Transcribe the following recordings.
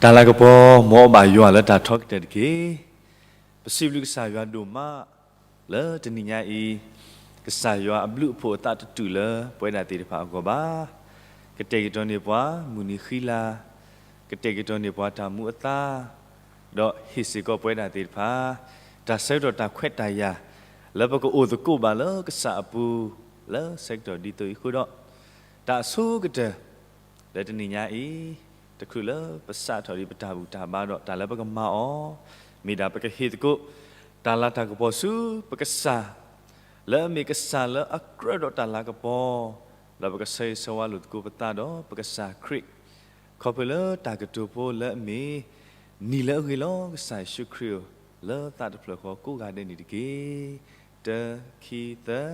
တၢ်လၤကပီၤ မ်အဘၣ်ယွၤလၢတၢ်ထီကတၢၢ်တက့ၢ်. ပစံးဘျုးကစၢ်ယွၤဒိၣ်မး လၢတနံၤညါအံၤ, ကစၢ်ယွၤအဘျုးအဖှိၣ်အသးတတုာ်လၢပဝဲဒၣ်သ့ၣ်တဖၣ်အဂီၢ်ဘၣ်. ကတဲာ်ကတီၤန့ၢ်ပှၤမုၢ်နံၤဃံလၤ, ကတဲာ်ကတီၤန့ၢ်ပှၤတၢ်မူအသါ, ဒီးဟ့ၣ်စ့ၢ်ကီးပဝဲဒၣ်သ့ၣ်တဖၣ် တၢ်ဆၢကတီၢ်တၢ်ခွဲးတၢ်ယာ် လၢပကအိၣ်သကိးဘၣ်လၢကစၢ်အပူၤ လၢဆၢကတီၢ်ဒ်သိးအံၤအဃိဒီး, တၢ်အဆိကတၢၢ် လၢတနံၤညါအံၤ, တချုးလၢပစးထီၣ်ဒံးပတၢ်ဘူၣ်တၢ်ဘါဒီး တၢ်လၢပကမၤအီၤ မ့ၢ်ဒၣ်ပကဟ့ၣ်သကိး တၢ်လၤတၢ်ကပီၤဆူပကစၢ်, လၢအမ့ၢ်ကစၢ်လၢအကြၢးဒီးတၢ်လၤကပီၤ, ဒီးပကဆၢဂ့ၤဆၢဝါလိာ်သကိးပသးဒီးပကစၢ်ခရံာ်, ခီဖျိလၢတၢ်ကတိၤဖိလၢအမ့ၢ်, နံၤလၢအဂ့ၤလီၤ ကစၢ်ယ့ၣ်ၡူးခရံာ်ဧၢ, လၢသးတဖျၢၣ်ဃီကိးဂၤဒဲးန့ၣ်တက့ၢ်. တၢ ခံ သၢ,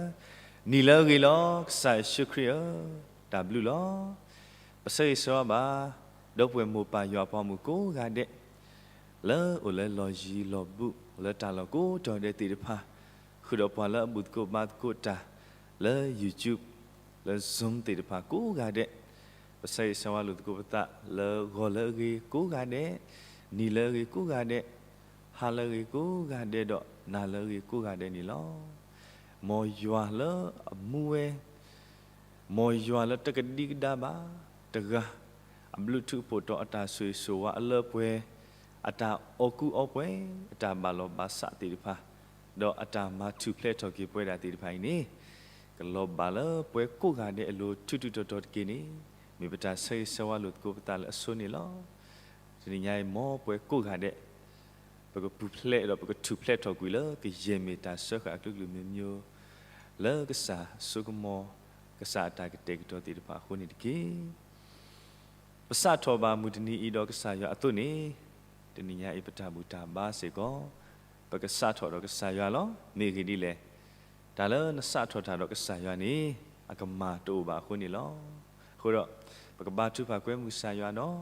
နံၤလၢအဂ့ၤလီၤ ကစၢ်ယ့ၣ်ၡူးခရံာ်ဧၢ, တၢ်ဘျုးလီၤ. ပဆၢဂ့ၤဆၢဝါဘၣ် ဒီပုၢ်ဝဲၢ်မိၢ်ပၢ်ယွၤအပှၤမုၣ်ကိးဂၤဒဲး လၢအိၣ်လၢလီၢ်ယံၤလီၢ်ဘူး လၢတၢ်လီၢ်ကိးတီၤဒဲးသ့ၣ်တဖၣ်, ဃုာ်ဒီးပှၤလၢအဘူၣ်သကိးဘါသကိးတၢ် လၢ YouTube, လၢ Zoom သ့ၣ်တဖၣ်ကိးဂၤဒဲး, ပဆၢဂ့ၤဆၢဝါလိာ်သကိးပသး လၢဂီၤလၢအဂ့ၤကိးဂၤဒဲး, နံၤလၢအဂ့ၤကိးဂၤဒဲး, ဟါလၢအဂ့ၤကိးဂၤဒဲးဒီး နၤလၢအဂ့ၤကိးဂၤဒဲးန့ၣ်လီၤ. မ်ယွၤလၢအမူဝဲ မ်ယွၤလၢတကဒံကဒါဘၣ်တဂၤ, အဘျုးထူးအဖှိၣ်တီၤအတၢ်ဆိၣ်ဂ့ၤဆိၣ်ဝါအလၢပှဲၤ, အတၢ်အီၣ်ကူအီပှဲၤ, အတၢ်ဘၣ်လီၤဘၣ်စးသ့ၣ်တဖၣ်, ဒီးအတၢ်မၤထူၣ်ဖျဲးထီၣ်က့ၤပဝဲဒၣ်သ့ၣ်တဖၣ်အံၤန့ၣ်, ကလီၤဘၣ်လၢပှဲၤကိးဂၤဒဲးအလိၤထူးထူးတီၤတီၤတက့ၢ်န့ၣ်, မ့ၢ်ပတၢ်ဆၢဂ့ၤဆၢဝါလိာ်သကိးပသးလၢအဆိန့ၣ်လီၤ. တနံၤညါအံၤ မ်ပှဲၤကိးဂၤဒဲး ပကပူၤဖျဲးဒီးပကထူၣ်ဖျဲးထီၣ်ကွံာ်လၢ ကယဲၢ်မ့ၢ်တၢ်စၢဃာ်အကလုာ်ကလုာ်မံၤမံၤ, လၢကစၢ်အစိကမီၤ, ကစၢ်အတၢ်ကတဲာ်ကတီၤသ့ၣ်တဖၣ်အဃိန့ၣ်တက့ၢ်. ပစးထီၣ်ဘၣ်မုၢ်တနံၤအံၤဒီးကစၢ်ယွၤအသိးန့ၣ်, တနံၤညါအံၤပတၢ်ဘူၣ်တၢ်ဘါစ့ၢ်ကီး, ပကစးထီၣ်ဒီးကစၢ်ယွၤလီၤ. မ့ၢ်အဂ့ၢ်ဒ်လဲၣ်, တၢ်လၢနစးထီၣ်တၢ်ဒီးကစၢ်ယွၤန့ၣ်, အကမၤတအိၣ်ဘၣ်အဃိန့ၣ်လီၤ. အဃိဒီး, ပကဘါထုကဖၣ်ကွဲမုာ်ကစၢ်ယွၤဒီး,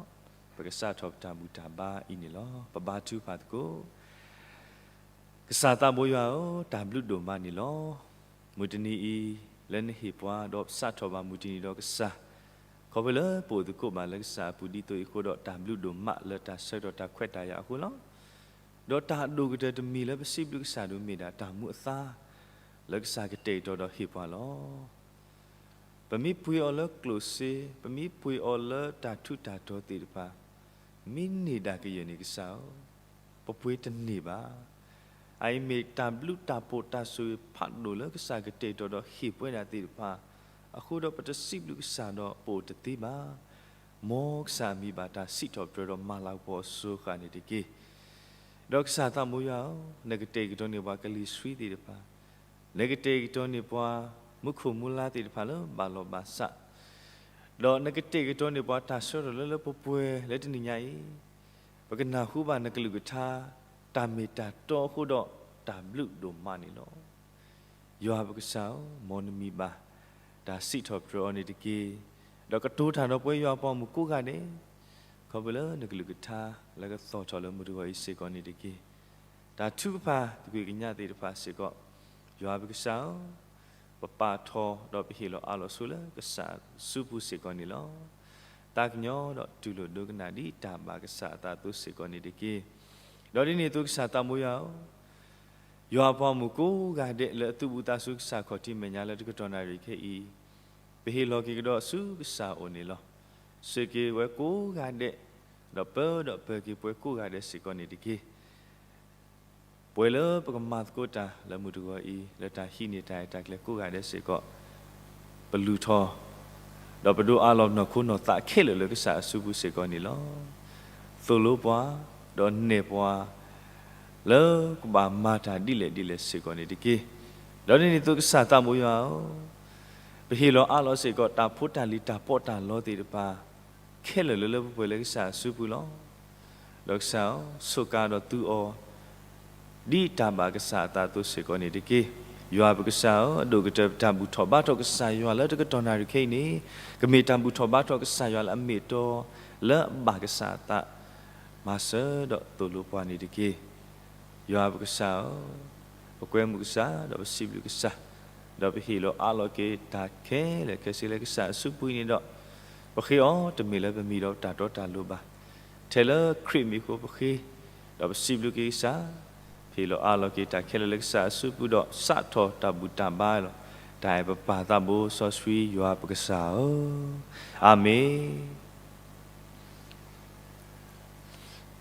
ပကစးထီၣ်ပတၢ်ဘူၣ်တၢ်ဘါအံၤန့ၣ်လီၤ. ပဘါထုကဖၣ်သကိး ကစၢ်သးဘိယွၤဧၢ, တၢ်ဘျုးဒိၣ်မးန့ၣ်လီၤ. မုၢ်တနံၤအံၤ, လၢနဟ့ၣ်ပှၤဒီးပစးထီၣ်ဘၣ်မုၢ်တနံၤဒီးကစၢ်, ခီဖျိလၢပအိၣ်သကိးဘၣ်လၢကစၢ်အပူၤဒ်သိးအံၤအဃိဒီး တၢ်ဘျုးဒိၣ်မးလၢတၢ်ဆၢကတီၢ်တၢ်ခွဲးတၢ်ယာ်အဃိလီၤ. ဒီးတၢ်အဒိၣ်ကတၢၢ်တမံၤလၢပစံးဘျုးကစၢ်ဒိၣ်မ့ၢ်ဒၣ်တၢ်မူအသါ လၢကစၢ်ကတဲာ်ကတီၤဒီးဟ့ၣ်ပှၤလီၤ. ပမ့ၢ်ပှ့ၤအီၤလၢကျိၣ်စ့, ပမ့ၢ်ပှ့ၤအီၤလၢတၢ်ထူးတၢ်တီၤသ့ၣ်တဖၣ်, မ့ၢ်န့ၢ်ဒၣ်ကယဲၢ်န့ၣ်ကစၢ်ဧၢ, ပပှ့ၤတန့ၢ်ဘၣ်. အအံၤမ့ၢ်တၢ်ဘျုးတၢ်ဖှိၣ်တၢ်ဆိၣ်ဂ့ၤဖးဒိၣ်လၢကစၢ်ကတဲာ်ကတီၤဒီးဟ့ၣ်ပှဲၤဒၣ်သ့ၣ်တဖၣ်, အဃိဒီးပတစံးဘျုးကစၢ်ဒီးပအိၣ်တသ့ဘၣ်. မ်ကစၢ်အမံၤဘၣ်တၢ်စံးထီၣ်ပတြၢၤဒီးမၤလၤကပီၤအစိၤဃာ်န့ၣ်တက့ၢ်. ဒီးကစၢ်သးဘိယွၤဧၢ, နကတဲာ်ကတီၤန့ၢ်ပှၤကလံၤဆှံသ့ၣ်တဖၣ်, နကတဲာ်ကတီၤန့ၢ်ပှၤ မူခိၣ်မူလါသ့ၣ်တဖၣ်လၢဘၣ်လီၤဘၣ်စး, ဒီးနကတဲာ်ကတီၤန့ၢ်ပှၤတၢ်ဆၢကတီၢ်လၢလၢပှဲၤပှဲၤလၢတနံၤညါအံၤ, ပကနၢ်ဟူဘၣ်နကလုၢ်ကထါ တၢ်မ့ၢ်တၢ်တီအဃိဒီး တၢ်ဘျုးဒိၣ်မးန့ၣ်လီၤ. ယွၤပကစၢ်ဧၢ, မ်နမံၤဘၣ်တၢ်စံးထီၣ်ပတြၢၤအီၤန့ၣ်တက့ၢ်. ဒီးကတိၤတၢ်ဒီးပဝဲယွၤပှၤမုၣ်ကိးဂၤဒဲး, ခီဖျိလၢနကလုၢ်ကထါလၢကသီၣ်ထီၣ်လၢမုၢ်တဂီၤအံၤစ့ၢ်ကီးန့ၣ်တက့ၢ်. တၢ်ထုကဖၣ်သကွ့ၢ်ကညးသ့ၣ်တဖၣ်စ့ၢ်ကီး, ယွၤပကစၢ်ဧၢ, ပပာ်ထီၣ်ဒီးပဟ့ၣ်လီၤအးလီၤဆိလၢကစၢ်စုပူၤစ့ၢ်ကီးန့ၣ်လီၤ. သးကညီၤဒီးတူၢ်လိာ်ဒိကနၣ်ဒ်တၢ်ဘၣ်ကစၢ်အသးအသိးစ့ၢ်ကီးန့ၣ်တက့ၢ်. ဒီးဒ်န့ၣ်အသိးကစၢ်သးဘိယွၤဧၢ, ယွၤအပှၤမုၣ်ကိးဂၤဒဲးလၢအသုးဘူးသးဆူကစၢ်ခီၣ်ထံးမဲာ်ညါလၢတကတီၢ်နၣ်ရံၣ်ခဲအံၤ, ပဟ့ၣ်လီၤက့ၤကဒီးဆူကစၢ်အအိၣ်န့ၣ်လီၤ. စူၢ်က့ၤဝဲကိးဂၤဒဲး, ဒီးပၢဒီးပၢၤက့ၤပှၤကိးဂၤဒဲးစ့ၢ်ကီးန့ၣ်တက့ၢ်. ပှဲၤလၢပကမၤသကိးတၢ်လၢမုၢ်တဂီၤအံၤ လၢတၢ်ဟံးန့ၢ်တၢ်ရဲၣ်တၢ်ကျဲၤကိးဂၤဒဲးစ့ၢ်ကီး, ပလူၤထီၣ်, ဒီးပဒိးအးလီၤနီၢ်ခိနီၢ်သးခဲလၢာ်လၢကစၢ်အစုပူၤစ့ၢ်ကီးန့ၣ်လီၤ. သိၣ်လိပှၤ, ဒီးနဲၣ်ပှၤ, လၢကဘၣ်မၤတၢ်ဒ်လဲၣ်ဒ်လဲၣ်စ့ၢ်ကီးန့ၣ်တက့ၢ်. ဒီးဒ်န့ၣ်အသိးကစၢ်သးဘိယွၤဧၢ, ပဟ့ၣ်လီၤအးလီၤစ့ၢ်ကီးတၢ်ဖိတၢ်လံၤတၢ်ပီးတၢ်လီသ့ၣ်တဖၣ် ခဲလၢာ်လၢလၢပှဲၤပှဲၤလၢကစၢ်အစုပူၤလီၤ. ဒီးကစၢ်ဧၢ, ဆိးကါဒီးသူအီၤ ဒ်တၢ်ဘၣ်ကစၢ်အသးအသိးစ့ၢ်ကီးန့ၣ်တက့ၢ်. ယွၤပကစၢ်ဧၢ, အဒိၣ်ကတၢၢ်ပတၢ်ဘူၣ်ထီၣ်ဘါထီၣ်ကစၢ်ယွၤလၢတကတီၢ်နၣ်ရံၣ်ခဲအံၤန့ၣ်, ကမ့ၢ်တၢ်ဘူၣ်ထီၣ်ဘါထီၣ်ကစၢ်ယွၤလၢအမ့ၢ်အတီ, လၢအဘၣ်ကစၢ်အသး, မၤစၢၤဒီးသိၣ်လိပှၤန့ၣ်တက့ၢ်. ယွၤပကစၢ်ဧၢ, ပကွဲမုာ်ကစၢ်, ဒီးပစံးဘျုးကစၢ်, ဒီးပဟ့ၣ်လီၤအးလီၤက့ၤတၢ်ခဲလၢာ်ခဲဆ့လၢကစၢ်အစုပူၤအံၤန့ၣ်ဒီး, ပဃ့အီၤတမ့ၢ်လၢပမံၤဒီးပတၢ်တီတၢ်လိၤဘၣ်. ထဲလၢခရံာ်မံၤအဃိပဃ့, ဒီးပစံးဘျုးက့ၤကစၢ်, ဖံးလီၤအါလီၤက့ၤတၢ်ခဲလၢာ်လၢကစၢ်အစုပူၤဒီး စးထီၣ်တၢ်ဘူၣ်တၢ်ဘါလီၤ. တၢ်အဲၣ်ပပၢ်သးဘိစီဆှံယွၤပကစၢ်ဧၢ, အၤမ့ၣ်.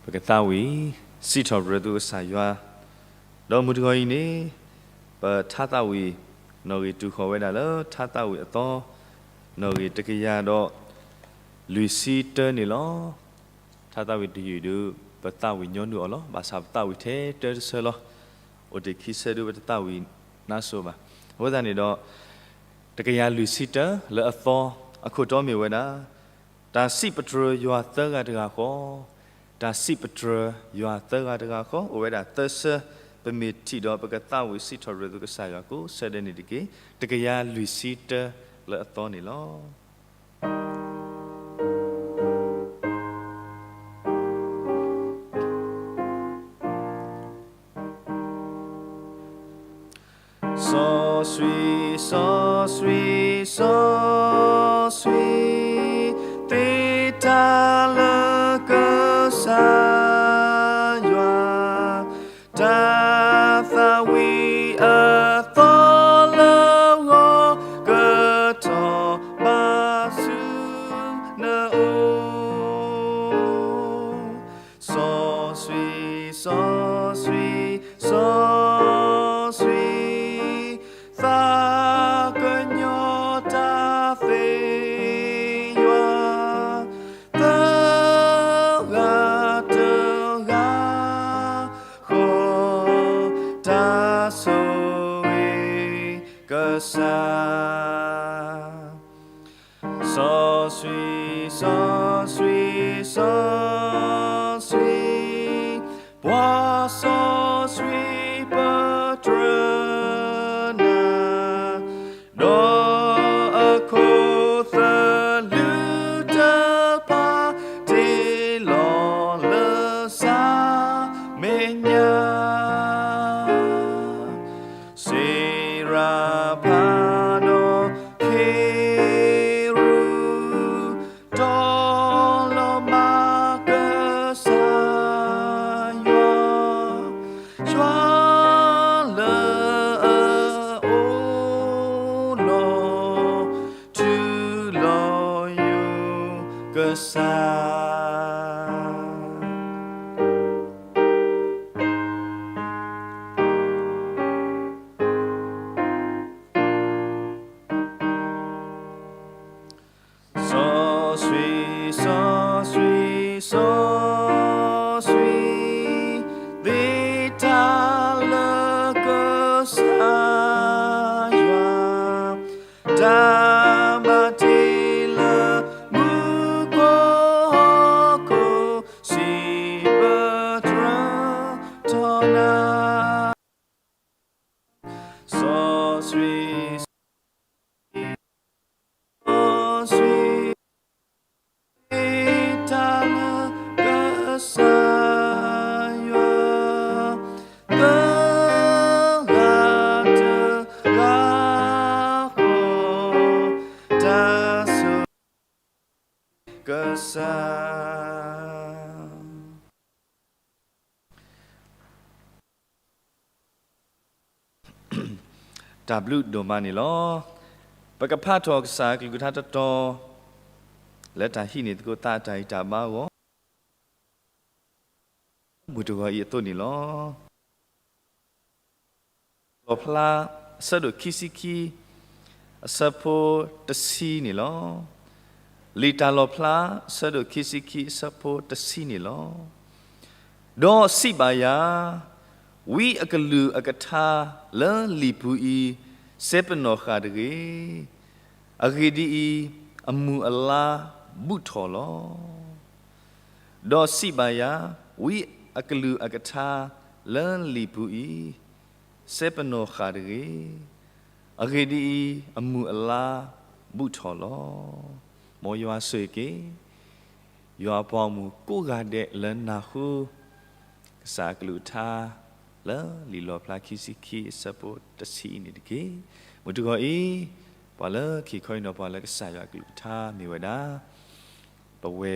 ပကသးဝံၣ်စံးထီၣ်ပတြၢၤသုကစၢ်ယွၤ, ဒီးမုၢ်တဂီၤအံၤန့ၣ် ပထါသးဝံၣ်နီၣ်ဂံၢ်တူၢ်ဃီၤဝဲဒၣ်လၢထါသးဝံၣ်အသီ နီၣ်ဂံၢ်တကယၤဒီးလွံၢ်ဆံတၢန့ၣ်လီၤ. ထါသးဝံၣ်တယုၢ်ဒုး ပသးဝံၣ်ညီနုၢ်အီၤလီၤ. ဘၣ်ဆၣ်ပသးဝံၣ်ထဲတၢတဆၢလီၤ. အိၣ်တ့ၢ်ခံဆၢဒုးပတသးဝံၣ်နါစိၤဘၣ်. အဃိသတးန့ၣ်ဒီး တကယၤလွံၢ်ဆံတၢလၢအသီ အခိၣ်တီမ့ၢ်ဝဲဒၣ် တၢ်စံးပတြၢၤယွၤသၢဂၤတဂၤဃီ, တၢ်စံးပတြၢၤယွၤသၢဂၤတဂၤဃီ အိၣ်ဝဲဒၣ်သၢဆၢ, ပမ့ၢ်ထံၣ်ဒီးပကသးဝံၣ်စံးထီၣ်ပတြၢၤသုကစၢ်ယွၤကိးဆၢဒဲးန့ၣ်တက့ၢ်. တကယၤလွံၢ်ဆံတၢလၢအသီန့ၣ်လီၤ. စီဆှံ, စီဆှံ, စီဆှံ, သ့တၢ်လၢကစၢ်ယွၤ, တၢ်သးဝံၣ်အသီလၢဂီၤ ကထီၣ်ဘၣ်ဆူနအိၣ် စီဆှံ, စီဆှံ, စီဆှံ, သးကညီၤတၢ်သ့ယွၤ, သၢဂၤတဂၤဃီ, တၢ်ဆိၣ်ဂ့ၤကစၢ် စီဆှံ, စီဆှံ, စီဆှံ, ပှၤစီဆှံပတြၢၤနၤ, ဒီးအခိၣ်သလုးတဖၣ် တ့လီၤလၢစၤမဲညါ စ့ရၤဖးဒီးခ့ရူး တီလီၤမၤကစၢ်ယွၤ, ယွၤလၢအအိၣ်လီၤ ထူလီၤယိာ်ကစၢ် စီဆှံ, စီဆှံ, စီဆှံ, သ့တၢ်လၢကစၢ်ယွၤ, တၢ်ဘၣ်တ့လၢမူခိၣ်ဟီၣ်ခိၣ် စံးပတြၢၤထီၣ်နၤ စီဆှံ, စီဆှံ, စီဆှံ, သ့တၢ်လၢကစၢ်ယွၤ, သၢဂၤတဂၤဃီ, တၢ်ဆိၣ်ဂ့ၤကစၢ် တၢ်ဘျုးဒိၣ်မးန့ၣ်လီၤ. ပကဖးထီၣ်ကစၢ်အကလုၢ်ကထါတတီၤ လၢတၢ်ဟံးန့ၢ်သကိးသးအတၢ်ဂံၢ်တၢ်ဘါအဂီၢ် မုၢ်တဂီၤအံၤအသိးန့ၣ်လီၤ. လီၣ်ဖျါ အဆၢဒိၣ်ခံဆံခံ အဆၢဖိတဆံန့ၣ်လီၤ. လံာ်တၢ်လီၣ်ဖျါ အဆၢဒိၣ်ခံဆံခံ အဆၢဖိတဆံန့ၣ်လီၤ. ဒီးစံးဘၣ်ယၤ, ဝံအကလုၢ်အကထါလၢလံာ်ပူၤအံၤ စဲပနီၣ်ဃာ်တဂ့ၤ. အဂ့ၢ်ဒ်အံၤ, အမုၢ်အလါဘူးထီၣ်လီၤ. ဒီးစံးဘၣ်ယၤ, ဝံအကလုၢ်အကထါလၢလံာ်ပူၤအံၤ စဲပနီၣ်ဃာ်တဂ့ၤ. အဂ့ၢ်ဒ်အံၤ, အမုၢ်အလါဘူးထီၣ်လီၤ. မ်ယွၤဆိၣ်ဂ့ၤက့ၤ ယွၤအပှၤဂီၢ်မုၢ်ကိးဂၤဒဲးလၢနၢ်ဟူ ကစၢ်အကလုၢ်ကထါ လၢလံာ်လီၣ်ဖျါခံဆံခံ အဆၢဖိတဆံအံၤန့ၣ်တက့ၢ်. မုၢ်တဂီၤအံၤ ပှၤလၢခံခီအံၤနီၤ ပှၤလၢကစၢ်ယွၤအကလုၢ်ကထါမ့ၢ်ဝဲဒၣ် ပဝဲ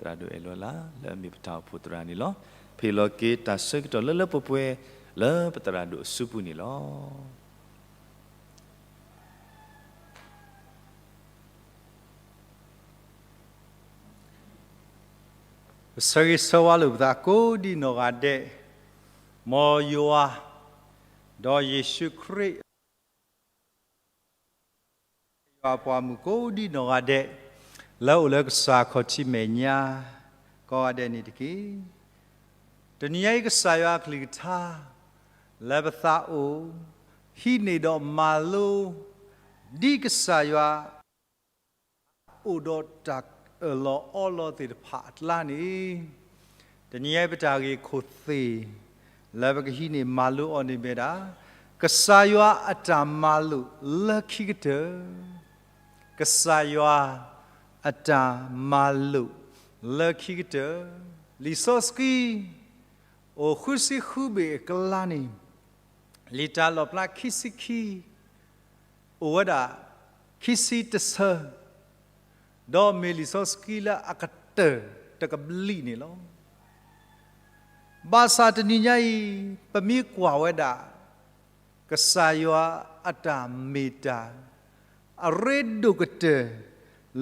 သရၣ်ဒိၣ်အဲၣ်လီၤလၢ် လၢအမ့ၢ်ပတၢ်အိၣ်ဖှိၣ်သရၣ်န့ၣ်လီၤ. ဖဲအံၤလီၤက့ၤတၢ်ဆၢကတီၢ်လၢလၢပှဲၤပှဲၤ လၢပသရၣ်ဒိၣ်အစုပူၤန့ၣ်လီၤ. ပဆၢဂ့ၤဆၢဝါလိာ်ပသးကိးဒံနီၢ်ဂၤဒဲး, မ်ယွၤ ဒီးယ့ၣ်ၡူးခရံာ် ယွၤအပှၤမုၣ်ကိးဒံနီၢ်ဂၤဒဲး လၢအိၣ်လၢကစၢ်ခီၣ်ထံးမဲာ်ညါ ကိးဂၤဒဲးန့ၣ်တက့ၢ်. တနံၤညါအံၤ ကစၢ်ယွၤအကလုၢ်ကထါ လၢပသးအိၣ် ဟံးန့ၢ်ဒီးမၤလိ ဒ်ကစၢ်ယွၤ အိၣ်ဒီးတၢ်အၢၣ်လီၤအီလီၤသ့ၣ်တဖၣ်အကျါန့ၣ်, တနံၤညါအံၤ ပတၢ်ဂ့ၢ်ခိၣ်သ့ၣ် လၢပကဟံးန့ၢ်မၤလိအီၤန့ၣ်မ့ၢ်ဒၣ် ကစၢ်ယွၤအတၢ်မၤလိာ်လၢခံကတၢၢ်, ကစၢ်ယွၤအတၢ်မၤလိာ်လၢခံကတၢၢ်. လံာ်စီဆှံ အိၣ်ဃုဆံဃုဘ့ၣ်အကျါန့ၣ် လံာ်တၢ်လီၣ်ဖျါခံဆံခံ အိၣ်ဝဲဒၣ် ခံဆံတဆၢ, ဒီးမ့ၢ်လံာ်စီဆှံလၢအကတၢၢ်တကဘျံးန့ၣ်လီၤ. ဘၣ်ဆၣ်တနံၤညါအံၤ ပမ့ၢ်ကွၢ်ဝဲဒၣ် ကစၢ်ယွၤအတၢ်မ့ၢ်တၢ် အရ့ဒိၣ်ကတၢၢ်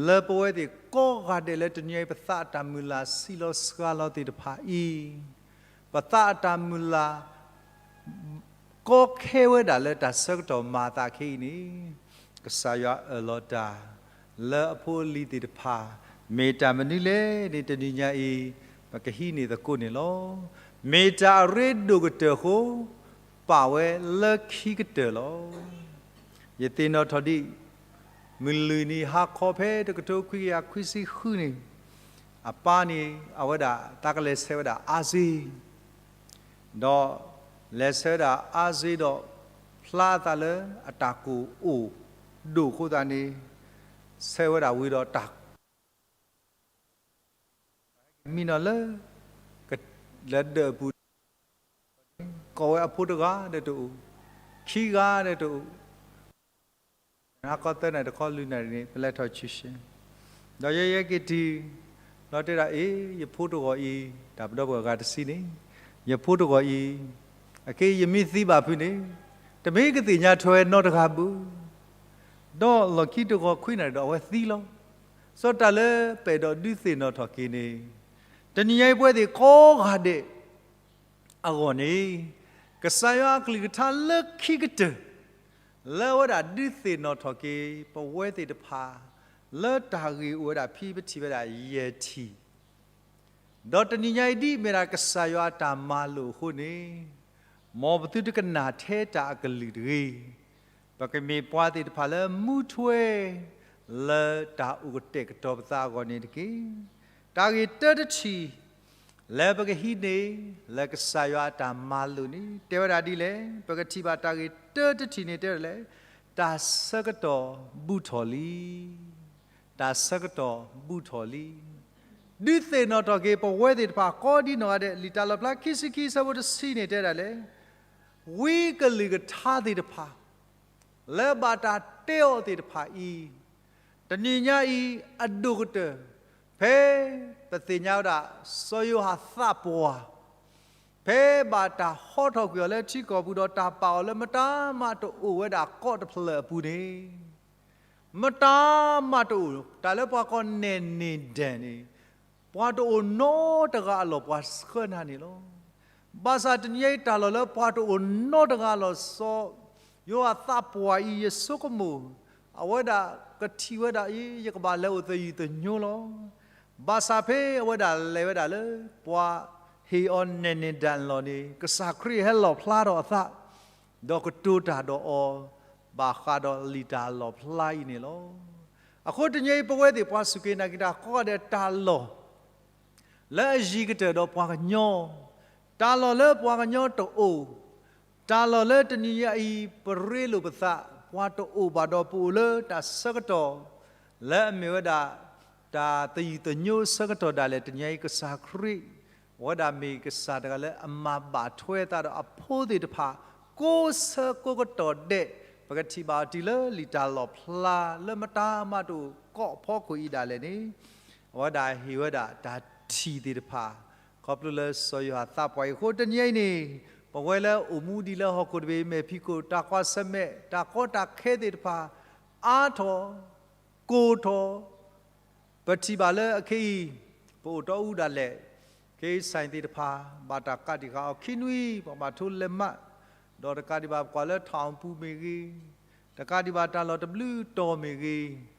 လၢပဝဲသ့ၣ်ကိးဂၤဒဲးလၢတနံၤအံၤ ပသးအတၢ်မုၢ်လၢ်ဆံးလီၤစှၤလီၤသ့ၣ်တဖၣ်အံၤ, ပသးအတၢ်မုၢ်လၢ် ကီခဲဝဲဒၣ်လၢတၢ်ဆၢကတီၢ်မၤအသးခဲအံၤန့ၣ်, ကစၢ်ယွၤအၢၣ်လီၤတၢ် လၢအဖိအလံၤသ့ၣ်တဖၣ် မ့ၢ်တၢ်မနုၤလဲၣ်န့ၣ် တနံၤညါအံၤ ပကဟံးန့ၢ်သကိးန့ၣ်လီၤ. မ့ၢ်တၢ်အရ့ဒိၣ်ကတၢၢ်အဃိ ပာ်ဝဲလၢခံကတၢၢ်လီၤ. ယသ့ၣ်နီၣ်ထီၣ်ဒံး မုၢ်လွံၢ်နံၤဟါခီဖဲတကထိခွံကယၤခွံဆံဃုန့ၣ်, အပၢ်န့ၣ် အဝဲဒၣ်သးကလဲၤဆဲးဝဲဒၣ်အါစ့, ဒီးလဲၤဆဲးဝဲဒၣ်အါစ့ဒီး ဖျါအသးလၢအတၢ်ကိၢ်အိၣ်ဒိၣ်အဃိသတးန့ၣ် ဆဲးဝဲဒၣ်ဝံၤဒီးတၢ် မံနီၤလၢ လၢဒၢးအပူၤ ကိးဝဲအဖိတဂၤဒီးတအိၣ်, ခံဂၤဒီးတအိၣ်, ဟါခီသၢနၣ်ရံၣ်တခီလွံၢ်နၣ်ရံၣ်န့ၣ် ပလဲၤထီၣ်ဆူၣ်ရှဲ, ဒီးယဲယဲက့ၤတုၤ လီၤတဲဒၣ်အ့ၣ် ယဖိတဂီၤအံၤ တၢ်ပဒီပုၢ်ဝဲၢ်အဂၤတဆံန့ၣ်, ယဖိတဂီၤအံၤ အက့ယမ့ၢ်သံဘၣ်ဖုးန့ၣ် တမ့ၢ်ကသ့ၣ်ညါထွဲနီတဂၤဘၣ်, ဒီးလီၢ်ခံတဂီၤခွံနၣ်ရံၣ်ဒီးအဝဲသံလီၤ. စီၤတၢ်လၢပအဲၣ်ဒိးဒုးသ့ၣ်နီၣ်ထီၣ်က့ၤန့ၣ်, တနံၤညါအံၤပဝဲသ့ၣ်ကိးဂၤဒဲး အဂီၢ်န့ၣ်, ကစၢ်ယွၤအကလုၢ်ကထါလၢခံကတၢၢ် လၢအဝဲဒၣ်ဒုးသ့ၣ်နီၣ်ထီၣ်က့ၤ ပဝဲသ့ၣ်တဖၣ် လၢတၢ်ဂ့ၢ်အိၣ်ဝဲဒၣ်ဖံပထံၣ်ဝဲဒၣ်ယဲၢ်ထံၣ်, ဒီးတနံၤညါအံၤဒ်အမ့ၢ်ဒၣ်ကစၢ်ယွၤအတၢ်မၤလိာ်အဃိန့ၣ်, မ်ပသုတကနၣ်ထဲတၢ်အကလုၢ်တဂ့ၤ, ပကမ့ၢ်ပှၤသ့ၣ်တဖၣ်လၢမူထွဲ လၢတၢ်အိၣ်ကတဲာ်ကတီၤပသးအဂီၢ်န့ၣ်တက့ၢ်. တၢ်ဂ့ၢ်တၢတထံၣ် လၢပကဟံးန့ၢ် လၢကစၢ်ယွၤအတၢ်မၤလိာ်န့ၣ် တဲဝဲဒၣ်ဒ်လဲၣ်, ပကထံၣ်ဘၣ်တၢ်ဂ့ၢ်တၢတထံၣ်န့ၣ်တဲဒ်လဲၣ်, တၢ်ဆၢကတီၢ်ဘူးထီၣ်လံ, တၢ်ဆၢကတီၢ်ဘူးထီၣ်လံ. ဒုးသ့ၣ်နီၣ်ထီၣ်က့ၤပဝဲသ့ၣ်တဖၣ်ကိးဒံနီၢ်ဂၤဒဲး, လံာ်တၢ်လီၣ်ဖျါခံဆံခံဆၢဖိတဆံန့ၣ်တဲဒ်လဲၣ်, ဝံကလုၢ်ကထါသ့ၣ်တဖၣ် လၢဘၣ်တၢ်တဲအီၤသ့ၣ်တဖၣ်အံၤ, တနံၤညါအံၤအဒိၣ်ကတၢၢ်, ဖဲပသ့ၣ်ညါဝဲဒၣ် စီၤယိၤဟၣ်သးပှၢ်, ဖဲဘၣ်တၢ်ဟီထီၣ်ကွံာ်အီၤလၢထံကီၢ်ပူၤဒီးတၢ်ပာ်အီၤလၢမတၤမးတအိၣ်ဝဲဒၣ်ကီးတဖျၢၣ်အပူၤန့ၣ်, မတၤမးတအိၣ်, တၢ်လၢပှၤကိးနဲၣ်န့ၢ်ဒဲးန့ၣ်, ပှၤတအိၣ်နီတဂၤအလီၢ်ပှၤဆှၢနၤန့ၣ်လီၤ. ဘၣ်ဆၣ်တနံၤအံၤတၢ်လီၢ်လၢပှၤတအိၣ်နီတဂၤအလီၢ် စီၤယိၤဟၣ်သးပှၢ်အံၤ ယဆိကမိၣ်, အဝဲဒၣ်ကထံၣ်ဝဲဒၣ်အံၤ ယကဘၣ်လဲၤအိၣ်သယုၢ်သညိလီၤ. ဘၣ်ဆၣ်ဖဲအဝဲဒၣ်လဲၤဝဲဒၣ်လၢ ပှၤဟ့ၣ်အီၤနဲၣ်န့ၢ်ဒဲးအလီၢ်န့ၣ် ကစၢ်ခရံာ်ဟဲလီၣ်ဖျါထီၣ်အသး, ဒီးကတိၤတၢ်ဒီးအီၤ ဘၣ်ဃးဒီးလံာ်တၢ်လီၣ်ဖျါအံၤန့ၣ်လီၤ. အဃိတနံၤအံၤပဝဲသ့ၣ်ပှၤစူၢ်က့ၤနာ်က့ၤတၢ်ကိးဂၤဒဲးတၢ်လီၢ် လၢအယံၤကတၢၢ်ဒီးပှၤကညီ, တၢ်လီၢ်လၢပှၤကညီတအိၣ်, တၢ်လီၢ်လၢတနံၤညါအံၤ ပရ့လိာ်ပသး ပှၤတအိၣ်ဘၣ်ဒီးပအိၣ်လၢတၢ်ဆၢကတီၢ် လၢအမ့ၢ်ဝဲဒၣ် တၢ်သယုၢ်သညိဆၢကတီၢ်ဒၣ်လဲာ် တနံၤညါအံၤ ကစၢ်ခရံာ် အဝဲဒၣ်မ့ၢ်ကစၢ်တဂၤလၢအမၤဘၣ်ထွဲသးဒီးအဖိသ့ၣ်တဖၣ် ကိးဆၢကိးကတီၢ်ဒဲး, ပကထံၣ်ဘၣ်အီၤတုၤလၢလံာ်တၢ်လီၣ်ဖျါ လၢမတၤမးတအိၣ်ကီးအဖီခိၣ်အံၤဒၣ်လဲာ်န့ၣ် အဝဲဒၣ်ဟ့ၣ်ဝဲဒၣ်တၢ်ထံၣ်သ့ၣ်တဖၣ် ခီဖျိလၢစီၤယိၤဟၣ်သးပှၢ်အံၤအဃိ တနံၤအံၤန့ၣ် ပဝဲလၢအိၣ်မူဒံးလၢဟီၣ်ခိၣ်တဘ့ၣ် မဲာ်ဖံးခိၣ် တၢ်ကွၢ်ဆၢၣ်မဲာ် တၢ်ကီတၢ်ခဲသ့ၣ်တဖၣ် အါထီၣ် ကိၢ်ထီၣ် ပထံၣ်ဘၣ်လၢအခဲအံၤ ပအိၣ်တီအူဒၣ်လဲာ် ခဲအံၤ ဆိုင် သ့ၣ်တဖၣ် ဘၣ်တၢ်ကးတံာ်ဃာ်အီၤခံနွံ ပှၤဘၣ်ထိလဲၤမး ဒီးတကးဒံးဘၣ် ပကွၢ်လၢ ထောင်အပူၤမ့ၢ်ဂ့ၤ, တကးဒံးဘၣ် တၢ်လီၢ်တဘျုးတီၤမ့ၢ်ဂ့ၤ,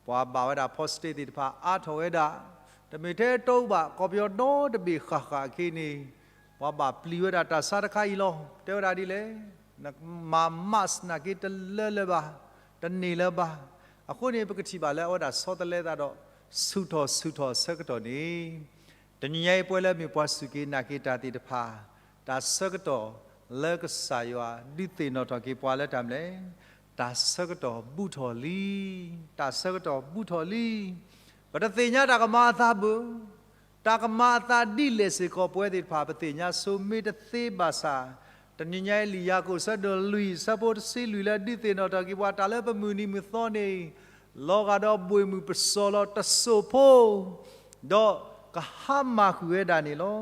ပှၤဘၣ်ဝဲဒၣ် positive သ့ၣ်တဖၣ် အါထီၣ်ဝဲဒၣ်, တမ့ၢ်ထဲတီအူဘၣ် ကီၢ်ပယီၤဒီတဘ့ၣ်ဃၣ်ဃၣ်အခံန့ၣ် ပှၤဘၣ်ပျံၤဝဲဒၣ်တၢ်ဆါတခါအံၤလီၤ. တဲဝဲဒၣ်ဒ်လဲၣ်, နမၤ mask နာ်က့တလၢလၢၤဘၣ်, တန့ၢ်လၢၤဘၣ်. အဃိန့ၣ် ပကထံၣ်ဘၣ်လၢအဝဲဒၣ်ဆီတလဲသးဒီး ဆူၣ်ထီၣ်ဆူၣ်ထီၣ်အဆၢကတီၢ်န့ၣ် တနံၤညါအံၤ ပဝဲလၢမ့ၢ်ပှၤစူၢ်က့ၤနာ်က့ၤတၢ်သ့ၣ်တဖၣ် တၢ်ဆၢကတီၢ်လၢကစၢ်ယွၤဒုးသ့ၣ်နီၣ်ထီၣ်က့ၤပှၤလၢတၢ်မနုၤလဲၣ်, တၢ်ဆၢကတီၢ်ဘူးထီၣ်လံ, တၢ်ဆၢကတီၢ်ဘူးထီၣ်လံ. ပတသ့ၣ်ညါတၢ်ကမၤအသးဘၣ်, တၢ်ကမၤအသးဒ်လဲၣ်စ့ၢ်ကီး ပဝဲသ့ၣ်တဖၣ် ပသ့ၣ်ညါဆိမ့ၢ်တသ့ဘၣ်ဆၣ်, တနံၤညါအံၤ လံာ်ယၤကိာ်အဆၢဒိၣ်လွံၢ် အဆၢဖိတဆံလွံၢ် လၢဒုးသ့ၣ်နီၣ်ထီၣ်က့ၤပှၤ တၢ်လၢပမုၢ်နံၤမုၢ်သီန့ၣ် လီၤဂာ်ဒီးဘှ့ၣ်မုၢ်ပစီၤလီၤတစိၢ်ဖိ ဒီးကဟါမၢ်ဃုာ်ဝဲဒၣ်န့ၣ်လီၤ.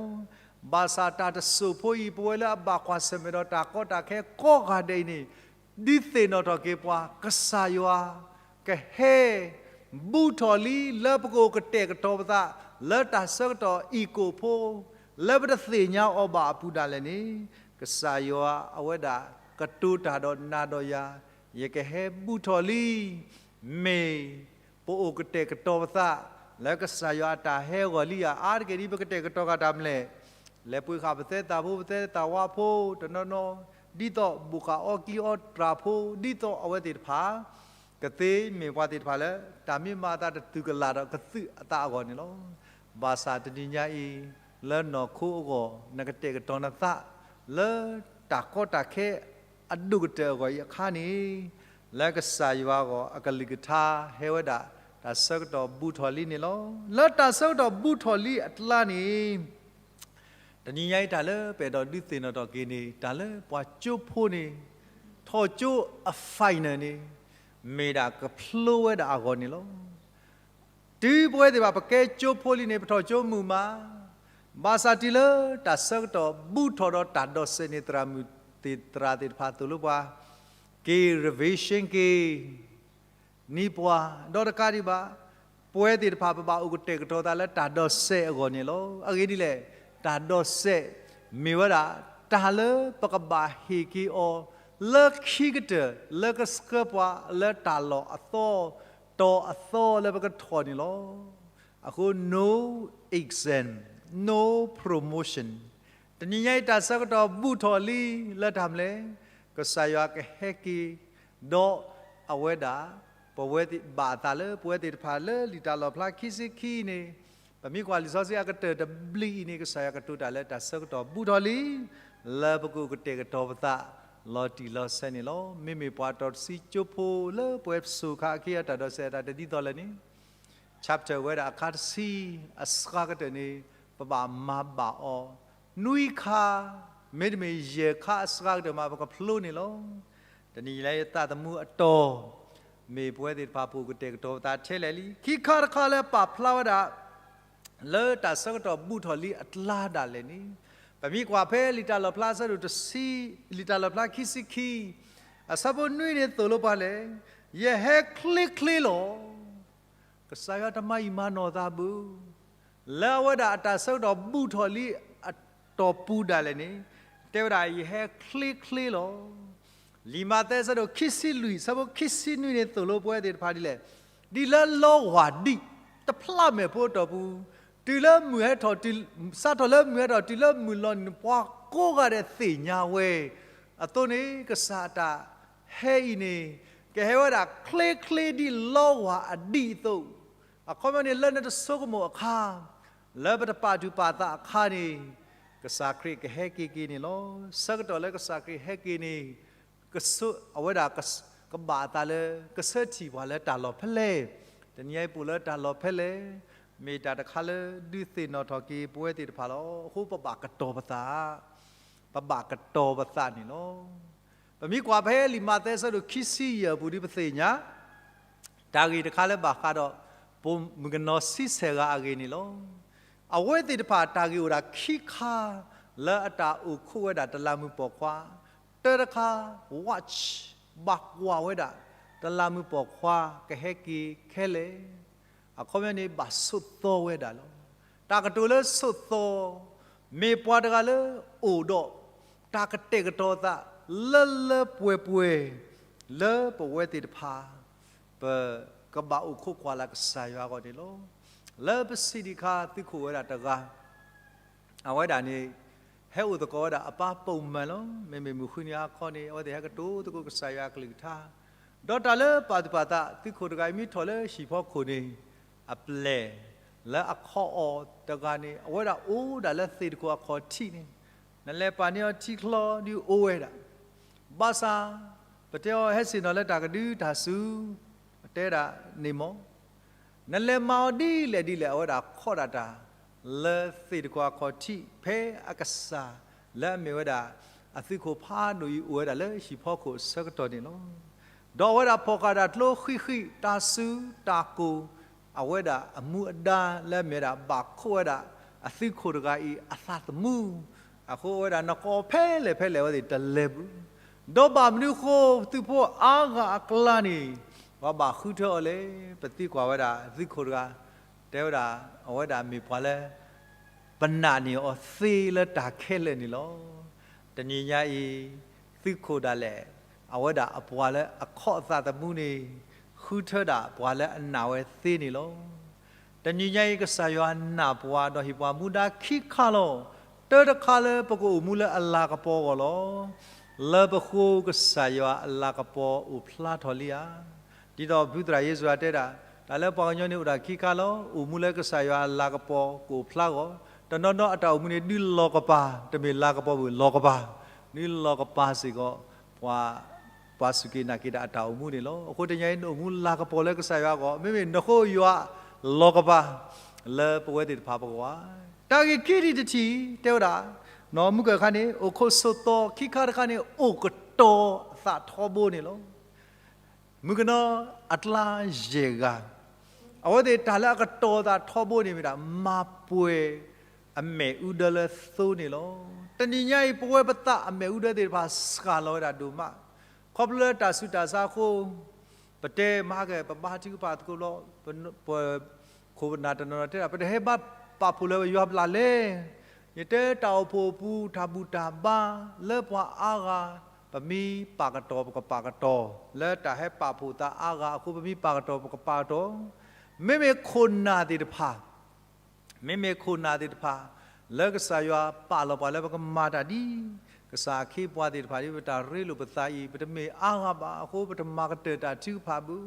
ဘၣ်ဆၣ်တၢ်တစိၢ်ဖိအံၤ ပဝဲလၢအဘၣ်ကွၢ်ဆၢၣ်မဲာ်ဒီးတၢ်ကီတၢ်ခဲကိးဂၤဒဲးအံၤန့ၣ် ဒုးသ့ၣ်နီၣ်ထီၣ်က့ၤပှၤ ကစၢ်ယွၤကဟဲဘူးထီၣ်လံ လၢပကအိၣ်ကတဲာ်ကတီၤပသး လၢတၢ်ဆၢကတီၢ်အံၤကိာ်ဖိ လၢပတသ့ၣ်ညါအီၤဘၣ်အပူၤဒၣ်လဲာ်န့ၣ် ကစၢ်ယွၤအဝဲဒၣ်ကတိၤတၢ်ဒီးနၤဒီးယၤ, ယကဟဲဘူးထီၣ်လံ. မ့ၢ်ပအိၣ်ကတဲာ်ကတီၤပသး လၢကစၢ်ယွၤအတၢ်ဟဲဂီၤလံဧါ. အါတက့ၢ်ဒ်ပကတဲာ်ကတီၤဃာ်တၢ်မနုၤလဲၣ်, လဲၤပှ့ၤဃာ်ပသဲသးဖိ ပသဲသးဝါဖိ တနီၤနီၤ ဒ်သိးဘိၣ်ဃာ်အီကျံအီတြၢ်ဖိ ဒ်သိးအဝဲသ့ၣ်တဖၣ် ကသ့မ့ၢ်ပှၤသ့ၣ်တဖၣ်လၢ တၢ်မ့ၢ်မၤအသးတတုၤကလာ်ဒီးကသုးအသးအဂီၢ်န့ၣ်လီၤ. ဘၣ်ဆၣ်တနံၤညါအံၤ လၢနီၢ်ခိအဂီၢ် နကတဲာ်ကတီၤနသး လၢတၢ်ကီတၢ်ခဲအဒိၣ်ကတၢၢ်အဂီၢ်အံၤအခါန့ၣ် လၢကစၢ်ယွၤအဂီၢ် အကလုၢ်ကထါဟဲဝဲဒၣ် တၢ်ဆၢကတီၢ်ဘူးထီၣ်လံန့ၣ်လီၤ. လၢတၢ်ဆၢကတီၢ်ဘူးထီၣ်လံအကျါန့ၣ် တနံၤညါအံၤတၢ်လၢပအဲၣ်ဒိးဒုးသ့ၣ်နီၣ်ထီၣ်က့ၤန့ၣ် တၢ်လၢပှၤကၠိဖိန့ၣ် ထီၣ်ကၠိအ final န့ၣ် မ့ၢ်ဒၣ်ကဖျိဝဲဒၣ်အဂီၢ်န့ၣ်လီၤ. တုၤပဝဲသ့ၣ်တဖၣ် ပကဲကၠိဖိလံန့ၣ် ပထီၣ်ကၠိမုာ်မး, ဘၣ်ဆၣ်တုၤလၢတၢ်ဆၢကတီၢ်ဘူးထီၣ်ဒီးတၢ်ဒိးစဲးန့ၣ် သရၣ်မုၣ်သ့ၣ်သရၣ်သ့ၣ်တဖၣ်သိၣ်လိပှၤ က့ၤ revision က့ၤ န့ၢ်ပှၤ ဒီးတကးဒံးဘၣ် ပဝဲသ့ၣ်တဖၣ် ပဘၣ်အိၣ်ကတဲာ်ကတီၤသးလၢတၢ်ဒိးစဲးအဂီၢ်န့ၣ်လီၤ. အဂ့ၢ်ဒ်လဲၣ်, တၢ်ဒိးစဲး မ့ၢ်ဝဲဒၣ် တၢ်လၢပကဘၣ်ဟ့ၣ်က့ၤအီၤ လၢခံကတၢၢ် လၢကဆှၢပှၤလၢတၢ်လီၢ်အသီ တီၤအသီလၢပကထီၣ်န့ၣ်လီၤ. အဃိ no exam, no promotion. တနံၤညါအံၤ တၢ်ဆၢကတီၢ်ဘူးထီၣ်လံ လၢတၢ်မနုၤလဲၣ်, ကစၢ်ယွၤကဟဲက့ၤ ဒီးအဝဲဒၣ် ပဝဲသ့ၣ်ဘၣ်အသးလၢ ပဝဲသ့ၣ်တဖၣ်လၢလံာ်တၢ်လီၣ်ဖျါခံဆံခံန့ၣ်, ပမ့ၢ်ကွၢ်လံာ်စီဆှံအကတၢၢ်တဘျုးအံၤန့ၣ် ကစၢ်ယွၤကတိၤတၢ်လၢတၢ်ဆၢကတီၢ်ဘူးထီၣ်လံ, လၢပကအိၣ်ကတဲာ်ကတီၤပသး လီၤတံၢ်လီၤဆဲးန့ၣ်လီၤ. မ့မ့ၢ်ပှၤတီၢ်တဆံကၠိဖိလၢပှဲၤစိၤခါအခံ အတၢ်ဒိးစဲးအတၢ်တဒ်သိးလဲၣ်န့ၣ် chapter ဝဲဒၣ်အခါတဆံအစှၤကတၢၢ်န့ၣ် ပဘၣ်မၤဘၣ်အီၤ နွံခါ မ့တမ့ၢ်ယဲၢ်ခါအစှၤကတၢၢ်မး ပကဖျိန့ၣ်လီၤ. တနံၤညါအံၤ သးသမူအတီၤ မ့ၢ်ပဝဲသ့ၣ်တဖၣ် ပအိၣ်ကတဲာ်ကတီၤပသးထဲလဲၣ်လံ. ခံခါတခါလၢပာ်ဖျါဝဲဒၣ် လၢတၢ်ဆၢကတီၢ်ဘူးထီၣ်လံအကျါဒၣ်လဲာ်န့ၣ်, ပမ့ၢ်ကွၢ်ဖဲလံာ်တၢ်လီၣ်ဖျါအဆၢဒိၣ်တဆံ, လံာ်တၢ်လီၣ်ဖျါခံဆံခံ အဆၢဖိနွံန့ၣ်သိၣ်လိပှၤလဲၣ်, ယဟဲချ့ချ့လီၤ. ကစၢ်ယွၤတမၤယံာ်မၤနီၢ်သးဘၣ်. လၢအဝဲဒၣ်အတၢ်ဆၢကတီၢ်ဘူးထီၣ်လံအတီၢ်ပူၤဒၣ်လဲာ်န့ၣ်, တဲဝဲဒၣ် ယဟဲချ့ချ့လီၤ. လံာ်မးသဲအဆၢဒိၣ်ခံဆံလွံၢ် အဆၢဖိခံဆံနွံန့ၣ်သိၣ်လိပဝဲသ့ၣ်တဖၣ်ဒ်လဲၣ်, ဒ်လၢလီဝၢ်ဒံး တဖျးမဲာ်ဖိအတီၢ်ပူၤ, တုၤလၢမုၢ်ဟဲထီၣ်, စးထီၣ်လၢမုၢ်ဟဲထီၣ် တုၤလၢမုၢ်လီၤန့ၣ် ပှၤကိးဂၤဒဲးသ့ၣ်ညါဝဲ, အသိးန့ၣ် ကစၢ်အတၢ်ဟဲအံၤန့ၣ် ကဟဲဝဲဒၣ်ချ့ချ့ဒ်လီဝၢ်အဒံးအသိး, အခီပညီန့ၣ် လၢနတဆိကမိၣ်အခါ, လၢပတပာ်သူၣ်ပာ်သးအခါန့ၣ်, ကစၢ်ခရံာ်ကဟဲက့ၤက့ၤန့ၣ်လီၤ. ဆၢကတီၢ်လၢကစၢ်ခရံာ်ဟဲက့ၤန့ၣ်, ကဆိ, အဝဲဒၣ်က, ကဘၣ်အသးလၢ ကဆၢထံၣ်ပှၤလၢတၢ်လီၢ်ဖဲလဲၣ်, တနံၤအံၤပအိၣ်လၢတၢ်လီၢ်ဖဲလဲၣ်, မ့ၢ်တၢ်တခါလၢဒုးသ့ၣ်နီၣ်ထီၣ်က့ၤပဝဲသ့ၣ်တဖၣ်လီၤ. အဃိပဘၣ်ကတီၤပသး, ပဘၣ်ကတီၤပသးန့ၣ်လီၤ. ပမ့ၢ်ကွၢ်ဖဲလံာ်မးသဲအဆၢဒိၣ်ခံဆံယဲၢ်အပူၤဒ်ပသ့ၣ်ညါ, တၢ်ဂ့ၢ်တခါလၢဘၣ်ဃးဒီး မုၣ်ကနီၤဆံဆဲၣ်ဂၤအဂ့ၢ်န့ၣ်လီၤ. အဝဲသ့ၣ်တဖၣ်တၢ်ဂ့ၢ်အိၣ်ဒၣ်ခံခါ လၢအတၢ်အိၣ်ခိးဝဲဒၣ်တလးမူးပိာ်ခွါ, တၢတခါ watch ဘၣ်ကွၢ်ဝဲဒၣ် တလးမူးပိာ်ခွါကဟဲက့ၤခဲလဲၣ်, အခီပညီန့ၣ် ဘၣ်ဆိးသီဝဲဒၣ်လီၤ. တၢ်ကတိၤလၢဆိးသီ မ့ၢ်ပှၤတဂၤလၢအိၣ်ဒီး တၢ်ကတဲာ်ကတီၤသး လၢလၢပှဲၤပှဲၤ လၢပဝဲသ့ၣ်တဖၣ် ပကဘၣ်အိၣ်ခိးကွၢ်လၢကစၢ်ယွၤအဂီၢ်န့ၣ်လီၤ. လၢပစံးဒံးခါ သုးခိၣ်ဝဲဒၣ်တဂၤ အဝဲဒၣ်န့ၣ် ဟဲအိၣ်သကိးဝဲဒၣ်အပၢ်ပိာ်မုၣ်လီၤ. မ့မ့ၢ်မုၢ်ဃုနံၤဟါခီန့ၣ် အဝဲသ့ၣ်ဟဲကတိၤသကိးကစၢ်ယွၤအကလုၢ်ကထါ, ဒီးတၢ်လၢပာ်သူၣ်ပာ်သး သုးခိၣ်တဂၤအံၤမ့ၢ်ထီၣ်လၢဟံၣ်ဖီခိၣ်န့ၣ် အပျဲၢ်လၢအခီအီၤတဂၤန့ၣ် အဝဲဒၣ်အိၣ်ဒၣ်လၢသ့ၣ်တခိၣ်အခီၣ်ထံးန့ၣ်, နလဲၤပာ်န့ၢ်အီၤထံချီဒုးအိၣ်ဝဲဒၣ်, ဘၣ်ဆၣ် ပတဲအီၤဟဲဆ့ၣ်နီၤလၢတၢ်ကဒုတၢ်စူၤ, တဲဒၣ်န့ၣ်မ့ၢ် နလဲၤမၤအီၤဒ်လဲၣ်ဒ်လဲၣ် အဝဲဒၣ်ခီဒၣ်တၢ် လၢသ့ၣ်တခိၣ်အခီၣ်ထံး ဖဲအကစၢ်လၢအမ့ၢ်ဝဲဒၣ် အသုးခိၣ်ဖးဒိၣ်အံၤအိၣ်ဝဲဒၣ်လၢဟံၣ်ဖီခိၣ်အဆၢကတီၢ်န့ၣ်လီၤ. ဒီးအဝဲဒၣ်ဖီၣ်ဃာ်တၢ်ကျိဃံးဃံး တၢ်စူၤတၢ်ကိၢ်, အဝဲဒၣ်အမူအဒါလၢအမ့ၢ်ဝဲဒၣ် ဘၣ်ခိးဝဲဒၣ် အသုးခိၣ်တဂၤအံၤအသးသမူ, အဃိအဝဲဒၣ်နကိးဖဲလဲၣ်ဖဲလဲၣ် အဝဲသ့ၣ်တလဲၤဘူး ဒီးဘၣ်မနုၤဃိ သုးဖိအါဂၤအကျါန့ၣ် ပှၤဘၣ်ဃုထၢအီၤလဲၣ်. ပသံကွၢ်ဝဲဒၣ်သုးခိၣ်တဂၤ, တဲဝဲဒၣ် အဝဲဒၣ်မ့ၢ်ပှၤလၢ ပနာ်န့ၢ်အီၤသ့လၢတၢ်ခဲလၢာ်န့ၣ်လီၤ. တနံၤညါအံၤ သုးခိၣ်ဒၣ်လဲာ် အဝဲဒၣ်အပှၤလၢအခီၣ်အသးသမူန့ၣ် ဃုထၢဒၣ်ပှၤလၢအနာ်ဝဲသ့န့ၣ်လီၤ. တနံၤညါအံၤ ကစၢ်ယွၤနာ်ပှၤ ဒီးဟ့ၣ်ပှၤမူဒါခံခါလီၤ. တၢတခါလၢပကအိၣ်မူလၢအလၤကပီၤအဂီၢ်လီၤ. လၢပဃိကစၢ်ယွၤအလၤကပီၤအိၣ်ဖျါထီၣ်လံဧါ. ဒ်သိးဖုသရၣ်ယ့ၣ်ၡူးတဲဒၣ်, တၢ်လၢပှၤကညီန့ၣ်အိၣ်ဒၣ်ခံခါလီၤ. အိၣ်မူလၢကစၢ်ယွၤအလၤကပီၤကအိၣ်ဖျါအဂီၢ်, တနီၤနီၤအတၢ်အိၣ်မူန့ၣ် ဒုးလီၤကပၤ, တမ့ၢ်လၤကပီၤဘၣ် လီၤကပၤ, ဒုးလီၤကပၤစ့ၢ်ကီး ပှၤ ပှၤစူၢ်က့ၤနာ်က့ၤတၢ်အတၢ်အိၣ်မူန့ၣ်လီၤ. အဃိတနံၤညါအံၤ နအိၣ်မူလၤကပီၤလၢကစၢ်ယွၤအဂီၢ်, မ့မ့ၢ်နဃိယွၤလီၤကပၤ လၢပဝဲသ့ၣ်တဖၣ်ပဂီၢ်ဧါ. တၢ်ဂ့ၢ်ခံထံၣ်တထံၣ် တဲဝဲဒၣ်, နီၢ်မူကၢၢ်ခါန့ၣ် အိၣ်ခိးဆိးသီ, ခံခါတခါန့ၣ် အိၣ်ကတီၤအသးထီဘိန့ၣ်လီၤ. မုၣ်ကနီၤအကျါယဲၢ်ဂၤ, အဝဲသ့ၣ်တၢ်လၢအကတီၤအသးထီဘိန့ၣ်မ့ၢ်ဒၣ် မၤပှဲၤအမဲာ်အူဒၢလၢသိန့ၣ်လီၤ. တနံၤညါအံၤ ပဝဲပသးအမဲာ်အူဒၢသ့ၣ်တဖၣ်စှၤလီၤဝဲဒၣ်ဒိၣ်မး, ခီဖျိလၢတၢ်ဆူးတၢ်ဆါအဃိ, ပတဲမၤကဲ ပဘါထုကဖၣ်သကိးဘျီ, ပ ခိၣ်ပနၢ်တနီၤနီၤတဲဒၣ် ပတဟဲဘါပာ်ဖှိၣ်လၢယွၤဘျုးလဲၣ်. ယတဲတၢ်အိၣ်ဖှိၣ်အပူၤ တၢ်ဘူၣ်တၢ်ဘါလၢပှၤအါဂၤ ပမ့ၢ်ပာ်ကတီၤ ပကပာ်ကတီၤ, လၢတၢ်ဟဲပာ်ဖှိၣ်သးအါဂၤအဃိ ပမ့ၢ်ပာ်ကတီၤ ပကပာ်ကတီၤ, မ့မ့ၢ်ခိၣ်နၢ်သ့ၣ်တဖၣ် မ့မ့ၢ်ခိၣ်နၢ်သ့ၣ်တဖၣ် လၢကစၢ်ယွၤပာ်လီၤပှၤလၢပကမၤတၢ်ဒ်ကစၢ်အခ့အပှၤသ့ၣ်တဖၣ် ဒ်ပတၢ်ရ့လိာ်ပသးအံၤ ပတမ့ၢ်အါဂၤဘၣ်အဃိ ပတမၤကတၢၢ်တၢ်ထုကဖၣ်ဘၣ်.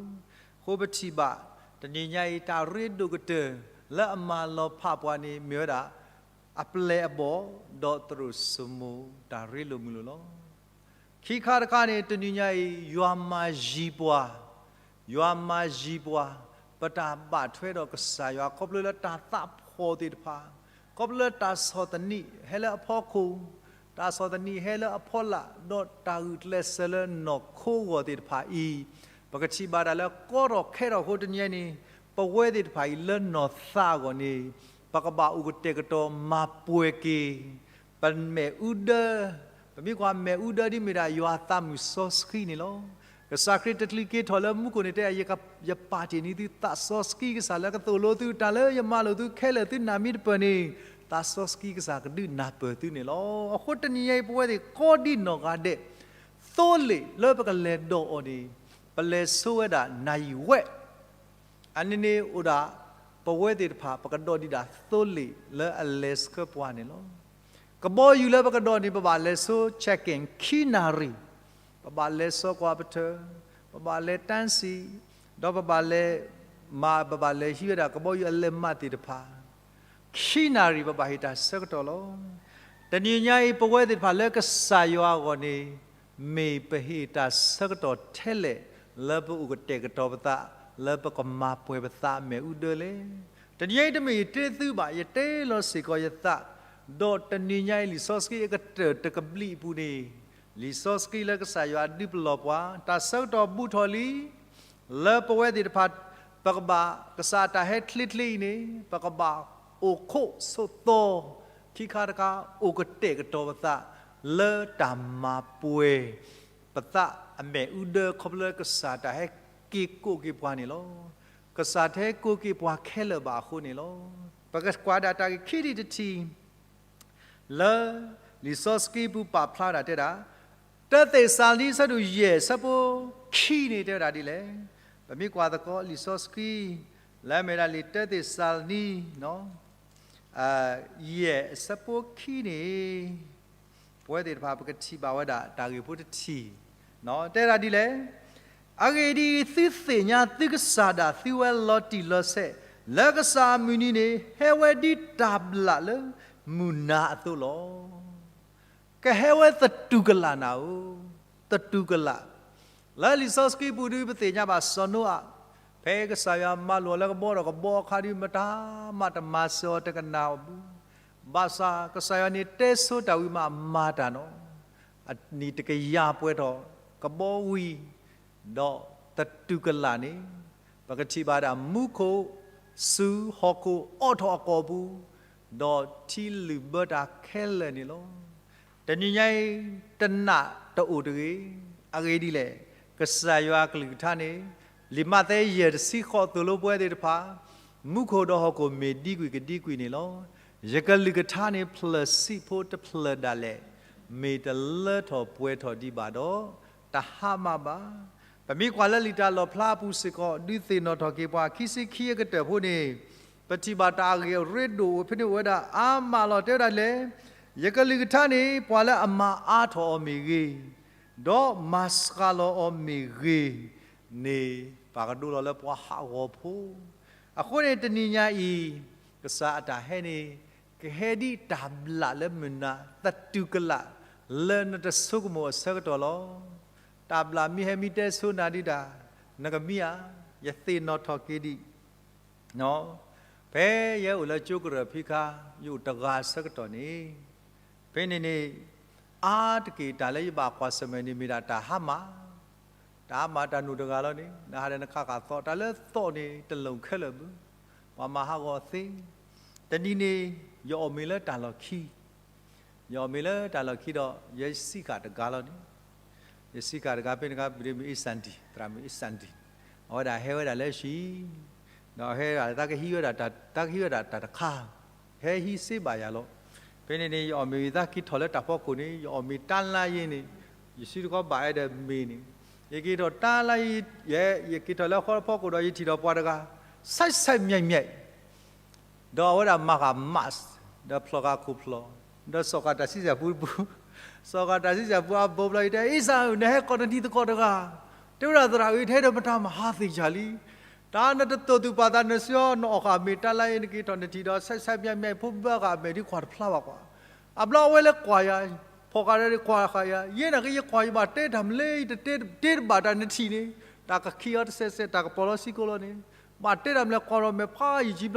အဃိပထံၣ်ဘၣ် တနံၤညါအံၤ တၢ်ရ့ဒိၣ်ကတၢၢ်လၢအမၤလီၤဖးပှၤန့ၣ် မ့ၢ်ဝဲဒၣ် အပျဲၢ်အဘီၣ် ဒီးသရိာ်စိမိၤ တၢ်ရ့လိာ်မုာ်လိာ်လီၤ. ခံခါတခါန့ၣ် တနံၤညါအံၤ ယွၤမၤယံၤပှၤ, ယွၤမၤယံၤပှၤ, ပတၢ်ဘၣ်ထွဲဒီးကစၢ်ယွၤ ခီဖျိလၢတၢ်သးဖှီၣ်သ့ၣ်တဖၣ်, ခီဖျိလၢတၢ်ဆီၣ်သနံးဟဲလၢအဖီခိၣ်, တၢ်ဆီၣ်သနံးဟဲလၢအဖီလာ်, ဒီးတၢ်ဂုာ်ကျဲးစၢးလၢနီၢ်ခိအဂီၢ်သ့ၣ်တဖၣ်အံၤ, ပကထံၣ်ဘၣ်တၢ်လၢကီထီၣ်ခဲထီၣ်အဃိ တနံၤညါအံၤန့ၣ် ပဝဲသ့ၣ်တဖၣ်အံၤလၢနီၢ်သးအဂီၢ်န့ၣ် ပကဘၣ်အိၣ်ကတဲာ်ကတီၤမၤပှဲၤက့ၤ ပမဲာ်အူဒၢ, ပမ့ၢ်ကွၢ်မဲာ်အူဒၢဒ်မ့ၢ်ဒၣ်ယွၤသးမုၢ်စီဆှံန့ၣ်လီၤ. ကစၢ်ခရံာ်တချုးက့ၤထီၣ်လၢမူခိၣ်န့ၣ်တဲ ယပာ်တ့ၢ်န့ၢ်သုသးစီဆှံကစၢ်လၢကသိၣ်လိသု တၢ်လၢယမၤလိာ်သုခဲလၢာ်သုနၢ်မ့ၢ်တပၢၢ်န့ၣ် သးစီဆှံကစၢ်ကဒုးနၢ်ပၢၢ်သုန့ၣ်လီၤ. အဃိတနံၤညါအံၤ ပဝဲသ့ၣ်ကိးဒံနီၢ်ဂၤဒဲး သိလ့ၣ်လၢပကလဲၤဒိးအီၤန့ၣ် ပလဲၤဆိဝဲဒၣ်နၢ်ယံၤဝဲ အန့ၣ်န့ၣ်အိၣ်ဒၣ် ပဝဲသ့ၣ်တဖၣ် ပကဒိးဒံးဒၣ်သိလ့ၣ်လၢအလဲၤဆှၢပှၤန့ၣ်လီၤ. ကဘီယူၤလၢပကဒိးန့ၣ် ပဘၣ်လဲၤဆိ check in ခံနၣ်ရံၣ်, ပဘၣ်လဲၤစီၤကွၢ်ပထၢၣ်, ပဘၣ်လဲၤတၢ်စံၣ်, ဒီးပဘၣ်လဲၤမၤ ပဘၣ်လဲၤဟံးဝဲဒၣ်ကဘီယူၤအလဲၤမးသ့ၣ်တဖၣ် ခံနၣ်ရံၣ် ပဘၣ်ဟ့ၣ်တၢ်ဆၢကတီၢ်လီၤ. တနံၤညါအံၤ ပဝဲသ့ၣ်တဖၣ်လၢကစၢ်ယွၤအဂီၢ်န့ၣ် မ့ၢ်ပဟ့ၣ်တၢ်ဆၢကတီၢ်ထဲလဲၣ် လၢပအိၣ်ကတဲာ်ကတီၤပသး လၢပကမၤပှဲၤပသးအမဲာ်အူဒၢလဲၣ်. တနံၤညါအံၤ တမ့ၢ်ယတဲသုဘၣ်, ယတဲလီၤစ့ၢ်ကီးယသး, ဒီးတနံၤညါအံၤ လံာ်စီဆှံအကတၢၢ်တကဘျံးအပူၤန့ၣ် လံာ်စီဆှံလၢကစၢ်ယွၤဒုးပလီၢ်ပှၤ တၢ်ဆၢကတီၢ်ဘူးထီၣ်လံ လၢပဝဲသ့ၣ်တဖၣ် ပကဘၣ် ကစၢ်အတၢ်ဟဲချ့ချ့အံၤန့ၣ် ပကဘၣ်အိၣ်ခိးဆိးသီ, ခံခါတခါ အိၣ်ကတဲာ်ကတီၤပသး လၢတၢ်မၤပှဲၤပသးအမဲာ်အူဒၢ ခီဖျိလၢကစၢ်တၢ်ဟဲက့ၤကိးက့ၤပှၤန့ၣ်လီၤ. ကစၢ်တဟဲကိးက့ၤပှၤခဲလၢာ်ဘၣ်အဃိန့ၣ်လီၤ. ပကကွၢ်ဒၣ်တၢ်ဂ့ၢ်ခံထံၣ်တထံၣ် လၢလံာ်စီဆှံပူၤပာ်ဖျါဒၣ်တဲဒၣ်, တၢသ့းစၤလနံ ဆၢဒိၣ်ယဲၢ် ဆၢဖိခံန့ၣ် တဲဝဲဒၣ်ဒ်လဲၣ်. ပမ့ၢ်ကွၢ်သကိးလံာ်စီဆှံ လၢအမ့ၢ်ဒၣ်လံာ်တၢသ့းစၤလနံ ယဲၢ် အဆၢဖိခံန့ၣ် ပဝဲသ့ၣ်တဖၣ်ပကထံၣ်ဘၣ်ဝဲဒၣ်တၢ်ဂ့ၢ်ဖိတထံၣ် တဲဒၣ်ဒ်လဲၣ်. အဂ့ၢ်ဒ်အံၤ, သုသ့ၣ်ညါသုကစၢ်ဒၣ်သုဝဲလီၤတံၢ်လီၤဆဲး, လၢကစၢ်အမုၢ်နံၤန့ၣ် ဟဲဝဲဒ်တၢ်ဘျၣ်လၢမုၢ်နၤအသိးလီၤ. ကဟဲဝဲသတူၢ်ကလာ်နၤဧၢ, သတူၢ်ကလာ်. လၢလံာ်စီဆှံပူၤဒုး ပသ့ၣ်ညါဘၣ်စီၤနိအၤ, ဖဲကစၢ်ယွၤမၤလိာ်အီၤလၢကဘီဒီးကဘီအခါဒုး မတၤမၤတမၤစၢၤအီၤတကနၣ်အီၤဘၣ်. ဘၣ်ဆၣ်ကစၢ်ယွၤန့ၣ်တဲဆိတၢ်ဝံၤမးမၤတၢ်နီၤ, အနံၣ်တကယၤပှဲၤထီၣ်ကဘီဝံၤ ဒီးသတူၢ်ကလာ်န့ၣ် ပကထံၣ်ဘၣ်ဒၣ်မူခိၣ် စူၤဟီၣ်ခိၣ်အိးထီၣ်အကီၢ်ပူၤ, ဒီးထံလုၢ်ဘၢတၢ်ခဲလၢာ်န့ၣ်လီၤ. တနံၤညါအံၤ တနာ်တအိၣ်တဂ့ၤ. အဂ့ၢ်ဒ်လဲၣ်, ကစၢ်ယွၤအကလုၢ်ကထါန့ၣ် လံာ်မးသဲယဲၢ်တဆံဃိးသိၣ်လိပဝဲသ့ၣ်တဖၣ်, မူခိၣ်ဒီးဟီၣ်ခိၣ်မ့ၢ်ဒံကွံာ်ကဒံကွံာ်န့ၣ်လီၤ. ယကလုၢ်ကထါန့ၣ် ဖျၢၣ်ဆံးဖိတဖျၢၣ်ဒၣ်လဲာ် မ့ၢ်တလၢထီၣ်ပှဲၤထီၣ်ဒံးဘၣ်ဒီး တဟါမၢ်ဘၣ်. ပမ့ၢ်ကွၢ်လၢလံာ်တၢ်လီၣ်ဖျါအပူၤစ့ၢ်ကီး ဒုးသ့ၣ်နီၣ်ထီၣ်က့ၤပှၤခံဆံခံအကတၢၢ်ဖိန့ၣ်, ပထံၣ်ဘၣ်တၢ်အဂ့ၢ်အရ့ဒိၣ်ဖဲန့ၣ်အိၣ်ဝဲဒၣ်အါမးလီၤ. တဲဝဲဒၣ်လဲၣ်, ယကလုၢ်ကထါန့ၣ် ပှၤလၢအမၤအါထီၣ်အီၤမ့ၢ်ဂ့ၤ, ဒီးမၤစှၤလီၤအီၤမ့ၢ်ဂ့ၤန့ၣ် ပာ်ကဒိလီၤလၢပှၤဟးဂီၤဖိ. အဃိန့ၣ်တနံၤညါအံၤ ကစၢ်အတၢ်ဟဲန့ၣ် ကဟဲဒ်တၢ်ဘျၣ်လၢမုၢ်နၤ သတူၢ်ကလာ် လၢနတဆိကမိၣ်အဆၢကတီၢ်လီၤ. တၢ်ဘျၣ်မ့ၢ်ဟဲမ့ၢ်တဲဆိနၤဒုးတၢ် နကမံဧါ, ယသ့ၣ်နီၣ်ထီၣ်က့ၤဒံး ဖဲယအိၣ်လၢကၠိကရၢၢ်ဖံခါ ယအိၣ်တဂၤဆၢကတီၢ်န့ၣ်, ဖဲန့ၣ်န့ၣ် အါတက့ၢ်တၢ်လၢယဘၣ်ကွၢ်ဆၢၣ်မဲာ်န့ၣ်မ့ၢ်ဒၣ်တၢ်ဟါမၢ်, တၢ်ဟါမၢ်တၢ်နုာ်တဂၤလီၤန့ၣ် နဟးဒီးနခးခးသီၣ် တၢ်လၢသီၣ်န့ၣ် တလိၣ်ခဲလၢာ်ဘၣ်, ပှၤမၤဟးဂီၤသ့, တနံၤန့ၣ် ယအီၣ်မ့ၤလၢတၢ်လီၢ်ခံ ယအီၣ်မ့ၤလၢတၢ်လီၢ်ခံဒီး ယဆံးဃာ်တဂၤလီၤန့ၣ်, ယဆံးဃာ်တဂၤဖဲန့ၣ်ခါ ပဒ့မုၣ်အ့ၣ်စၣ်ဒံၣ် သရၣ်မုၣ်အ့ၣ်စၣ်ဒံၣ်, အဝဲဒၣ်ဟဲဝဲဒၣ်လၢဟံၣ်, ဒီးဟဲဒၣ်သးကဟံးဝဲဒၣ် သးကဟံးဝဲဒၣ်တၢ်တခါ, ဟဲဟံးစ့ဘၣ်ယၤလီၤ. ဖဲန့ၣ်န့ၣ် ယအီၣ်မ့ၤသးက့ၤထီၣ်လၢတၢ်ဖီခိၣ်န့ၣ် ယအီၣ်မ့ၤတၢ်လါယ့န့ၣ်, ယစုတခီဘၣ်အဲၣ်ဒိးမ့ၤန့ၣ်, ယက့ၤထီၣ်တၢ်လါယ့, ယက့ၤထီၣ်လၢဃီဖီခိၣ်ဒီး ယထံၣ်ဒီးပှၤတဂၤ ဆဲးဆဲးမဲာ်မဲာ် ဒီးအဝဲဒၣ်မၤဃာ် mask ဒီးဖျီဃာ်ခိၣ်ဖျီၣ်, ဒီးစိာ်ဃာ်တၢ်ဆံဆံပူတပူ, စိာ်ဃာ်တၢ်ဆံဆံပူအဘိဖျီၣ် ယတဲ အ့ၣ်စၣ်ဧၢ နဟဲကိးနတံၤသကိးတဂၤ, တဲဝဲဒၣ်သရၣ်ဧၢ တဟဲဒီးမတၤမဟါသ့ၣ်ယၤလံ, တၢ်နတတိၢ်သူၣ်ပာ်သးနစုအီၤ နအီၣ်ဃာ်မ့ၤတၢ်လါအံၤ နက့ၤထီၣ်နထံၣ်ဒီး ဆဲးဆဲးမဲာ်မဲာ် ဖိဘၢဃာ်အမဲာ်ဒ်ခွါတဖျါဘၣ်ကွၢ်, အဘျီအဝဲလဲၤကွၢ်ယၤ, ဖီၣ်ဃာ်ဒီးကွၢ်ဃာ်ယၤ, ယဲနာ်က့ ယကွၢ်ယဘၣ်တဲတၢ်မနုၤလဲၣ် ယတတဲတဘၣ်တၢ်နထံၣ်န့ၣ်, တၢ်ကခံးအီၤတစဲးစဲး တၢ်ကပီၤလီၤစံကိလီၤန့ၣ်, ဘၣ်တဲတၢ်မနုၤလဲၣ် ကွၢ်ဒီးမဲာ်ဖးယံာ်ကံဘျီ,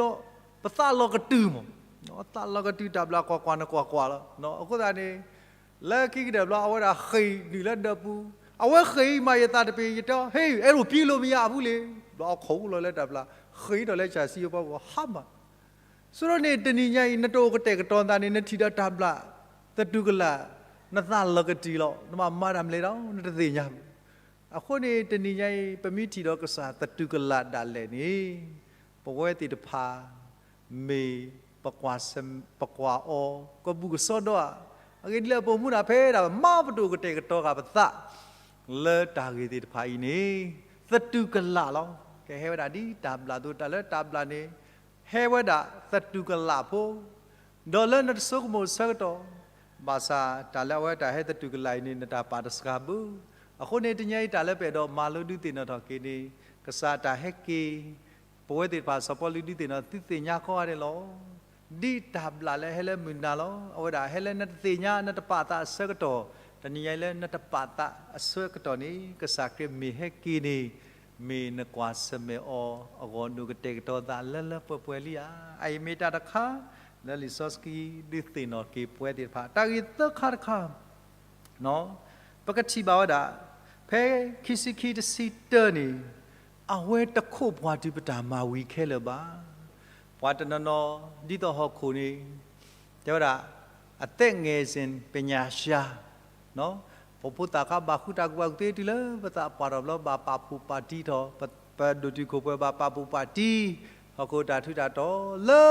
ပသးလီၤကတုၤမး, သးလီၤကတုၤတၢ်ဘျၣ်ကွၢ်ကွၢ်နကွၢ်ကွၢ်လီၤ, အဃိသတးန့ၣ် လၢခံကတၢၢ်ဘျီ အဝဲဒၣ်ဃ့ၢ်နုာ်လၢဒၢးပူၤ, အဝဲဃ့ၢ်အံၤမးယသးတပ့ၤ ယတဲ ဟ့ၣ် အဲၣ်ဒိးပံလိမယါအပူၤလံ, ဘျီအခီၣ်အိၣ်လီၤလၢတၢ်ဘျၣ်, ဃ့ၢ်ဒီးလၢစၢ်စံယိၤပှၤဂီၢ်ဟါမၢ်, ဆိဒီးန့ၣ် တနံၤညါအံၤ နတအိၣ်ကတဲာ်ကတီၤနသးန့ၣ် နထံၣ်ဒီးတၢ်ဘျၣ် သတူၢ်ကလာ်, နသးလီၤကတုၤလီၤ, နဘၣ်မၤတၢ်မနုၤလဲၣ်ဒီး နတသ့ၣ်ညါဘၣ်. အဃိန့ၣ် တနံၤညါအံၤ ပမ့ၢ်ထံၣ်ဒီးကစၢ်သတူၢ်ကလာ်ဒၣ်လဲာ်န့ၣ်, ပဝဲသ့ၣ်တဖၣ် မ့ၢ်ပကွၢ်, ပကွၢ်အီၤ ကဘူၣ်ကစီဒီဧါ, အဂ့ၢ်ဒ်လဲၣ် ပအိၣ်မူဒၣ်ဖဲဒၣ် မၤပတအိၣ်ကတဲာ်ကတီၤဃာ်ပသး လၢတၢ်ဂ့ၢ်သ့ၣ်တဖၣ်အံၤန့ၣ် သတူၢ်ကလာ်လီၤ. ကဟဲဝဲဒၣ်ဒ်တၢ်ဘျၣ်အသိး တၢ်လၢတၢ်ဘျၣ်န့ၣ် ဟဲဝဲဒၣ်သတူၢ်ကလာ်ဖိ, ဒီးလၢနတဆိကမိၣ်အဆၢကတီၢ်, ဘၣ်ဆၣ်တၢ်လၢအဝဲတၢ်ဟဲသတူၢ်ကလာ်အံၤန့ၣ် နတၢ်ပာ်တစှၤဘၣ်. အဃိန့ၣ် တနံၤညါအံၤတၢ်လၢပအဲၣ်ဒိးမၤလိဒုးသ့ၣ်နီၣ်ထီၣ်က့ၤန့ၣ် ကစၢ်တၢ်ဟဲက့ၤ ပဝဲသ့ၣ်တဖၣ် စီၤပီလူးဒုးသ့ၣ်နီၣ် သုသ့ၣ်ညါကိးဂၤဒဲးလီၤ. ဒ်တၢ်ဘျၣ်လၢဟဲလၢမုၢ်နၤလီၤ. အဝဲဒၣ်ဟဲလၢနတသ့ၣ်ညါ နတပာ်သးအဆၢကတီၢ်, တနံၤညါအံၤလၢနတပာ်သးအဆၢကတီၢ်န့ၣ် ကစၢ်ခရံာ်မ့ၢ်ဟဲက့ၤန့ၣ် မ့ၢ်နကွၢ်ဆၢၣ်မဲာ်အီၤအဂီၢ် နအိၣ်ကတဲာ်ကတီၤသးလၢလၢပှဲၤပှဲၤလံဧါ. အအံၤမ့ၢ်တၢ်တခါ လၢလံာ်စီဆှံဒုးသ့ၣ်နီၣ်က့ၤပဝဲသ့ၣ်တဖၣ် တၢ်ဂ့ၢ်သၢခါတခါ ပကထံၣ်ဘၣ်ဝဲဒၣ် ဖဲခံဆံခံတဆံတၢန့ၣ် အဝဲတခိးပှၤတုၤပတၢ်မၤဝံၤခဲလၢာ်ဘၣ်. ပှၤတနီၤနီၤ ဒ်သိးဟီၣ်ခိၣ်န့ၣ် တဲဝဲဒၣ် အသက်ငယ်စဉ်ပညာရှာ ပဖိသၣ်ခါဘၣ်ဃုတၢ်ကူၣ်ဘၣ်ကူၣ်သ့တုၤလၢပသးပှၢ်ထီၣ်ဘျီ ဘၣ်ပာ်ဖှိၣ်ပာ်တံၢ်ထီၣ်, ပဒိၣ်တုာ်ခိၣ်ပှဲၤဘၣ်ပာ်ဖှိၣ်ပာ်တံၢ် ဟီၣ်ခိၣ်တၢ်ထူးတၢ်တီၤ လၢ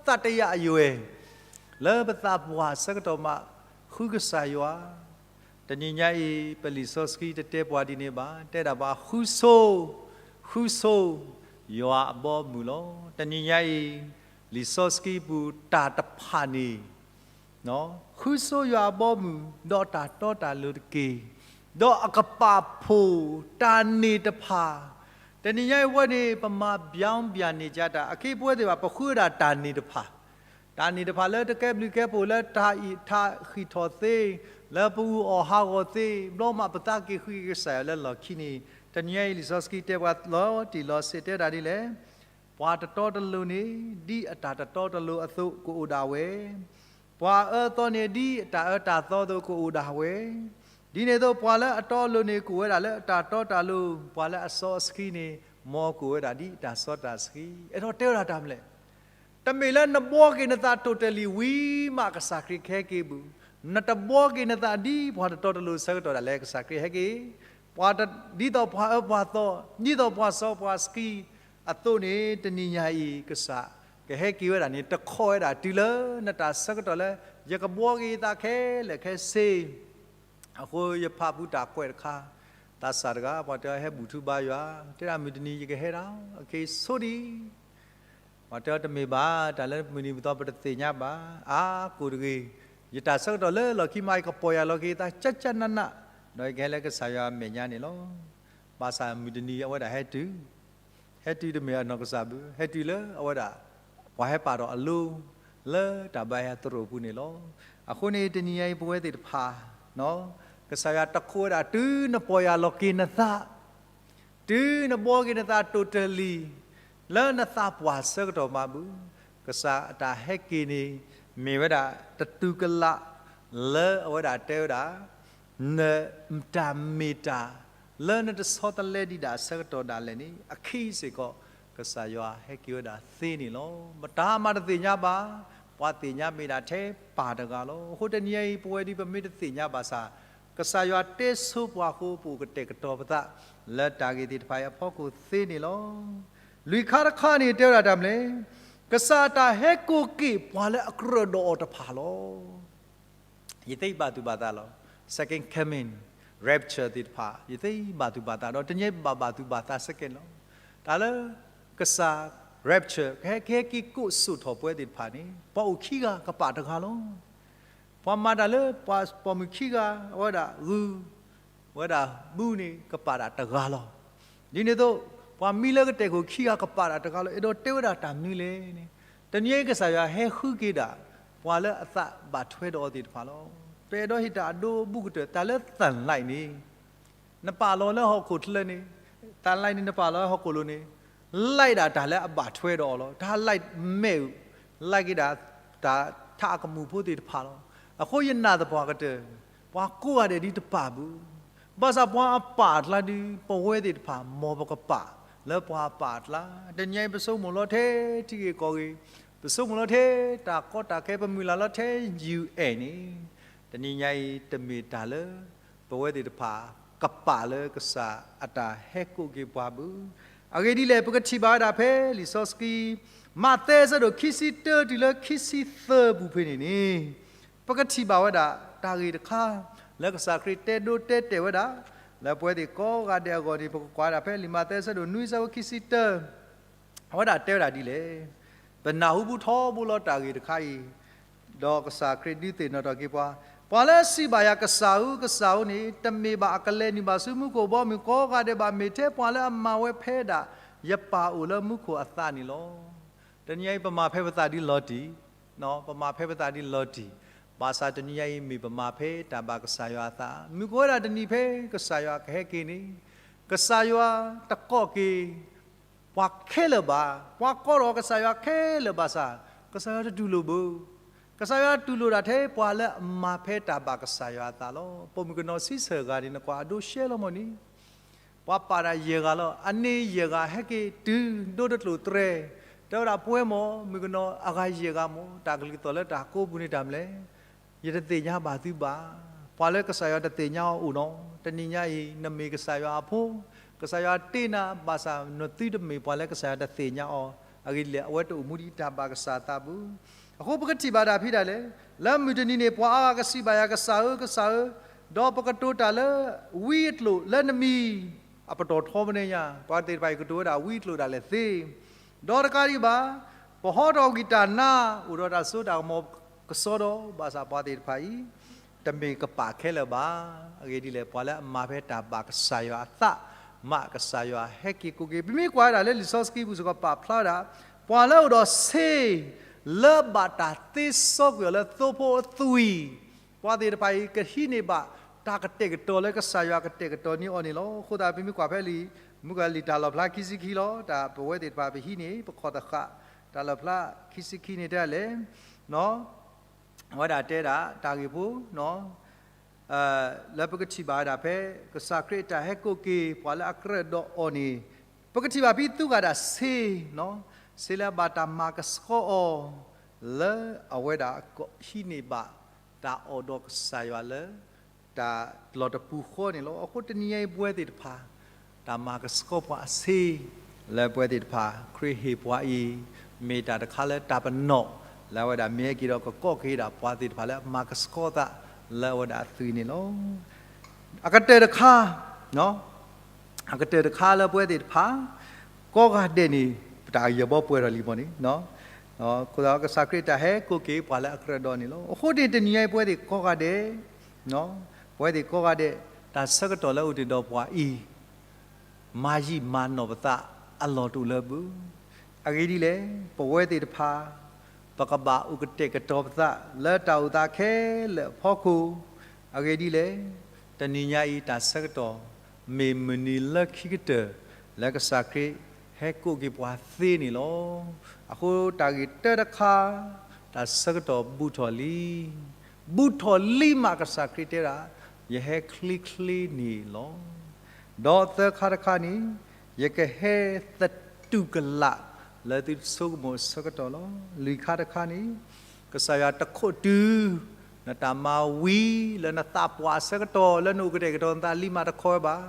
သးတယာ်အယွဲၢ် လၢပသးပှၢ်ဆၢကတီၢ်မး ဃုကစၢ်ယွၤ တနံၤညါအံၤ ပလံာ်စီဆှံတတဲပှၤဒ်န့ၣ်ဘၣ်, တဲဒၣ်ပှၤဃုဆိ, ဃုဆိ ယွၤအဘီအမုၢ်လီၤ. တနံၤညါအံၤ လံာ်စီဆှံပူၤတၢ်တဖၣ်န့ၣ် ဃုဆိယွၤအဘီအမုၢ် ဒီးတၢ်တီတၢ်လိၤတက့ၢ်, ဒီးအကပာ်ဖှိၣ်တၢ်န့ၣ်တဖၣ်, တနံၤညါအံၤဝဲန့ၣ် ပမၤဘျီဘျီန့ၢ်ကတၢ် အခ့အပဝဲသ့ၣ်ဘၣ် ပဃုဝဲဒၣ်တၢ်န့ၣ်တဖၣ် တၢ်န့ၣ်တဖၣ်လၢတကဲဘျုးကဲဖှိၣ် လၢတၢ်အံးထီၣ်ဃံးထီၣ်သ့, လၢပအုၣ်အီၣ်ဟးဂီၤသ့, ဘျီမးပသးက့ၤဃုက့ၤကစၢ်ယွၤလၢလီၢ်ခံန့ၣ် တနံၤညါအံၤလံာ်စီဆှံတဲပှၤလီၤတံၢ်လီၤဆဲးတဲဒၣ်ဒ်လဲၣ်, ပှၤတတီတလိၤန့ၣ် ဒ်အတၢ်တတီတလိၤအသိးကအိၣ်ဒၣ်ဝဲ, ပှၤအၢသီန့ၣ် ဒ်အတၢ်အၢတၢ်သီအသိးကအိၣ်ဒၣ်ဝဲ, ဒ်န့ၣ်အသိး ပှၤလၢအတီအလိၤန့ၣ် ကအိၣ်ဝဲဒၣ်လၢအတၢ်တီတၢ်လိၤ, ပှၤလၢအစီအဆှံန့ၣ် မ်ကအိၣ်ဝဲဒၣ်ဒ်အတၢ်စီတၢ်ဆှံ, အဲၣ်ဒိးတဲဝဲဒၣ်တၢ်မနုၤလဲၣ်. တမ့ၢ်လၢနဘှီက့ၤနသး totally ဝံၤမး ကစၢ်ခရံာ်ကဟဲက့ၤဘၣ်, နတဘှီက့ၤနသးဒ်ပှၤတတီတလိၤဆၢကတီၢ်ဒၣ်လဲာ် ကစၢ်ခရံာ်ဟဲက့ၤ, ပှၤတ, ဒ်သိးပှၤအၢပှၤသီ, ဒ်သိးပှၤစီပှၤဆှံအသိးန့ၣ် တနံၤညါအံၤ ကစၢ်ကဟဲက့ၤဝဲဒၣ်န့ၣ် တခီဝဲဒၣ်တုၤလၢနတၢ်ဆၢကတီၢ်လၢ ယကဘှီက့ၤယသးခဲလၢာ်ခဲဆ့ အဃိယဖးဖုတၢ်ကွဲးတခါ, သးစၢ်တဂၤ ပှၤတဲအီၤဟဲဘူၣ်ထူဘါယွၤ, တဲဒၣ်မုၢ်တနံၤယကဟဲဒၣ် အခ့ဆိဒံး, ပှၤတဲအီၤတမ့ၢ်ဘၣ် တၢ်လၢမုၢ်နံၤမုၢ်သီပတသ့ၣ်ညါဘၣ်, အါကိၢ်တဂ့ၤ, ယတၢ်ဆၢကတီၢ်လၢလီၢ်ခံမး ယကပီၢ်ယၢ်လီၤက့ၤယသးကၠၢ်ကၠၢ်နးနး, ဒီးယကဟဲလၢကစၢ်ယွၤအမဲာ်ညါန့ၣ်လီၤ. ဘၣ်ဆၣ်မုၢ်တနံၤအဝဲဒၣ်ဟဲတုၤ ဟဲတုၤတမ့ၢ်အနီၢ်ကစၢ်ဘၣ်, ဟဲတုၤလၢအဝဲဒၣ် ပှၤဟဲပာ်ဒီးအလိၤ လၢတၢ်ဘါယွၤသရိာ်ပူၤန့ၣ်လီၤ. အဃိန့ၣ် တနံၤညါအံၤပဝဲသ့ၣ်တဖၣ် ကစၢ်ယွၤတခီဝဲဒၣ် တုၤနပီၢ်ယၢ်လီၤက့ၤနသး, တုၤနဘှီက့ၤနသး totally လၢနသးပှၢ်ဆၢကတီၢ်မးဘၣ်, ကစၢ်အတၢ်ဟဲက့ၤန့ၣ် မ့ၢ်ဝဲဒၣ်တတူၢ်ကလာ် လၢအဝဲဒၣ်တဲဝဲဒၣ် နတၢ်မ့ၢ်တၢ် လၢနတဆီတလဲဒံးဒၣ်ဆၢကတီၢ်ဒၣ်လဲာ်န့ၣ် အခံစ့ၢ်ကီး ကစၢ်ယွၤဟဲက့ၤဝဲဒၣ်သ့န့ၣ်လီၤ. မတၤမးတသ့ၣ်ညါဘၣ်, ပှၤသ့ၣ်ညါမ့ၢ်ဒၣ်ထဲပၢ်တဂၤလီၤ. အဃိတနံၤအံၤ ပဝဲဒၣ်ပမ့ၢ်တသ့ၣ်ညါဘၣ်ဆၣ်, ကစၢ်ယွၤတဲဆိပှၤအဃိ ပအိၣ်ကတဲာ်ကတီၤပသး လၢတၢ်ဂ့ၢ်သ့ၣ်တဖၣ်အံၤအဖီခိၣ်သ့န့ၣ်လီၤ. လွံၢ်ခါတခါန့ၣ် တဲဝဲဒၣ်တၢ်မနုၤလဲၣ်, ကစၢ်အတၢ်ဟဲကိးက့ၤပှၤလၢအကြၢးဒီးအီၤတဖၣ်လီၤ. ယသ့ဘၣ်သူၣ်ဘၣ်သးလီၤ. Second coming, rapture သ့ၣ်တဖၣ် ယသ့ဘၣ်သူၣ်ဘၣ်သးဒီး တနံၤအံၤဘၣ်ဘၣ်သူၣ်ဘၣ်သး second လီၤ. တၢ်လၢ ကစၢ် rapture ကဟဲက့ၤ ကဟဲက့ၤကိးစိာ်ထီၣ်ပဝဲသ့ၣ်တဖၣ်န့ၣ် ပှၤအိၣ်ခံဂၤကပာ်တဂၤလီၤ. ပှၤမၤတၢ်လၢပိာ်မုၣ်ခံဂၤ အဝဲဒၣ်ဂုၤ ဝဲဒၣ်ဘူန့ၣ် ကပာ်ဒၣ်တဂၤလီၤ. ဒ်န့ၣ်အသိး ပှၤမံလၢကတဲာ်ခိၣ်ခံဂၤကပာ်ဒၣ်တဂၤလီၤ. အဲၣ်ဒိးတဲဝဲဒၣ်တၢ်မနုၤလဲၣ်န့ၣ်, တနံၤအံၤကစၢ်ယွၤဟဲဃုက့ၤဒၣ် ပှၤလၢအသးဘၣ်ထွဲဒီးအီၤသ့ၣ်တဖၣ်လီၤ. ပအဲၣ်ဒိးဟ့ၣ်တၢ်အဒိအဘူးကတၢၢ် တၢ်လၢသလ့ၣ်န့ၣ် နပာ်လီၤလၢဟီၣ်ခိၣ်ချၢန့ၣ်, သလ့ၣ်န့ၣ် နပာ်လီၤလၢဟီၣ်ခိၣ်လိၤန့ၣ်, လ့ၣ်ဒၣ်တၢ်လၢအဘၣ်ထွဲဒီးအီၤလီၤ. တၢ်လ့ၣ်မဲာ်အုၣ်, လ့ၣ်က့ၤဒၣ်တၢ်ထးအကမူၣ်ဖိသ့ၣ်တဖၣ်လီၤ. အဃိယနာ်သပှၢ်ကတၢၢ်, ပှၤကိးဂၤဒဲးဒ်တပာ်ဘၣ်. ဘၣ်ဆၣ်ပှၤအပာ်အကျါဒုး ပဝဲသ့ၣ်တဖၣ် မ်ပကပာ်လၢပှၤအပာ်အကျါ. တနံၤအံၤပဆိကမိၣ်လီၤထဲထံဂ့ၢ်ကီၢ်ဂ့ၢ်, ပဆိကမိၣ်လီၤထဲတၢ်ကီတၢ်ခဲ, ပမုၢ်လၢ်လီၤထဲ ယူၢ်အဲၣ်န့ၣ်, တနံၤညါအံၤတမ့ၢ်တၢ်လၢ ပဝဲသ့ၣ်တဖၣ် ကပာ်လၢကစၢ်အတၢ်ဟဲကိးက့ၤပှၤဘၣ်. အဂ့ၢ်ဒ်လဲၣ် ပကထံၣ်ဘၣ်ဝဲဒၣ်ဖဲလံာ်စီဆှံ မးသဲအဆၢဒိၣ်ခံဆံတၢတုၤလၢခံဆံသၢပူၤဖဲန့ၣ်န့ၣ်, ပကထံၣ်ဘၣ်ဝဲဒၣ်တၢ်ဂ့ၢ်တခါ လၢကစၢ်ခရံာ်တဲဒိတဲတဲာ်ဝဲဒၣ် လၢပဝဲသ့ၣ်ကိးဂၤဒဲးအဂီၢ်န့ၣ် ပကကွၢ်ဝဲဒၣ်ဖဲလံာ်မးသဲအဆၢဒိၣ်နွံအဆၢဖိခံဆံတၢ အဝဲဒၣ်တဲဝဲဒၣ်ဒ်လဲၣ်. ပနၢ်ဟူဘူးထီဘိလီၤတၢ်ဂ့ၢ်တခါအံၤ, ဒီးကစၢ်ခရံာ်ဒုးသ့ၣ်နီၣ်ထီၣ်က့ၤပှၤ, ပှၤလၢအစံးဘၣ်ယၤ ကစၢ်ဧၢ, ကစၢ်ဧၢန့ၣ် တမ့ၢ်ဘၣ်အကလဲၤနုာ်ဘၣ်ဆူမူခိၣ်ဘီမုၢ်ကိးဂၤဒဲးဘၣ်, မ့ၢ်ထဲပှၤလၢအမၤဝဲဖဲဒၣ် ယပၢ်အိၣ်လၢမူခိၣ်အသးန့ၣ်လီၤ. တနံၤအံၤပမၤဖဲပသးဒ်လီၤတံၢ်, ပမၤဖဲပသးဒ်လီၤတံၢ်, ဘၣ်ဆၣ်တနံၤအံၤမ့ၢ်ပမၤဖဲတၢ်ဘၣ်ကစၢ်ယွၤအသး, မုၢ်ကဝဲဒၣ်တနံၤဖဲကစၢ်ယွၤကဟဲက့ၤန့ၣ်, ကစၢ်ယွၤတကိးက့ၤ ပှၤခဲလၢာ်ဘၣ်, ပှၤကိးထီၣ်ကစၢ်ယွၤခဲလၢာ်ဘၣ်ဆၣ်, ကစၢ်ယွၤတတူၢ်လိာ်ဘၣ်. ကစၢ်ယွၤတူၢ်လိာ်ဒၣ်ထဲပှၤလၢအမၤဖဲတၢ်ဘၣ်ကစၢ်ယွၤအသးလီၤ. ပိာ်မုၣ်ကနီၤဆံဆၢၣ်ဂၤန့ၣ် နကွၢ်အဒိရှဲလီၤမၢ်န့ၣ်, ပှၤပာ်တၢ်ယဲၢ်ဂၤလီၤ. အန့ၣ်ယဲၢ်ဂၤဟဲက့ၤတုၤဒိတကျိာ်တြဲၤ, တဲဝဲဒၣ် ပဝဲမ့ၢ်မုၣ်ကနီၤအဂၤယဲၢ်ဂၤမ့ၢ် တၢ်ကလုၢ်သီၣ်လၢတၢ်ကိးပူၤန့ၣ်တၢ်မနုၤလဲၣ်. ယတသ့ၣ်ညါဘၣ်သုဘၣ်. ပှၤလၢကစၢ်ယွၤတသ့ၣ်ညါအီၤအိၣ်နီၤ. တနံၤညါအံၤ နမ့ၢ်ကစၢ်ယွၤအဖိ, ကစၢ်ယွၤတ့နၤ ဘၣ်ဆၣ်နသုတမ့ၢ်ပှၤလၢကစၢ်ယွၤတသ့ၣ်ညါအီၤ, အဂ့ၢ်ဒ်လဲၣ် အဝဲတအိၣ်မူဒ်တၢ်ဘၣ်ကစၢ်သးဘၣ်. အဃိပကထံၣ်ဘၣ်တၢ်ဖဲဒၣ်လဲၣ်, လၢမုၢ်တနံၤန့ၣ် ပှၤအါဂၤကစံးဘၣ်ယၤ ကစၢ်ဧၢ, ကစၢ်ဧၢ, ဒီးပကတိၤတၢ်လၢဝံအကျိာ်လၢနမံၤ အပတီၢ်ထီပနဲညါ, ပှၤသ့ၣ်တဖၣ်အံၤကတိၤဝဲဒၣ်ဝံအကျိာ်ဒၣ်လဲာ်သ့, ဒီးတကးဒံးဘၣ်, ပဟီထီၣ်ကွံာ်တၢ်နါ, အိၣ်ဒီးတၢ်စိတၢ်ကမီၤကစီဒီ, ဘၣ်ဆၣ်ပှၤသ့ၣ်တဖၣ်အံၤ တမ့ၢ်ကပာ်ခဲလၢာ်ဘၣ်. အဂ့ၢ်ဒ်လဲၣ်, ပှၤလၢအမၤဖဲတၢ်ဘၣ်ကစၢ်ယွၤအသး, မ့ၢ်ကစၢ်ယွၤဟဲက့ၤကိးက့ၤ, ပမ့ၢ်ကွၢ်ဝဲဒၣ်လၢလံာ်စီဆှံပူၤစ့ၢ်ကီးပာ်ဖျါဝဲဒၣ်, ပှၤလၢအိၣ်ဒီးဆ့ လၢဘၣ်တၢ်သ့စီကွံာ်အီၤလၢသိဖိအသွံၣ်, ပှၤသ့ၣ်တဖၣ်အံၤ ကဟံးန့ၢ်ဘၣ်တၢ်ကတဲာ်ကတီၤလၢကစၢ်ယွၤကတဲာ်ကတီၤန့ၢ်အီၤန့ၣ်လီၤ. အဃိသတး ပမ့ၢ်ကွၢ်ဖဲလံာ်, မုၢ်ကလံာ်တၢ်လီၣ်ဖျါခံဆံခံလီၤ. တၢ်ပဝဲသ့ၣ်တဖၣ်ပဟံးန့ၢ် ပခီၣ်သဃာ်, တၢ်လီၣ်ဖျါခံဆံခံန့ၣ်တဲလဲၣ်, အဝဲဒၣ်တဲဒၣ် တၢ်ဂ့ၢ်ဖိ လၢပကထံၣ်ဘၣ်ဝဲဒၣ်ဖဲ ကစၢ်ခရံာ်အတၢ်ဟဲကိးက့ၤ ပှၤလၢအကြၢးဒီးအီၤန့ၣ်, ပကထံၣ်ဘၣ်ဖဲသုဂၤဒၣ်ဆ့, ဆ့လၢအဘၣ်တၢ်မၤကဆှီအီၤ, လၢအဝဲဒၣ်ကဟံးန့ၢ်ဘၣ် တၢ်အီၣ်ဒီးကစၢ်ယွၤလၢ တၢ်လီၢ်တပူၤဃီန့ၣ်လီၤ. အဃိတနံၤညါအံၤပဝဲသ့ၣ်တဖၣ် တၢ်မၤကဆှီပှၤအဆ့ လၢပဝဲသ့ၣ်တဖၣ် ခရံာ်ဟ့ၣ်ပှၤအံၤ မ့ၢ်တၢ်တခါလၢတၢ်ပနီၣ် လၢအဝဲဒၣ်မ့ၢ်ဟဲက့ၤဒီးကကိးက့ၤဒၣ် ပှၤသ့ၣ်တဖၣ်လၢအမၤကဆှီသး လၢအဝဲဒၣ်အသွံၣ်န့ၣ်လီၤ. အကတၢၢ်တခါ, အကတၢၢ်တခါလၢပဝဲသ့ၣ်တဖၣ် ကိးဂၤဒဲးန့ၣ် ပတၢ်ဂ့ၢ်ယီၤဘီပှဲၤထီၣ်လံမီၢ်န့ၣ်, အဃိသတးကစၢ်ခရံာ်တၢ်ဟဲကိးက့ၤပှၤလၢအကြၢးဒီးန့ၣ်လီၤ. အဃိန့ၣ်တနံၤညါအံၤပဝဲသ့ၣ်ကိးဂၤဒဲး, ပဝဲသ့ၣ်ကိးဂၤဒဲး တၢ်ဆၢကတီၢ်လၢအိၣ်တ့ၢ်ဒီးပှၤအံၤ မၤယံာ်မၤနီၢ်ပသးအလီၢ်တအိၣ်လၢၤဘၣ်. အဂ့ၢ်ဒ်လဲၣ်, ပဝဲသ့ၣ်တဖၣ် ပကဘၣ်အိၣ်ကတဲာ်ကတီၤပသး လၢတၢ်အိၣ်သးခဲလၢာ်အဖီခိၣ်, အဂ့ၢ်ဒ်လဲၣ်, တနံၤညါအံၤတၢ်ဆၢကတီၢ် မ့ၢ်မုၢ်နံၤလၢခံကတၢၢ် လၢကစၢ်ခရံာ်ဟဲကိးက့ၤပှၤသ့န့ၣ်လီၤ. အဃိတၢ်ဂ့ၢ်တၢတခါ, တၢ်ဆၢကတီၢ်ဘူးထီၣ်လံ ဘူးထီၣ်လံမးကစၢ်ခရံာ်တဲဒၣ်, ယဟဲချ့ချ့န့ၣ်လီၤ. ဒီးသၢခါတခါန့ၣ်, ယကဟဲသတူၢ်ကလာ်လၢသုတဆိကမိၣ်အဆၢကတီၢ်လီၤ. လွံၢ်ခါတခါန့ၣ်, ကစၢ်ယွၤတခိးတုၤ နတၢ်မၤဝံၤလၢနသးပှၢ်အဆၢကတီၢ် လၢနအိၣ်ကတဲာ်ကတီၤနသးလံမးတခီဝဲဘၣ်.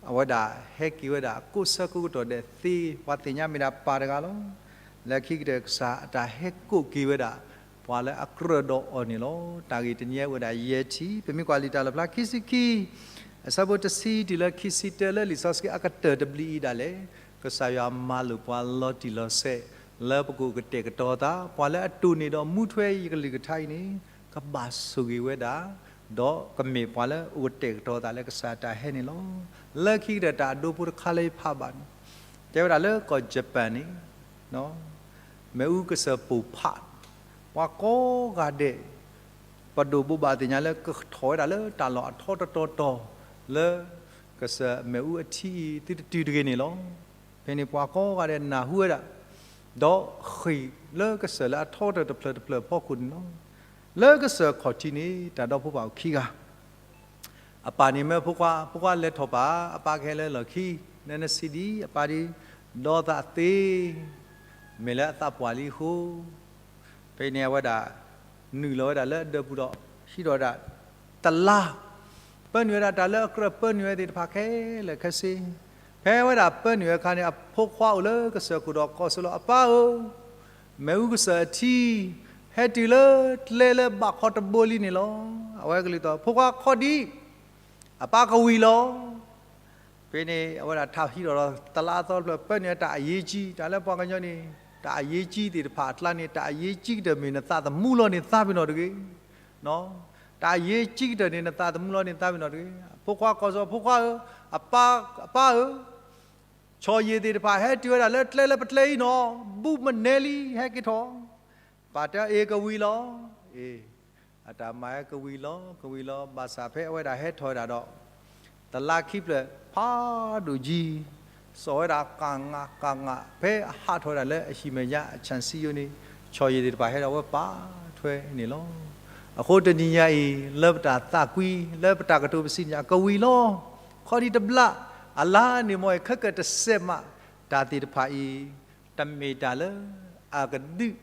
အဝဲဒၣ်ဟဲက့ၤဝဲဒၣ်ကိးဆၢကိးကတီၢ်ဒဲးသ့ ပှၤသ့ၣ်ညါမ့ၢ်ဒၣ်ပၢ်တဂၤလီၤ. လၢခံကတၢၢ်ကစၢ်အတၢ်ဟဲကိးက့ၤဝဲဒၣ် ပှၤလၢအကြၢးဒီးအီၤန့ၣ်လီၤ. တၢ်ဂ့ၢ်တနံၤညါဝဲဒၣ်ယဲၢ်ထံၣ်, ပမ့ၢ်ကွၢ်လံာ်တၢ်လီၣ်ဖျါခံဆံခံ, အဆၢဖိတဆံတုၤလၢခံဆံတၢလၢလံာ်စီဆှံအကတၢၢ်တဘျီအံၤဒၣ်လဲာ်, ကစၢ်ယွၤမၤလိာ်ပှၤလီၤတံၢ်လီၤဆဲး လၢပကအိၣ်ကတဲာ်ကတီၤသး, ပှၤလၢအတိၢ်န့ၢ်ဒီးမူထွဲယကလုၢ်ကထါအံၤန့ၣ် ကဘၣ်ဆိၣ်ဂ့ၤဝဲဒၣ်, ဒီးကမ့ၢ်ပှၤလၢအိၣ်ကတဲာ်ကတီၤသးလၢကစၢ်တၢ်ဟဲန့ၣ်လီၤ. လၢခံကတၢၢ်တၢ်အဒိဖိတခါလၢယဖးဘၣ်န့ၣ်, တဲဝဲဒၣ်လၢကီၢ် Japan န့ၣ် မ့ၣ်အူကစၢၢ်ပိၢ်ဖး, ပှၤကိးဂၤဒဲး ပဒိၣ်ဘိးဘၣ်သ့ၣ်ညါလၢကထီၣ်ဝဲဒၣ်လၢတၢ်လီၢ်အထီတတီၤတီၤ လၢကစၢၢ်မ့ၣ်အူအထံအံၤ သုတတုၤတဂ့ၤန့ၣ်လီၤ. ဖဲန့ၣ်ပှၤကိးဂၤဒဲးနၢ်ဟူဝဲဒၣ်, ဒီးဃ့ၢ်လၢကစၢၢ်လၢအထီတတီၤတဖျၢၣ်တဖျၢၣ်အဖီခိၣ်န့ၣ်လီၤ. လၢကစၢၢ်ခီၣ်ထံးန့ၣ် တၢ်ဒီဖိပၢ်အိၣ်ခံဂၤ အပၢ်န့ၣ်မၢဖိခွါ, ဖိခွါလဲၤထီၣ်ပၢ်, အပၢ်ကဟဲလၢလီၢ်ခံ, နနစံးဒ်အံၤ, အပၢ်ဒ်, ဒီသးသ့, မ့ၢ်လၢအသးပှၢ်လံအဃိ, ဖဲန့ၣ်အဝဲဒၣ် နုာ်လီၤဝဲဒၣ်လၢအဒၢးပူၤဒီး ဟံးထီၣ်ဝဲဒၣ်တလါ, ပၢနုာ်ဝဲဒၣ်တၢ်လၢအကြၢးပၢနုာ်ဝဲသ့ၣ်တဖၣ်ခဲလၢာ်ခဲဆ့, ဖဲဝဲဒၣ်ပၢနုာ်အခါန့ၣ် အဖိခွါအိၣ်လၢကစၢၢ်ခိၣ်ဒီးကိးဆၢလီၤ, အပၢ်ဧၢ, မ့ၣ်အူကစၢၢ်အထံ ဟဲတုၤလၢကျဲလၢဘၣ်ခီတဘိလံန့ၣ်လီၤ. အဝဲကလုၢ်သီၣ် ဖိခွါခီၣ်ဒံး, အပၢ်ကဝံၤလီၤ. ဖဲန့ၣ် အဝဲဒၣ်ထးဟံးထီၣ်ဒီးတလါအသီတဖျၢၣ် ပၢနုာ်ဝဲတၢ်အရေးကြီး, တၢ်လၢပှၤကညီန့ၣ် တၢ်အရေးကြီးသ့ၣ်တဖၣ်အကျါန့ၣ် တၢ်အရေးကြီးကတၢၢ်မ့ၢ်နသးသမူလီၤန့ၣ်သးပ့ၤနီၣ်တဂ့ၤ. တၢ်အရေးကြီးကတၢၢ်န့ၣ် နသးသမူလီၤန့ၣ်သးပ့ၤနီၣ်တဂ့ၤ. ဖိခွါကိးစီၤ ဖိခွါဧၢ, အပၢ်, အပၢ်ဧၢ, ဆီၣ်ယံာ်သ့ၣ်တဖၣ်ဟဲတုၤဝဲဒၣ်လၢကျဲလၢပကျဲအံၤနီၤ, ဘူးမနဲလံ ဟဲက့ၤထီၣ်. ပၢ်တဲအီၤ အ့ၣ် ကဝံၤလီၤ. အ့ၣ်, အတၢ်မၤဝဲကဝံၤလီၤ, ကဝံၤလီၤ, ဘၣ်ဆၣ်ဖဲအဝဲဒၣ်ဟဲထီၣ်ဝဲဒၣ်ဒီး တလါခံဖျၢၣ်ဖးဒိၣ်ကံ, စိာ်ဝဲဒၣ်ကးငးကးငး, ဖဲအဟးထီၣ်ဝဲဒၣ်လၢအဟံၣ်မဲာ်ညါအဆၣ်စံယိၤန့ၣ် ဆီၣ်ယံာ်သ့ၣ်တဖၣ်ဟဲဒီးဝဲပာ်ထွဲန့ၣ်လီၤ. အဃိတနံၤညါအံၤ လၢပတၢ်သးကွံ လၢပတၢ်ကတိၤပစံးန့ၣ် အကဝံၤလီၤ. ခီဒံးတဘျီ အလါန့ၣ်မ်အံၤ ခဲကတစဲးမး တၢ်သ့ၣ်တဖၣ်အံၤ တမ့ၢ်တၢ်လၢအကဒုး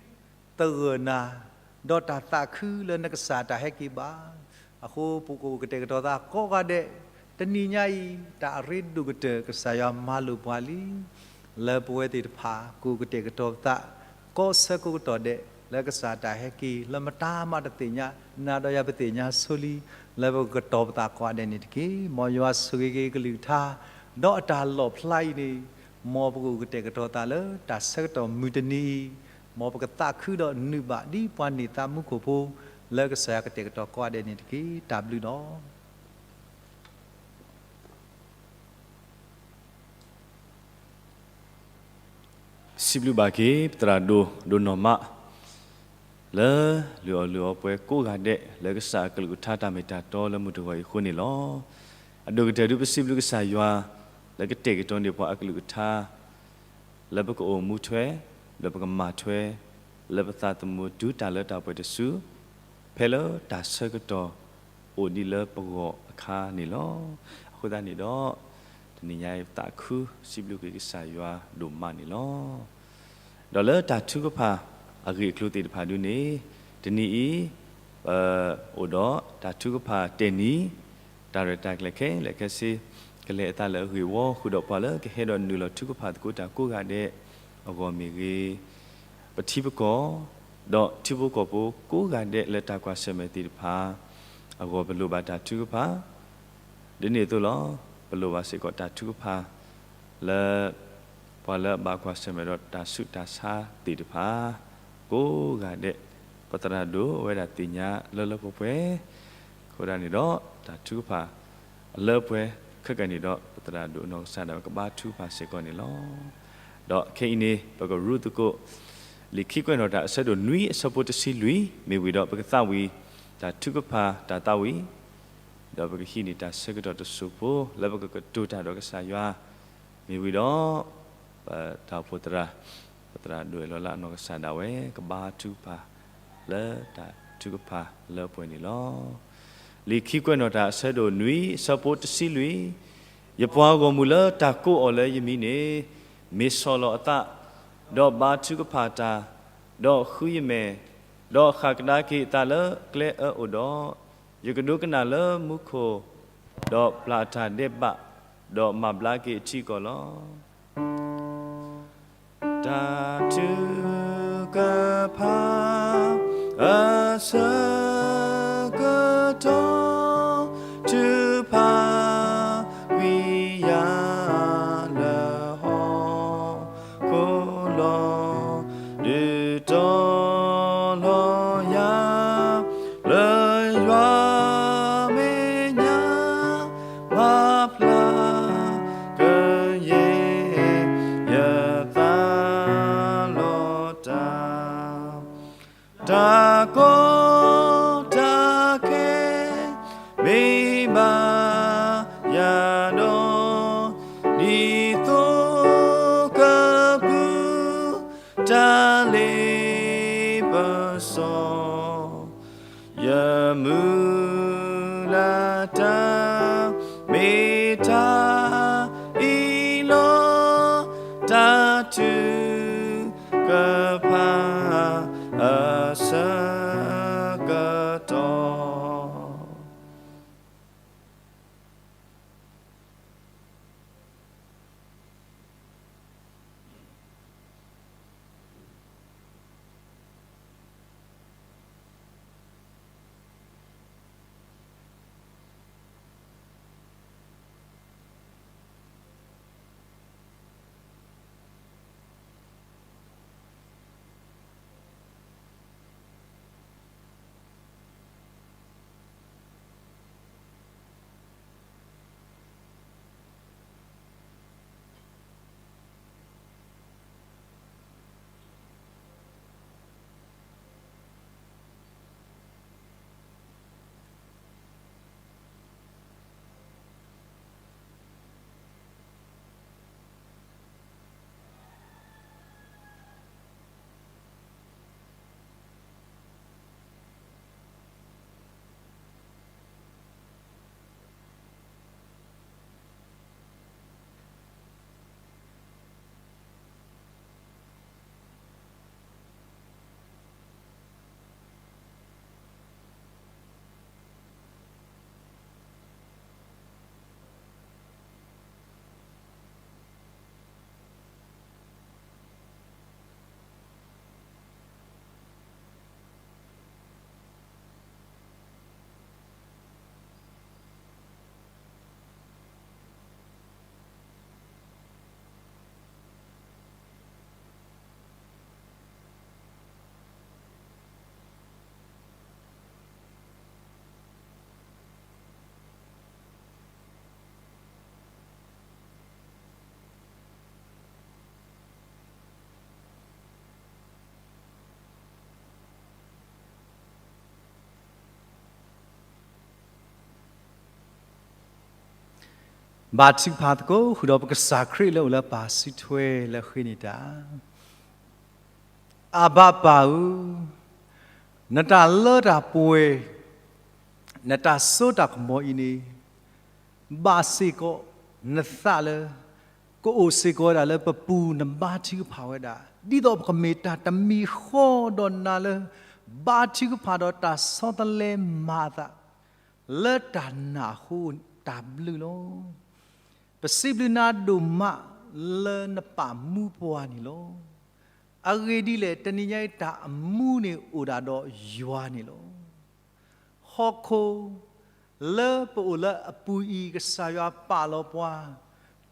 သဂၢၢ်နၤ ဒီးတၢ်သးခုလၢနကစၢ်တၢ်ဟဲက့ၤဘၣ်. အဃိပကအိၣ်ကတဲာ်ကတီၤသးကိးဂၤဒဲး, တနံၤညါအံၤ တၢ်အရ့ဒိၣ်ကတၢၢ် ကစၢ်ယွၤမၤလိာ်ပှၤလံ လၢပဝဲသ့ၣ်တဖၣ် ကအိၣ်ကတဲာ်ကတီၤပသး ကိးဆၢကိးကတီၢ်ဒဲး လၢကစၢ်တၢ်ဟဲက့ၤ လၢမတၤမးတသ့ၣ်ညါ, နၤဒီးယၤပသ့ၣ်ညါဆိလံ, လၢပကကတီၤပသးကိးဂၤဒဲးန့ၣ်တက့ၢ်. မ်ယွၤဆိၣ်ဂ့ၤက့ၤကလုၢ်ကထါ ဒီးအတၢ်လီၣ်ဖျါအံၤန့ၣ်, မ်ပကအိၣ်ကတဲာ်ကတီၤသးလၢတၢ်ဆၢကတီၢ်မုၢ်တနံၤအံၤ, မ်ပကသးခုဒီးနုာ်ဘၣ်ဒ်ပှၤန့ၢ်သးမူခိၣ်ဖိ လၢကစၢ်ယွၤကတဲာ်ကတီၤကိးဂၤဒဲးန့ၣ်တက့ၢ်. တၢ်ဘျုးလီၤ. စံးဘျုးဘၣ်က့ၤ ပသရၣ်ဒိၣ်ဒိၣ်နီၢ်မး လၢလုၢ်အီၣ်လုၢ်အီပှၤကိးဂၤဒဲး လၢကစၢ်အကလုၢ်ကထါတၢ်မ့ၢ်တၢ်တီလၢမုၢ်တဂီၤအံၤအဃိန့ၣ်လီၤ. အဒိၣ်ကတၢၢ်ဒုးပစံးဘျုးကစၢ်ယွၤ လၢကတဲာ်ကတီၤန့ၢ်ပှၤအကလုၢ်ကထါ လၢပကအိၣ်မူထွဲ, ဒီးပကမၤထွဲ, လၢပသးသမူတုၤတၢ်လၢတၢ်ပှဲၤတစု, ဖဲလၢတၢ်ဆၢကတီၢ်အိၣ်ဒံးလၢပဂီၢ်အခါန့ၣ်လီၤ. အဃိသတးန့ၣ်ဒီး တနံၤညါအံၤပသးခုစံးဘျုးက့ၤကစၢ်ယွၤဒိၣ်မးန့ၣ်လီၤ. ဒီးလၢတၢ်ထုကဖၣ်အဂ့ၢ်အကျိၤသ့ၣ်တဖၣ်ဒုန့ၣ်, တနံၤအံၤ ပအိၣ်ဒီးတၢ်ထုကဖၣ်တ့ၢ်နံၤ, တၢ်ရဲၣ်တၢ်ကျဲၤခဲလၢာ်ခဲဆ့, ကလဲၤအသးလၢအဂ့ၢ်ဝီ ဃုာ်ဒီးပှၤလၢကဟဲဒီးနုာ်လီၤထုကဖၣ်သကိးတၢ်ကိးဂၤဒဲးအဂီၢ်မ့ၢ်ဂ့ၤ, ပထံပကီၢ်, ဒီးထံဖိကီၢ်ဖိကိးဂၤဒဲးလၢတၢ်ကွၢ်ဆၢၣ်မဲာ်သ့ၣ်တဖၣ်အဂီၢ် ပလိၣ်ဘၣ်တၢ်ထုကဖၣ်, ဒ်န့ၣ်အသိးလီၤ. ပလိၣ်ဘၣ်စ့ၢ်ကီးတၢ်ထုကဖၣ်လၢ ပှၤလၢအဘၣ်ကွၢ်ဆၢၣ်မဲာ်ဒီးတၢ်ဆူးတၢ်ဆါသ့ၣ်တဖၣ် ကိးဂၤဒဲး, ပသရၣ်ဒိၣ်အဝဲဒၣ်သ့ၣ်ညါလၢလၢပှဲၤပှဲၤ, အဃိဒၣ်န့ၣ်ဒီး တၢ်ထုကဖၣ်အလၢပှဲၤခဲကနံၣ်ဒီး ပသရၣ်ဒိၣ်အနီၢ်ကစၢ်ဒၣ်ဝဲကဘါထုကဖၣ်စ့ၢ်ကီးန့ၣ်လီၤ. ဒီးခဲအံၤန့ၣ် ပကရူသကိး လံာ်ခံကွဲးနီၣ်တၢ်အဆၢဒိၣ်နွံအဆၢဖိတဆံလွံၢ်, မ့ၢ်ဝံၤဒီးပကသးဝံၤ တၢ်ထုကဖၣ်တၢ်သးဝံၣ် ဒီးပကဟံးန့ၢ်တၢ်ဆၢကတီၢ်တစိၢ်ဖိ လၢပကကတိၤတၢ်ဒီးကစၢ်ယွၤ, မ့ၢ်ဝံၤဒီး ပတၢ်အိၣ်ဖှိၣ်သရၣ်, ပသရၣ်ဒိၣ်အဲၣ်လီၤလၢအနီၢ်ကစၢ်ဒၣ်ဝဲ ကဘါထုကဖၣ်လၢတၢ်ထုကဖၣ်လၢပှဲၤန့ၣ်လီၤ. လံာ်ခံကွဲးနီၣ်တၢ်အဆၢဒိၣ်နွံအဆၢဖိတဆံလွံၢ်, ယပှၤဂီၢ်မုၢ်လၢတၢ်ကိးအီၤလၢယမံၤန့ၣ်, မ့ၢ်ဆီၣ်လီၤအသး, ဒီးဘါထုကဖၣ်တၢ်, ဒီးဃုယမဲာ်, ဒီးဃၣ်ကဒါက့ၤအသးလၢကျဲအၢအိၣ်ဒီး, ယကဒိကနၣ်လၢမူခိၣ်, ဒီးပျၢ်အတၢ်ဒဲးဘး, ဒီးမၤဘျါက့ၤအထံအကီၢ်လီၤ. တၢ်ထုကဖၣ်အဆၢကတီၢ် ထုးဖးကွံာ်ယၤလၢဟီၣ်ခိၣ်လီၤ. ဒုးတီၤလီၤယၤ လၢယွၤမဲာ်ညါ မၤဖျါကယဲၢ် ယသးလီတၢ်, တၢ်ကီတၢ်ခဲ မ့ၢ်ဘၣ်ယၤဒီး ဒ်သိကပူၤ တၢ်လ့ပစီ ယမုၢ်လၢ်တၢ် မ့ၢ်တၢ်အံၤလီၤ. တၢ်ထုကဖၣ်အဆၢကတီၢ် ဘါထုကဖၣ်သကိးဃုာ်ဒီးပကစၢ်ခရံာ်လၢအိၣ်လၢပၢ်စုထွဲလၢအဃ့န့ၢ်တၢ်, အၤဘၣ်ပၢ်ဧၢ, နတၢ်လၢတၢ်ပှဲၤ, နတၢ်စိတၢ်ကမီၤအံၤန့ၣ် ဘၣ်စ့ၢ်ကီးနသးလၢ ကအိၣ်စ့ၢ်ကီးဝဲဒၣ်လၢပပူၤ နဘါထုကဖၣ်ဝဲဒၣ် ဒ်သိးပကမ့ၢ်တၢ်တမံၤဃီဒီးနၤလၢ ဘါထုကဖၣ်ဒီးတၢ်ဆီတလဲမၤအသး လၢတၢ်နာ်အဃိတၢ်ဘျုးလီၤ. ပစံးဘျုးနၤဒိၣ်မးလၢနပာ်မူပှၤန့ၣ်လီၤ. အဂ့ၢ်ဒ်လဲၣ် တနံၤညါအံၤတၢ်အမူန့ၣ်အိၣ်ဒၣ်ဒီးယွၤန့ၣ်လီၤ. ဟီၣ်ခိၣ်လၢပအိၣ်လၢအပူၤအံၤ ကစၢ်ယွၤပာ်လီၤပှၤ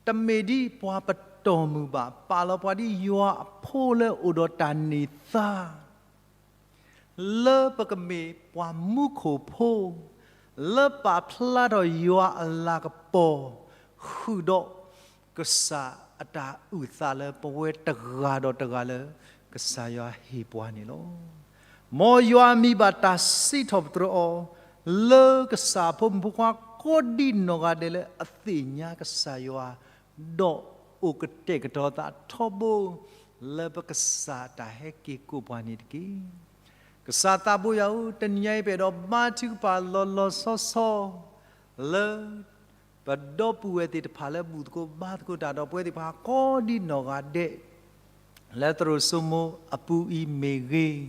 တမ့ၢ်ဒ်ပှၤပတီၢ်မုၢ်ဘၣ်, ပာ်လီၤပှၤဒ်ယွၤအဖိလၢအိၣ်ဒီးတၢ်န့ၢ်သါ လၢပကမ့ၢ်ပှၤမူခိၣ်ဖိ လၢပာ်ဖျါထီၣ်ယွၤအလၤကပီၤ ဃုာ်ဒီးကစၢ်အတၢ်အုၣ်သးလၢပဝဲတဂၤဒီးတဂၤလၢ ကစၢ်ယွၤဟ့ၣ်ပှၤန့ၣ်လီၤ. မ်ယွၤအမံၤဘၣ်တၢ်စံးထီၣ်ပတြၢၤအီၤ လၢကစၢ်အဖိမုၣ်ဖိခွါကိးဒံနီၢ်ဂၤဒဲးလၢအသ့ၣ်ညါကစၢ်ယွၤ ဒီးအိၣ်ကတဲာ်ကတီၤသးထီဘိ လၢပကစၢ်တၢ်ဟဲက့ၤကိးပှၤန့ၣ်တက့ၢ်. ကစၢ်သးဘိယွၤဧၢ, တနံၤညါအံၤပအဲၣ်ဒိးဘါထုကဖၣ်လီၤလီၤဆီဆီ လၢ ပဒီပုၢ်ဝဲၢ်သ့ၣ်တဖၣ်လၢဘူၣ်သကိးဘါသကိးတၢ်ဒီးပဝဲသ့ၣ်တဖၣ်ကိးဒံနီၢ်ဂၤဒဲး လၢသရိာ်စိမိၤအပူၤအံၤမ့ၢ်ဂ့ၤ,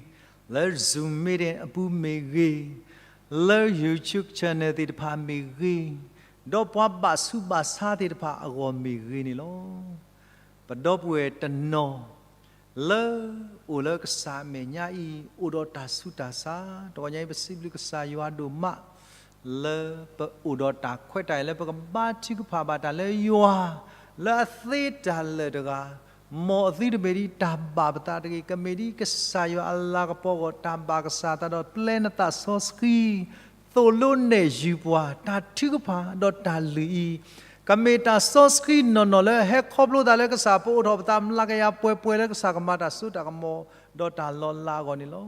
လၢ Zoom meeting အပူၤမ့ၢ်ဂ့ၤ, လၢ YouTube channel သ့ၣ်တဖၣ်မ့ၢ်ဂ့ၤ, ဒီးပှၤဘၣ်ဆူးဘၣ်ဆါသ့ၣ်တဖၣ်အဂီၢ်မ့ၢ်ဂ့ၤန့ၣ်လီၤ. ပဒီပုၢ်ဝဲၢ်တနီၤ လၢအိၣ်လၢကစၢ်အမဲာ်ညါအံၤ အိၣ်ဒီးတၢ်ဆူးတၢ်ဆါ, တဂီၤညါအံၤပစံးဘျုးကစၢ်ယွၤဒိၣ်မး လၢပအိၣ်ဒီးတၢ်ခွဲးတၢ်ယာ်လၢပကဘါထုကဖၣ်ဘၣ်တၢ်လၢယွၤ လၢအသ့တၢ်လၢာ်တဂၤ, မ်အသုတမ့ၢ်ဒ်တၢ်ဘၣ်ပသးတဂ့ၤ, ကမ့ၢ်ဒ်ကစၢ်ယွၤအလၤကပီၤအဂီၢ် တၢ်ဘၣ်ကစၢ်သးဒီးပျဲနသးစီဆှံ သိၣ်လိနဲၣ်ယုာ်ပှၤ, တၢ်ထုကဖၣ်ဒီးတၢ်လုၢ်အံၤ ကမ့ၢ်တၢ်စီဆှံနီၢ်နီၢ်လၢဟဲခီဖျိသးလၢကစၢ်ပအိးထီၣ်ပသး မျးကယၤပှဲၤပှဲၤလၢကစၢ်ကမၤတၢ်စိတၢ်ကမီၤ ဒီးတၢ်လီၤလးအဂီၢ်န့ၣ်လီၤ.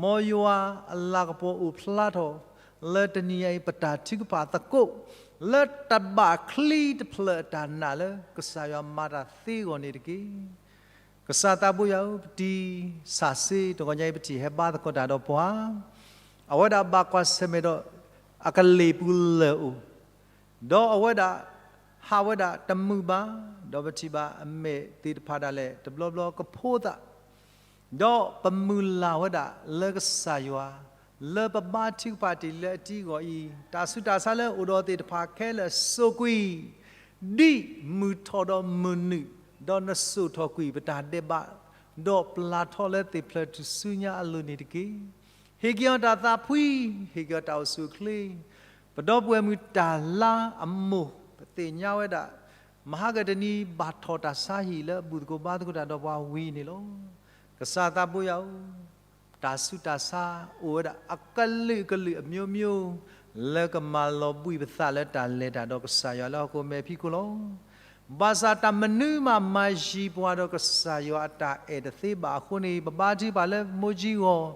မ်ယွၤအလၤကပီၤအိၣ်ဖျါထီၣ် လၢတနံၤညါအံၤ ပတၢ်ထုကဖၣ်သကိး လၢတဘၣ်ချံတဖျၢၣ်အတၢ်နာ်လၢကစၢ်ယွၤမၤတၢ်သ့အဂီၢ်န့ၣ်တက့ၢ်. ကစၢ်သးဘိယွၤဧၢ, ပတံၢ်စၢ်စ့ တဂီၤညါအံၤ ပထံၣ်ဟဲဘါသကိးတၢ်ဒီးပှၤ, အဝဲဒၣ်ဘၣ်ကွၢ်ဆၢၣ်မဲာ်ဒီး အကလ့ၢ်ပူၤလၢာ်အိၣ်, ဒီးအဝဲဒၣ် ဟးဝဲဒၣ်တမုာ်ဘၣ်, ဒီးပထံၣ်ဘၣ်အမဲာ်သ့ၣ်တဖၣ်ဒၣ်လဲာ် တဘျီဘျီကဖိသၣ် ဒီးပမုၢ်လၢ်ဝဲဒၣ်လၢကစၢ်ယွၤ လၢပဘါထုကဖၣ်တ့ၢ်လၢအတံၤအဂီၢ်အံၤ တၢ်ဆူးတၢ်ဆါလၢအိၣ်ဒီးသ့ၣ်တဖၣ်ခဲလၢာ်စိာ်ကွံာ် ဒ်မုၢ်ထီၣ်ဒီးမုၢ်နုာ်, ဒီးနစိာ်ထီၣ်ကွံာ်ပတၢ်ဒဲးဘး, ဒီးပျၢ်ထီၣ်လၢသ့ၣ်ဖျၢၣ်ထူၣ်စုညါအလိၤန့ၣ်တက့ၢ်. ဟ့ၣ်က့ၤအီၤတၢ်သးဖှံ, ဟ့ၣ်က့ၤအီၤတၢ်အိၣ်ဆူၣ်အိၣ်ချ့, ပဒီပုၢ်ဝဲၢ်မုၢ်တၢ်လါအမိၢ် ပသ့ၣ်ညါဝဲဒၣ် မဟါကတနံၤ ဘၣ်ထီၣ်တၢ်ဆါဟံၣ်လၢအဘူၣ်သကိးဘါသကိးတၢ်ဒီးပှၤဝံၤန့ၣ်လီၤ. ကစၢ်သးဘိယွၤဧၢ, တၢ်ဆူးတၢ်ဆါအိၣ်ဝဲဒၣ်အကလုာ်ကလုာ်အမျိုးမျိုး လၢကမၤလီၤဘှံးပသးလၢတၢ်လဲၤတၢ်ဒီးကစၢ်ယွၤလၢဟီၣ်ခိၣ်မဲာ်ဖံးခိၣ်လီၤ. ဘၣ်ဆၣ်တၢ်မနုၤမးမၤယံၤပှၤဒီးကစၢ်ယွၤအတၢ်အဲၣ်တသ့ဘၣ်အဃိန့ၣ် ပဘါထုကဖၣ်လၢမိၢ်ကၠံအဂီၢ်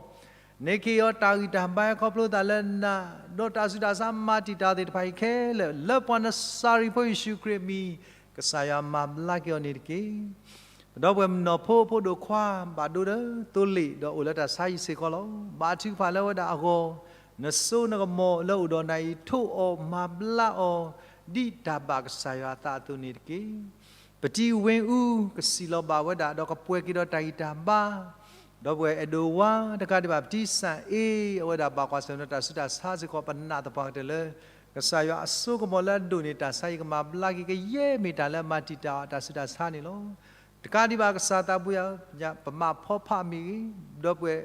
န့ၢ်က့ၤအီၤတၢ်ဂံၢ်တၢ်ဘါဟဲခီဖျိသးလၢနၤ, ဒီးတၢ်ဆူးတၢ်ဆါမၤတံာ်တာ်သ့ၣ်တဖၣ်အံၤခဲလၢာ် လၢပှၤနစၤရံဖိယ့ၣ်ၡူးခရံာ်အမံၤ ကစၢ်ယွၤမၤဘျါက့ၤအီၤန့ၣ်တက့ၢ်. ပဒီပုၢ်ဝဲၢ်မုၣ်နီၢ်ဖိဖိဒိၣ်ခွါ ဘၣ်ဒိဒီးသိလ့ၣ် ဒီးအိၣ်လၢတၢ်ဆါဟံၣ်စ့ၢ်ကီးလီၤ. ဘါထုကဖၣ်လၢဝဲဒၣ်အဂီၢ်, နစိနကမီၤလၢအိၣ်ဒီးနၤအံၤ ထိၣ်အီၤမၤဘျါအီၤ ဒ်တၢ်ဘၣ်ကစၢ်ယွၤအသးအသိးန့ၣ်တက့ၢ်. ပတံၤဝ့ၢ်အူ ကစံၣ်လီၤဘၣ်ဝဲဒၣ် ဒီးကပှဲၤက့ၤဒီးတၢ်ဂံၢ်တၢ်ဘါ, ဒီပုၢ်ဝဲၢ်အဲၣ်ဒိးဝါတကးဒံးဘၣ် ပတံၤစၣ်အ့ အဝဲဒၣ်ဘၣ်ကွၢ်ဆၢၣ်မဲာ်ဒီးတၢ်ဆူးတၢ်ဆါစ့ၢ်ကီး ပနာ်သပှၢ်ကတၢၢ်လၢ ကစၢ်ယွၤအစိကမီၤလၢအဒိၣ်န့ၢ်တၢ်ဆါအံၤ ကမၤဘျါက့ၤကယဲၢ်မ့ၢ်တၢ်လၢအမၤတံာ်တာ်အီၤတၢ်ဆူးတၢ်ဆါန့ၣ်လီၤ. တကးဒံးဘၣ်ကစၢ်သးဘိယွၤဧၢ, ပမၤဖီဖးမ့ၢ်ဂ့ၤ, ဒီပုၢ်ဝဲၢ်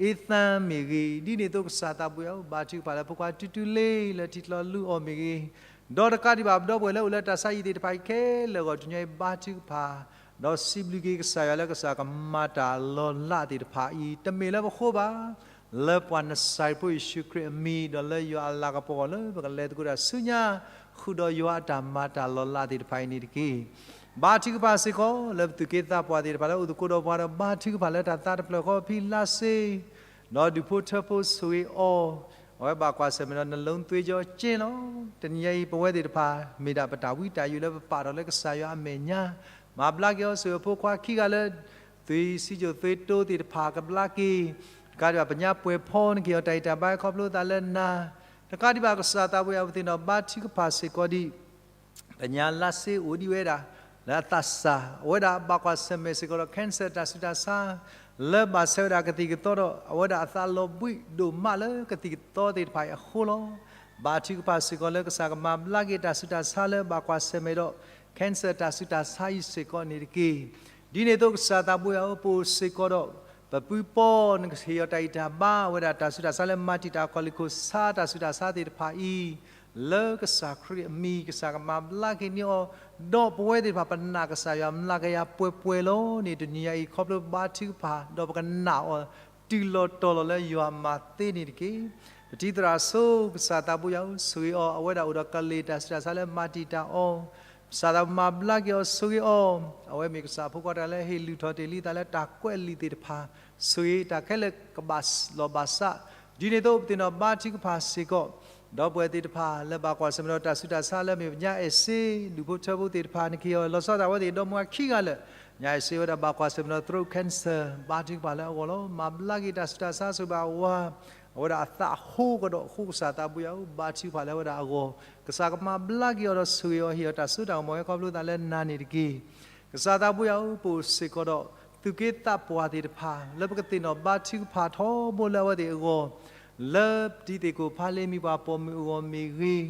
အ့သၣ်မ့ၢ်ဂ့ၤ, ဒ်န့ၣ်အသိးကစၢ်သးဘိယွၤဧၢ, ဘါထုကဖၣ်လၢဖိခွါတုၤတုၤလ့လၢထံချီလူအီၤမ့ၢ်ဂ့ၤ, ဒီးတကးဒံးဘၣ်ပဒီပုၢ်ဝဲၢ်လၢအိၣ်လၢတၢ်ဆါဟံၣ်သ့ၣ်တဖၣ်အံၤခဲလၢာ်အဂီၢ် တနံၤအံၤဘါထုကဖၣ်, ဒီးစံးဘျုးက့ၤကစၢ်ယွၤလၢကစၢ်ကမၤတၢ်လီၤလးသ့ၣ်တဖၣ်အံၤ တမ့ၢ်လၢပဃိဘၣ်, လၢပှၤနစၤရံဖိယ့ၣ်ၡူးခရံာ်အမံၤ ဒီးလၢယွၤအလၤကပီၤအဂီၢ်လၢပကလဲၤသကိးတၢ်ဆူညါ ဃုာ်ဒီးယွၤအတၢ်မၤတၢ်လီၤလးသ့ၣ်တဖၣ်အံၤန့ၣ်တက့ၢ်. ဘါထုကဖၣ်စ့ၢ်ကီးလၢပသူၣ်က့သးပှၢ်သ့ၣ်တဖၣ်လၢအိၣ်သကိးဒီးပှၤဒီး ဘါထုကဖၣ်လၢတၢ်သးတဖျၢၣ်ဃီ ဖံလါစ့, ဒီးဒူၣ်ဖိထၢဖိဆိၣ်ဂ့ၤအီၤ, အဝဲဘၣ်ကွၢ်ဆၢၣ်မဲာ်ဒီး နလုံးသွေးကြောကျဉ်းလီၤ. တနံၤညါအံၤ ပဝဲသ့ၣ်တဖၣ် မ့ၢ်ဒၣ်ပတၢ်ဝံတၢ်ယိးလၢပပာ်ထီၣ်လၢကစၢ်ယွၤအမဲာ်ညါ, မၤဘျါက့ၤအီၤ ဆိၣ်ဂ့ၤအဖိခွါခံဂၤလၢ သွံၣ်စံယိၣ်သွံၣ်တိသ့ၣ်တဖၣ်ကဘျါက့ၤ, တကးဒံးဘၣ် ပညါပှဲၤဖီနက့ၤအီၤတၢ်ဂံၢ်တၢ်ဘါ ခီဖျိသးလၢနၤ, တကးဒံးဘၣ် ကစၢ်သးဘိယွၤ ပသ့ၣ်နီၣ်ဘါထုကဖၣ်စ့ၢ်ကီးဒံး ပညါလါစ့အိၣ်ဒံးဝဲဒၣ် လၢအသးစၢ်, အဝဲဒၣ်ဘၣ်ကွၢ်ဆၢၣ်မဲာ်စ့ၢ်ကီးဒီး cancer တၢ်ဆူးတၢ်ဆါ လၢဘၣ်ဆဲးဝဲဒၣ်ကသံၣ်ကသီဒီး အဝဲဒၣ်အသးလီၤဘှံးဒိၣ်မးလၢကသံၣ်ကသီသ့ၣ်တဖၣ်အံၤအဃိလီၤ. ဘါထုကဖၣ်စ့ၢ်ကီးလၢကစၢ်ကမၤဘျါက့ၤတၢ်ဆူးတၢ်ဆါလၢဘၣ်ကွၢ်ဆၢၣ်မဲာ်ဒီး cancer တၢ်ဆူးတၢ်ဆါအံၤစ့ၢ်ကီးန့ၣ်တက့ၢ်. ဒ်န့ၣ်အသိး ကစၢ်သးဘိယွၤဧၢ, ပအိၣ်စ့ၢ်ကီးဒီး ပပုၢ်ပီၢ် နကဟ့ၣ်အီၤတၢ်ဂံၢ်တၢ်ဘါ အဝဲဒၣ်တၢ်ဆူးတၢ်ဆါလၢမၤတံာ်တာ်ကီၢ်လံၢ်ခိၣ်ဆါ တၢ်ဆူးတၢ်ဆါသ့ၣ်တဖၣ်အံၤ လၢကစၢ်ခရံာ်အမံၤ ကစၢ်ကမၤဘျါက့ၤန့ၢ်အီၤ, ဒီးပဝဲသ့ၣ်တဖၣ်ပနာ်ကစၢ်ယွၤမျးကယၤပှဲၤပှဲၤလီၤန့ၣ် တနံၤညါအံၤ ခီဖျိဘါထုကဖၣ် ဒီးပကနာ်အီၤတုၤလီၤတီၤလီၤလၢယွၤမၤသ့န့ၣ်တက့ၢ်. ပတံၤသရၣ်ဆိ ကစၢ်သးဘိယွၤဧၢ, ဆိၣ်ဂ့ၤအီၤ, အဝဲဒၣ်အိၣ်ဒီးကလ့ၢ်တၢ်ဆူးတၢ်ဆါလၢမၤတံာ်တာ်အီၤ ကစၢ်သးမၤဘျါက့ၤအီၤ ဆိၣ်ဂ့ၤအီၤ, အဝဲမ့ၢ်ကစၢ်အဖိခွါတဂၤလၢဟ့ၣ်လုၢ်ထီၣ်တ့ၢ်လံသးလၢတၢ်ကွဲးလံာ်သ့ၣ်တဖၣ်, ဆိၣ်ဂ့ၤတၢ်ခဲလၢာ်ကဘၣ်လီၢ်ဘၣ်စး, ဒ်န့ၣ်အသိးပသ့ၣ်နီၣ်ဘါထုကဖၣ်စ့ၢ်ကီး ဒီပုၢ်ဝဲၢ်သ့ၣ်တဖၣ်လၢဘၣ်ကွၢ်ဆၢၣ်မဲာ်ဒီးတၢ်ဆူးတၢ်ဆါလၢမ့ၢ်ပညါအဲၣ်စ့ ဒူၣ်ဖိထၢဖိသ့ၣ်တဖၣ် နကဟ့ၣ်အီၤလီၤဆီဒၣ်တၢ်ဝဲသ့ၣ်ဒီမါဝၤခံဂၤလၢာ်, ညါအဲၣ်စ့ဝဲဒၣ်ဘၣ်ကွၢ်ဆၢၣ်မဲာ်ဒီး throat cancer ဘါထုကဖၣ်လၢအဂီၢ်လီၤ. မၤဘျါက့ၤတၢ်ဆူးတၢ်ဆါဆိၣ်ဂ့ၤဘၣ်ဝၤ အဝဲဒၣ်အသးဟိကဒီးအဃိ ကစၢ်သးဘိယွၤဧၢ, ဘါထုကဖၣ်လၢအဝဲဒၣ်အဂီၢ် ကစၢ်ကမၤဘျါက့ၤအီၤဒီးဆိၣ်ဂ့ၤအီၤ ဟ့ၣ်အီၤတၢ်စိတၢ်ကမီၤဟဲခီဖျိသးလၢနၤန့ၣ်တက့ၢ်. ကစၢ်သးဘိယွၤဧၢ, ပအိၣ်စ့ၢ်ကီးဒီး သူၣ်က့သးပှၢ်သ့ၣ်တဖၣ် လၢပကသ့ၣ်နီၣ်ဘါထုကဖၣ်ထီဘိလၢအဝဲသ့ၣ်အဂီၢ်, လၢပတံၤသ့ၣ်ခိၣ်ဖးလ့မံၤပှၤပိာ်မုၣ်အဂီၢ်မ့ၢ်ဂ့ၤ,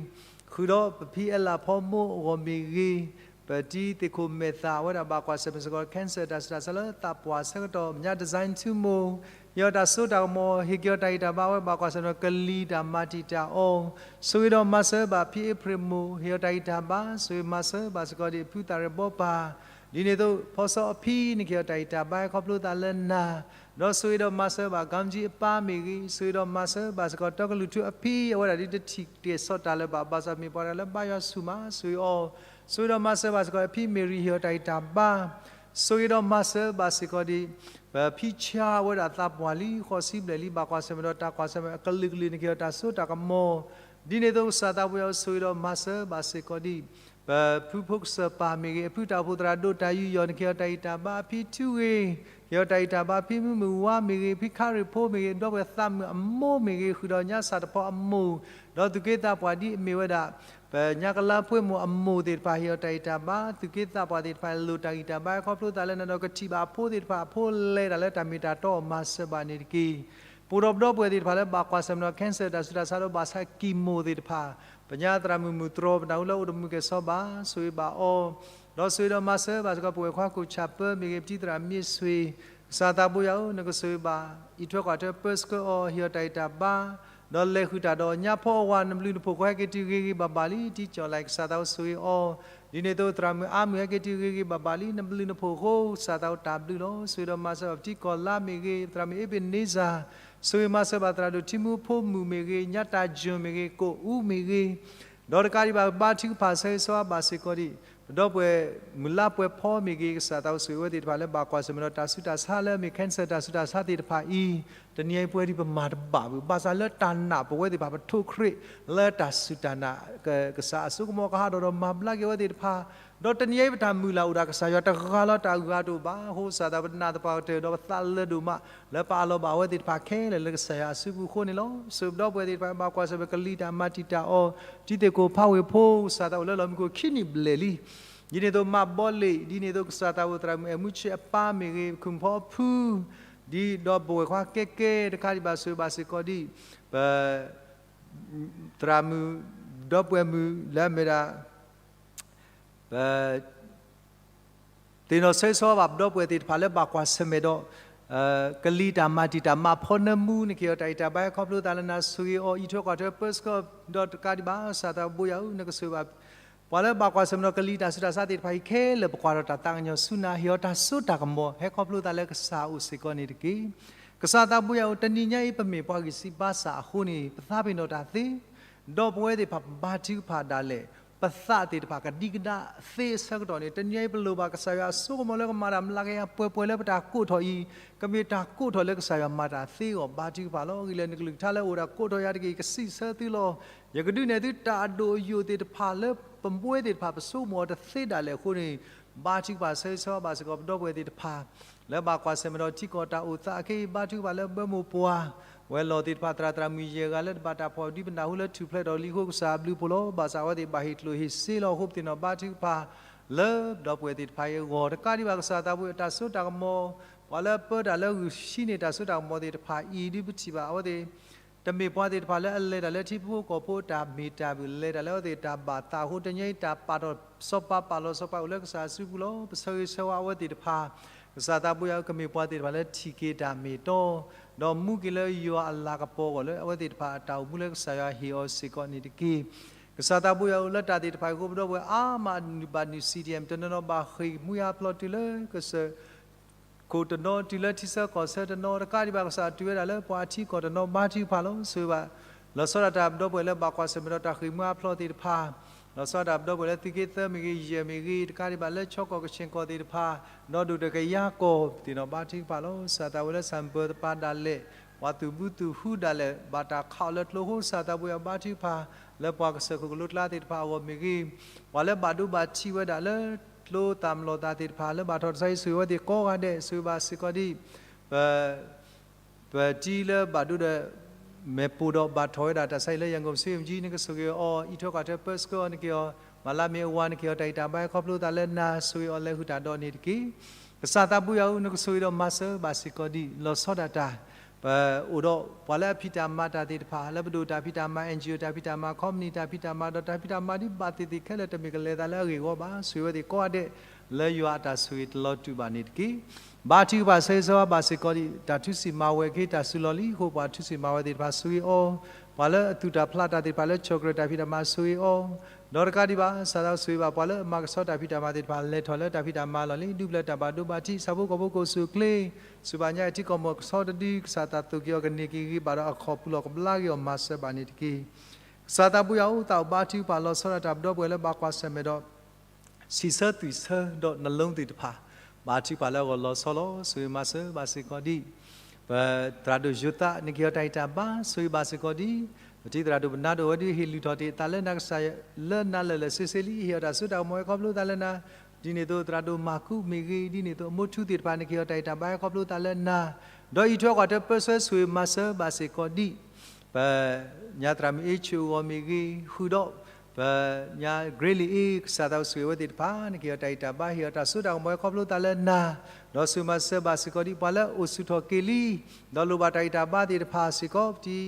ဃုာ်ဒီးပဖံအဲလးဖီမိၢ်အဂီၢ်မ့ၢ်ဂ့ၤ, ပတံၤသ့ၣ်ခိၣ်မဲာ်သၣ် အဝဲဒၣ်ဘၣ်ကွၢ်ဆၢၣ်မဲာ်စ့ၢ်ကီး cancer တၢ်ဆူးတၢ်ဆါလၢသးပှၢ်ဆၢကတီၢ် ပညါ design ထူမိၢ် ဟ့ၣ်အီၤတၢ်စိတၢ်ကမီၤ ဟ့ၣ်က့ၤအီၤတၢ်ဂံၢ်တၢ်ဘါ အဝဲဘၣ်ကွၢ်ဆၢၣ်မဲာ်ဒီးကလံၤတၢ်မၤတံာ်တာ်အီၤ, ဆိၣ်ဂ့ၤဒီးမၤစၢၤဘၣ်ဖံအ့ဖြ့ၣ်မိၢ် ဟ့ၣ်အီၤတၢ်ဂံၢ်တၢ်ဘါ ဆိၣ်ဂ့ၤမၤစၢၤဘၣ်စ့ၢ်ကီးဒံးဖုသးရဲၣ်ဘီပၢ်, ဒ်န့ၣ်အသိး ဖီစီအဖံ နကဟ့ၣ်အီၤတၢ်ဂံၢ်တၢ်ဘါ ဟဲခီဖျိသးလၢနၤ, ဒီးဆိၣ်ဂ့ၤဒီးမၤစၢၤဘၣ် ကၠံကၠံအပၢ်မ့ၢ်ဂ့ၤ, ဆိၣ်ဂ့ၤဒီးမၤစၢၤဘၣ်စ့ၢ်ကီး တီကလုၢ်ထူအဖံ အဝဲဒၣ်ဒ်တထံၣ်ကဲၣ်ဆီၣ်တၢ်လၢၤဘၣ် ဘၣ်ဆၣ်မ့ၢ်ပှၤတဂၤလၢဘါယွၤဆူၣ်မး ဆိၣ်ဂ့ၤအီၤ, ဆိၣ်ဂ့ၤဒီးမၤစၢၤဘၣ်စ့ၢ်ကီး အဖံမ့ၢ်ရံၤ ဟ့ၣ်အီၤတၢ်ဂံၢ်တၢ်ဘါ, ဆိၣ်ဂ့ၤဒီးမၤစၢၤဘၣ်စ့ၢ်ကီးဒံး ပဖံဆါ အဝဲဒၣ်သးပှၢ်လံ ဃိးဆံဘျဲၣ်လံ ဘၣ်ကွၢ်ဆၢၣ်မဲာ်ဒီးတၢ်ကွၢ်ဆၢၣ်မဲာ်အကလုာ်ကလုာ် နကဟ့ၣ်အီၤတၢ်စိတၢ်ကမီၤ, ဒ်န့ၣ်အသိးကစၢ်သးဘိယွၤဧၢ ဆိၣ်ဂ့ၤဒီးမၤစၢၤဘၣ်စ့ၢ်ကီးဒံး ပဖုဖိကစၢၢ်ပၢ်မ့ၢ်ဂ့ၤ, အဖုတၢ်အိၣ်ဖှိၣ်သရၣ်ဒိၣ်တၢ်ယူးယီၣ် နကဟ့ၣ်အီၤတၢ်ဂံၢ်တၢ်ဘါ အဖံထူဂ့ၤ, ဟ့ၣ်အီၤတၢ်ဂံၢ်တၢ်ဘါ ဖံမုၢ်မုၢ်ဝါမ့ၢ်ဂ့ၤ, ဖံခါရ့ၣ်ဖိမ့ၢ်ဂ့ၤ, ဒီပုၢ်ဝဲၢ်သးမုာ်အမိၢ်မ့ၢ်ဂ့ၤ, ဃုာ်ဒီးညါစၢ်တဖီအမိၢ်, ဒီးသူၣ်က့သးပှၢ်ဒ်အမ့ၢ်ဝဲဒၣ် ပညါကလါဖိမိၢ်အမိၢ်သ့ၣ်တဖၣ် ဟ့ၣ်အီၤတၢ်ဂံၢ်တၢ်ဘါ, သူၣ်က့သးပှၢ်သ့ၣ်တဖၣ် လိၣ်တၢ်ဂံၢ်တၢ်ဘါ ခီဖျိသးလၢနၤဒီး ကထံၣ်ဘၣ်အဖိသ့ၣ်တဖၣ် အဖိလဲၤတၢ်လၢတၢ်မ့ၢ်တၢ်တီအီၤ မၤစၢၤဘၣ်န့ၣ်တက့ၢ်. ပအိၣ်ဒီးပဒီပုၢ်ဝဲၢ်သ့ၣ်တဖၣ်လၢဘၣ်ကွၢ်ဆၢၣ်မဲာ်ဒီး cancer တၢ်ဆူးတၢ်ဆါဒီးဘၣ်ဆၣ်ကံၢ်မိၢ်သ့ၣ်တဖၣ်, ပညါသရၣ်မုၣ်မုၢ်တြီၤ ပနၢ်ဟူလၢအိၣ်တမုာ်ကဲၣ်ဆီဘၣ် ဆိၣ်ဂ့ၤဘၣ်အီၤ, ဒီးဆိၣ်ဂ့ၤဒီးမၤစၢၤဘၣ်စ့ၢ်ကီး ပဝဲၢ်ခွါခိၣ်ဆၣ်ပၢမ့ၢ်ဂ့ၤ, ပတံၤသရၣ်မ့ၢ်ဆွ့ၣ်, ကစၢ်သးဘိယွၤဧၢ, နကဆိၣ်ဂ့ၤဘၣ် အံးထွဲကွၢ်ထွဲပၢဆှၢအီၤ ဟ့ၣ်အီၤတၢ်ဂံၢ်တၢ်ဘါ, ဒီးလဲၤဃုာ်တၢ်ဒီးညါဖီအဝၤ နဘျုးနဖှိၣ်ဃီဟဲက့ၤတုၤဂ့ၤဂ့ၤဘၣ်ဘၣ်လံ တံကၠီၣ်လဲၣ် ကစၢ်သးဘိဆိၣ်ဂ့ၤအီၤ, ဒ်န့ၣ်အသိးသရၣ်မုၣ်အါမုၢ်ဟဲက့ၤတုၤဂ့ၤဂ့ၤဘၣ်ဘၣ်လံ နဘျုးနဖှိၣ်အဃိ ကစၢ်သးဘိတၢ်ဘျုးလီၤ. ဆိၣ်ဂ့ၤဒီးမၤစၢၤဘၣ်ပတံၤကီၢ်လါမ့ၢ်ဂ့ၤ, သရၣ်မုၣ်အ့ဘ့ၣ်န့စၢၣ်, ဆိၣ်ဂ့ၤမၤစၢၤဘၣ်သရၣ်ဒိၣ်ထံမူဖိမုၣ်မ့ၢ်ဂ့ၤ, ညါတၢ်ယိၣ်မ့ၢ်ဂ့ၤ, ကိးအူမ့ၢ်ဂ့ၤ, ဒီးတကးဒံးဘၣ် ဘါထုကဖၣ်ဆၢဂ့ၤဆၢဝါဘၣ်စ့ၢ်ကီးဒံး ပဒီပုၢ်ဝဲၢ်မုၢ်လါပှဲၤဖီမ့ၢ်ဂ့ၤ, ကစၢ်သးဘိဆိၣ်ဂ့ၤဝဲသ့ၣ်တဖၣ်လၢဘၣ်ကွၢ်ဆၢၣ်မဲာ်ဒီးတၢ်ဆူးတၢ်ဆါလၢအမ့ၢ် cancer တၢ်ဆူးတၢ်ဆါသ့ၣ်တဖၣ်အံၤ, တနံၤအံၤပဝဲဒၣ်ပမၤတဘၣ်ဘၣ်, ဘၣ်ဆၣ်လၢတၢ်နာ်ပဝဲသ့ၣ်တဖၣ် ပထိၣ်ဃ့ၢ်လၢတၢ်စူၢ်တၢ်နာ် ကစၢ်အစိကမီၤကဟးထီၣ်ဒီးမၤဘျါက့ၤဝဲသ့ၣ်တဖၣ်, ဒီးတနံၤအံၤပတၢ်မုၢ်လၢ်အိၣ်ဒီးကစၢ်ယွၤတဂၤလီၤ, တၢ်အုၣ်အသးတအိၣ်ဘၣ်အဃိ ကစၢ်သးဘိပနာ်သပှၢ်ကတၢၢ် ဒီးပသးလၢာ်ဒိၣ်မး လၢပအးလီၤဘၣ်အဝဲသ့ၣ်တဖၣ်ခဲလၢာ်လၢကစၢ်ယွၤအစုပူၤအဃိန့ၣ်လီၤ. ဆိၣ်ဂ့ၤပဒီပုၢ်ဝဲၢ်သ့ၣ်တဖၣ် ဘၣ်ကွၢ်ဆၢၣ်မဲာ်ကလံၤတၢ်မၤတံာ်တာ်အီၤ, တံၤသ့ၣ်ခိၣ်ဖးဝ့ၢ်ဖိ ကစၢ်သးအိၣ်လၢလီၢ်မံခိၣ်ခံနံၣ်ဘျဲၣ်လံ ဒ်န့ၣ်အသိးမးဘီလ့ၣ်, ဒ်န့ၣ်အသိးကစၢ်သးဘိသရၣ်မုၣ်အဲၣ်မူဆ့အပၢ်မ့ၢ်ဂ့ၤ, ခုၣ်ဖီအဖု, ဒ်ဒီးပဝဲၢ်ခွါကဲကဲ တကးဒံးဘၣ်ဆိၣ်ဂ့ၤဘၣ်စ့ၢ်ကီးဒံး ပ သရၣ်မုၣ် ဒီပုၢ်ဝဲၢ်မုၣ်လၢအမ့ၢ်ဒၣ် ပ သ့ၣ်နီၣ်ဆၢဂ့ၤဆၢဝါဘၣ်ပဒီပုၢ်ဝဲၢ်သ့ၣ်တဖၣ်လၢဘၣ်ကွၢ်ဆၢၣ်မဲာ်ဒီး ကလံၤတၢ်မၤတံာ်တာ်မးဖီနၢမူ နကဟ့ၣ်အီၤတၢ်ဂံၢ်တၢ်ဘါ ခီဖျိသးလၢနၤဆိၣ်ဂ့ၤအီၤ အံးထွဲကွၢ်ထွဲပၢဆှၢ ဒီးတကးဒံးဘၣ် ကစၢ်သးဘိယွၤဧၢ နကဆိၣ်ဂ့ၤဘၣ် ပှၤလၢဘၣ်ကွၢ်ဆၢၣ်မဲာ်ဒီးကလံၤတၢ်ဆူးတၢ်ဆါသ့ၣ်တဖၣ်အံၤခဲလၢာ် ပကွၢ်ထီၣ်တၢ်သးကညီၤဆူနၤ ဟ့ၣ်အီၤတၢ်စိတၢ်ကမီၤ ဟဲခီဖျိသးလၢကစၢ်အအိၣ်စ့ၢ်ကီးန့ၣ်တက့ၢ်. ကစၢ်သးဘိယွၤဧၢ တနံၤညါအံၤ ပမ့ၢ်ပှၤဂံၢ်စၢ်ဘါစၢ်အဃိန့ၣ် ပသးပ့ၤနီၣ်တၢ်သ့ ဒီးပဝဲသ့ၣ်တဖၣ်ပဘါထုကဖၣ်ဒၣ်လဲာ် ပသးသ့ၣ်တဖၣ်ကဒံကဒါသ့အဆၢကတီၢ်န့ၣ် တနံၤအံၤပလိၣ်ဘၣ်ကစၢ်ယွၤအစိကမီၤလၢကမၤတၢ်မျးကယၤပှဲၤပှဲၤလၢပတၢ်ကိးထီၣ်အံၤ, ကမ့ၢ်တၢ်ကိးထီၣ်လၢကစၢ်ယွၤမၤတၢ်သ့အဂီၢ်, ဘါထုကဖၣ်လီၤ. ဂ့ၢ်လၢနကလုၢ်ကထါလၢအိၣ်ဒၣ်ကိးထီၣ်ယၤတက့ၢ်, ကစံးဆၢသုလီၤ. ယကဒုးနဲၣ်သုတၢ်အဒိၣ်အယိာ်သ့ၣ်တဖၣ်လၢပမွဲသ့ၣ်တဖၣ် ပဆိကမိၣ်အီၤတသ့ဒၣ်လဲာ်အဃိန့ၣ်, ဘါထုကဖၣ်ဆၢဂ့ၤဆၢဝါဘၣ်စ့ၢ်ကီးပဒီပုၢ်ဝဲၢ်သ့ၣ်တဖၣ် လၢဘၣ်ကွၢ်ဆၢၣ်မဲာ်ဒီးထံကီၢ်တၢ်အိၣ်သးအခဲအံၤ, ဘါထုကဖၣ်လၢဘၢမိၢ်ပှၢ်ဝဲၤလီၢ်သ့ၣ်တဖၣ် သရၣ်သရၣ်မုၣ်ယဲၢ်ဂၤလၢတဘၣ်တၢ်ဖီၣ်ဒံးပနၢ်ဟူလၢထူၣ်ဖျဲးထီၣ်လံအဃိ ကစၢ်အဘျုးဖှိၣ်လီၤ. ဘၣ်ဆၣ်အဝဲသ့ၣ်ဘၣ်ဟ့ၣ်ကျိၣ်ဟ့ၣ်စ့လီၤအဃိ ပသ့ၣ်နီၣ်ဘါထုကဖၣ်လၢပဒီပုၢ်ဝဲၢ်သ့ၣ်တဖၣ်အံၤအဂီၢ်, တကးဒံးဘၣ်ကစၢ်သးဘိယွၤတၢ်စိတၢ်ကမီၤ, ပှၤလၢပၢတၢ်လၢဂုာ်ဆံးန့ၢ်တၢ်စိတၢ်ကမီၤသ့ၣ်တဖၣ်အံၤ ဒုးပထံၣ်ဘၣ်အဝဲသ့ၣ် တမ့ၢ်ပှၤသ့ၣ်တဖၣ်လၢအလဲၤတၢ်လၢထံဖိကီၢ်ဖိအတၢ်မ့ၢ်တၢ်ဘၣ်, လဲၤတၢ်လၢအဝဲသ့ၣ်တၢ်ဘၣ်သးအဃိ တနံၤအံၤတၢ်ပာ်ထီၣ်စီၤပၤ ပာ်လီၤစီၤပၤအိၣ်လၢကစၢ်စုပူၤလီၤ. ပဆၢဂ့ၤဆၢဝါအဝဲသ့ၣ်တဖၣ်, ကစၢ်သးဘိယွၤဧၢ ကမ့ၢ်ပှၤသ့ၣ်တဖၣ်လၢထံၣ်က့ၤတၢ်မ့ၢ်တီ, ဒီးမူက့ၤလၢယွၤအလၤကပီၤအဂီၢ်လၢအဝဲသ့ၣ်တဖၣ်အတၢ်အိၣ်မူလၢကစၢ်ယွၤဟ့ၣ်အီၤစ့ၢ်ကီးန့ၣ်တက့ၢ်. ကစၢ်သးဘိယွၤဧၢ လၢတၢ်သ့ၣ်တဖၣ်အံၤအဃိ ပဒီပုၢ်ဝဲၢ်အါမးနုာ်ဘၣ်နုာ် CDM တနီၤနီၤဘၣ်ဃ့ၢ်မှံဟးဖျိးတုၤလၢကစၢၢ် ခိၣ်တနီၤ တုၤလၢထံဆၢကီၢ်ဆၢတနီၤ, တကးဒံးဘၣ်ကစၢ်တုၤဝဲဒၣ်လၢပှၤအထံအကီၢ်တနီၤ, ဘါထုကဖၣ်လီၤ. ဆိၣ်ဂ့ၤဘၣ် လီၤဆီဒၣ်တၢ်ပဒီပုၢ်ဝဲၢ်လၢဘၣ်ကွၢ်ဆၢၣ်မဲာ်ဒီးတၢ်ဃ့ၢ်မှံဟးဖျိးသ့ၣ်တဖၣ်, လီၤဆီဒၣ်တၢ်ပဒီပုၢ်ဝဲၢ်လၢသုးက့သၢမ့ၢ်ဂ့ၤ ယဲၢ်မ့ၢ်ဂ့ၤ, တကးဒံးဘၣ်လၢခၠီကီၢ်ကဆ့ၣ်ကီၢ်သ့ၣ်တဖၣ်, ဒီးဒိၣ်တကယၤကီၢ် ပသ့ၣ်နီၣ်ဘါထုကဖၣ်လီၤ. ကစၢ်သးဝဲလၢဆၣ်ပၢၤသပၤဒၣ်လဲာ်, ပှၤသူၣ်ဘုသူၣ်ဟုဒၣ်လဲာ် ဘၣ်တၢ်ခးအီၤလၢကျိအဃိ ကစၢ်သးဘိယွၤဘါထုကဖၣ် လၢပှၤကစၢၢ်ခိၣ်ကလိကျါသ့ၣ်တဖၣ်အဂီၢ်မ့ၢ်ဂ့ၤ, ပှၤလၢဘၣ်ဒိဘၣ်ထံးဝဲဒၣ်လၢကျိသၣ်မလီၤသးသ့ၣ်တဖၣ် လၢဘၣ်ထီၣ်တၢ်ဆါဟံၣ် ဆိၣ်ဂ့ၤဝဲသ့ၣ်ကိးဂၤဒဲး, ဆိၣ်ဂ့ၤဘၣ်စ့ၢ်ကီးဒ် ပ ပတံၤလၢဘၣ်ဒိဒီး မဲာ်ပိၢ်ဒီးဘၣ်ထီၣ်ဝဲဒၣ်တၢ်ဆါဟံၣ်လၢယၤကိၣ် မ့ၢ်စ့ၣ်မ့ၢ်ကၠံ နကဆိၣ်ဂ့ၤအီၤ, အံးထွဲကွၢ်ထွဲပၢဆှၢအီၤ နကဟ့ၣ်အီၤ, မၤလါမ့ၢ်အဝၤ နကဟ့ၣ်အီၤတၢ်ဂံၢ်တၢ်ဘါ ခီဖျိသးလၢနၤ, ဆိၣ်ဂ့ၤအီၤလဲၤဟုၣ်တၢ်ဒီးန့ၣ်တက့ၢ်. ကစၢ်သးဘိယွၤဧၢ နကဆိၣ်ဂ့ၤဒီးမၤစၢၤဘၣ်စ့ၢ်ကီးဒ် လီၤဆီဒၣ်တၢ် ပအိၣ်ဒီးပှၤလၢအဖံးတၢ်မၤတၢ်သ့ၣ်တဖၣ် လၢပဒိၣ်တၢ်ဖံးတၢ်မၤ NGO တၢ်ဖံးတၢ်မၤ company တၢ်ဖံးတၢ်မၤ ဒီးတၢ်ဖံးတၢ်မၤဒ်ဘၣ်သ့ၣ်သ့ၣ်ခဲလၢာ် တမ့ၢ်ကလဲၤသးလၢအဂ့ၢ်အဝီဘၣ်, ဆိၣ်ဂ့ၤဝဲသ့ၣ်ကိးဂၤဒဲး လၢယွၤအတၢ်ဆိၣ်ဂ့ၤတလီၤတူာ်ဘၣ်န့ၣ်တက့ၢ်. ဘါထုကဖၣ်ဆၢဂ့ၤဆၢဝါဘၣ်စ့ၢ်ကီးဒ် တၢ်ထုးစံၣ်မၤဝဲၤက့ၤ တၢ်စုလီၢ်လံအဃိ ပှၤထုးစံၣ်မၤဝဲၤသ့ၣ်တဖၣ်ဆိၣ်ဂ့ၤအီၤ, ပှၤလၢအသူၣ်တၢ်ဖျးတၢ်သ့ၣ်တဖၣ်လၢ ခၠီၣ်ကြၢၢ် တၢ်ဖံးတၢ်မၤဆိၣ်ဂ့ၤအီၤ, ဒီးတကးဒံးဘၣ် ကစၢ်သးဆိၣ်ဂ့ၤဘၣ် ပှၤလၢအမၤကဆှီတၢ်ဖံးတၢ်မၤသ့ၣ်တဖၣ် လဲၤထီၣ်လၢတၢ်ဖံးတၢ်မၤလီၢ်လံ ဒုးဘျၢတၢ်ဘၣ်ဒိဘၣ်ထံး ဆၣ်ဖိကီၢ်ဖိကအိၣ်ဆူၣ်အိၣ်ချ့, စူၢ်ဘၣ်ညါအံၤထံကီၢ်မီၢ်ကဆီတဒု ကစၢ်သးသိၣ်က့ၤအီၤ ကန့ၢ်က့ၤဂ့ၤဘၣ်ဒီးအခီၣ်ပူၤလီၢ် ကဘျါက့ၤအီၤမၤစၢၤဘၣ်န့ၣ်တက့ၢ်. ကစၢ်သးဘိယွၤဧၢ သးအိၣ်ဘါထုကဖၣ် လီၤဆီဒၣ်တၢ်ပဒီပုၢ်ဝဲၢ်လၢဘၣ်ကွၢ်ဆၢၣ်မဲာ်ဒီး စံးဆၢသွံၣ်ဆၢဒီးနလိသ့ၣ်တဖၣ် ဘါထုကဖၣ်လၢအဂီၢ်လီၤဆီလီၤ. ဆိၣ်ဂ့ၤမၤစၢၤဘၣ်စ့ၢ်ကီးဒ် ပသရၣ်ဒိၣ်ယိၤသး နကဟ့ၣ်အီၤတၢ်ဂံၢ်တၢ်ဘါ ဆိၣ်ဂ့ၤဘၣ်စ့ၢ်ကီးဒ် ပတံၤသရၣ်ဒိၣ်ပနါဒိၣ်ဝဲဒုးဟ့ၣ်လုၢ်ထီၣ်တ့ၢ်သးလၢနၤကစၢ် လၢနၤလၢာ်လၢာ်ဆ့ဆ့လံ ဟ့ၣ်အီၤတၢ်စိတၢ်ကမီၤဝဲခီဖျိသးလၢနၤ, ဒ်န့ၣ်အသိးသရၣ်ဒိၣ်မၤကူမ့ၢ်ဂ့ၤ, ဒ်န့ၣ်အသိးအမိၢ်ထူသ့ၣ်တဖၣ် နကဟ့ၣ်အီၤတၢ်ဂံၢ်တၢ်ဘါဝဲခီဖျိသးလၢနၤ, ဒီးအံးထွဲကွၢ်ထွဲပၢဆှၢ ဆိၣ်ဂ့ၤမၤစၢၤဘၣ်စ့ၢ်ကီးဒ် ပညါသရၣ်မုၣ်အ့ဆူၣ်အဂီၢ်မ့ၢ်ဂ့ၤ, ဃုာ်ဒီး ပညါ Grace လံၣ်အ့ ကစၢ်သးအိၣ်ဆိၣ်ဂ့ၤဝဲသ့ၣ်တဖၣ် နကဟ့ၣ်အီၤတၢ်ဂံၢ်တၢ်ဘါ ဟ့ၣ်အီၤတၢ်စိတၢ်ကမီၤဝဲခီဖျိသးလၢနၤ, ဒီးဆိၣ်ဂ့ၤမၤစၢၤဘၣ်စ့ၢ်ကီးဒ် ပှၤလၢအအိၣ်ဆူၣ်ထီၣ်က့ၤလံ ဒီးလိၣ်ဘၣ်တၢ်ဂံၢ်တၢ်ဘါသ့ၣ်တဖၣ်စ့ၢ်ကီး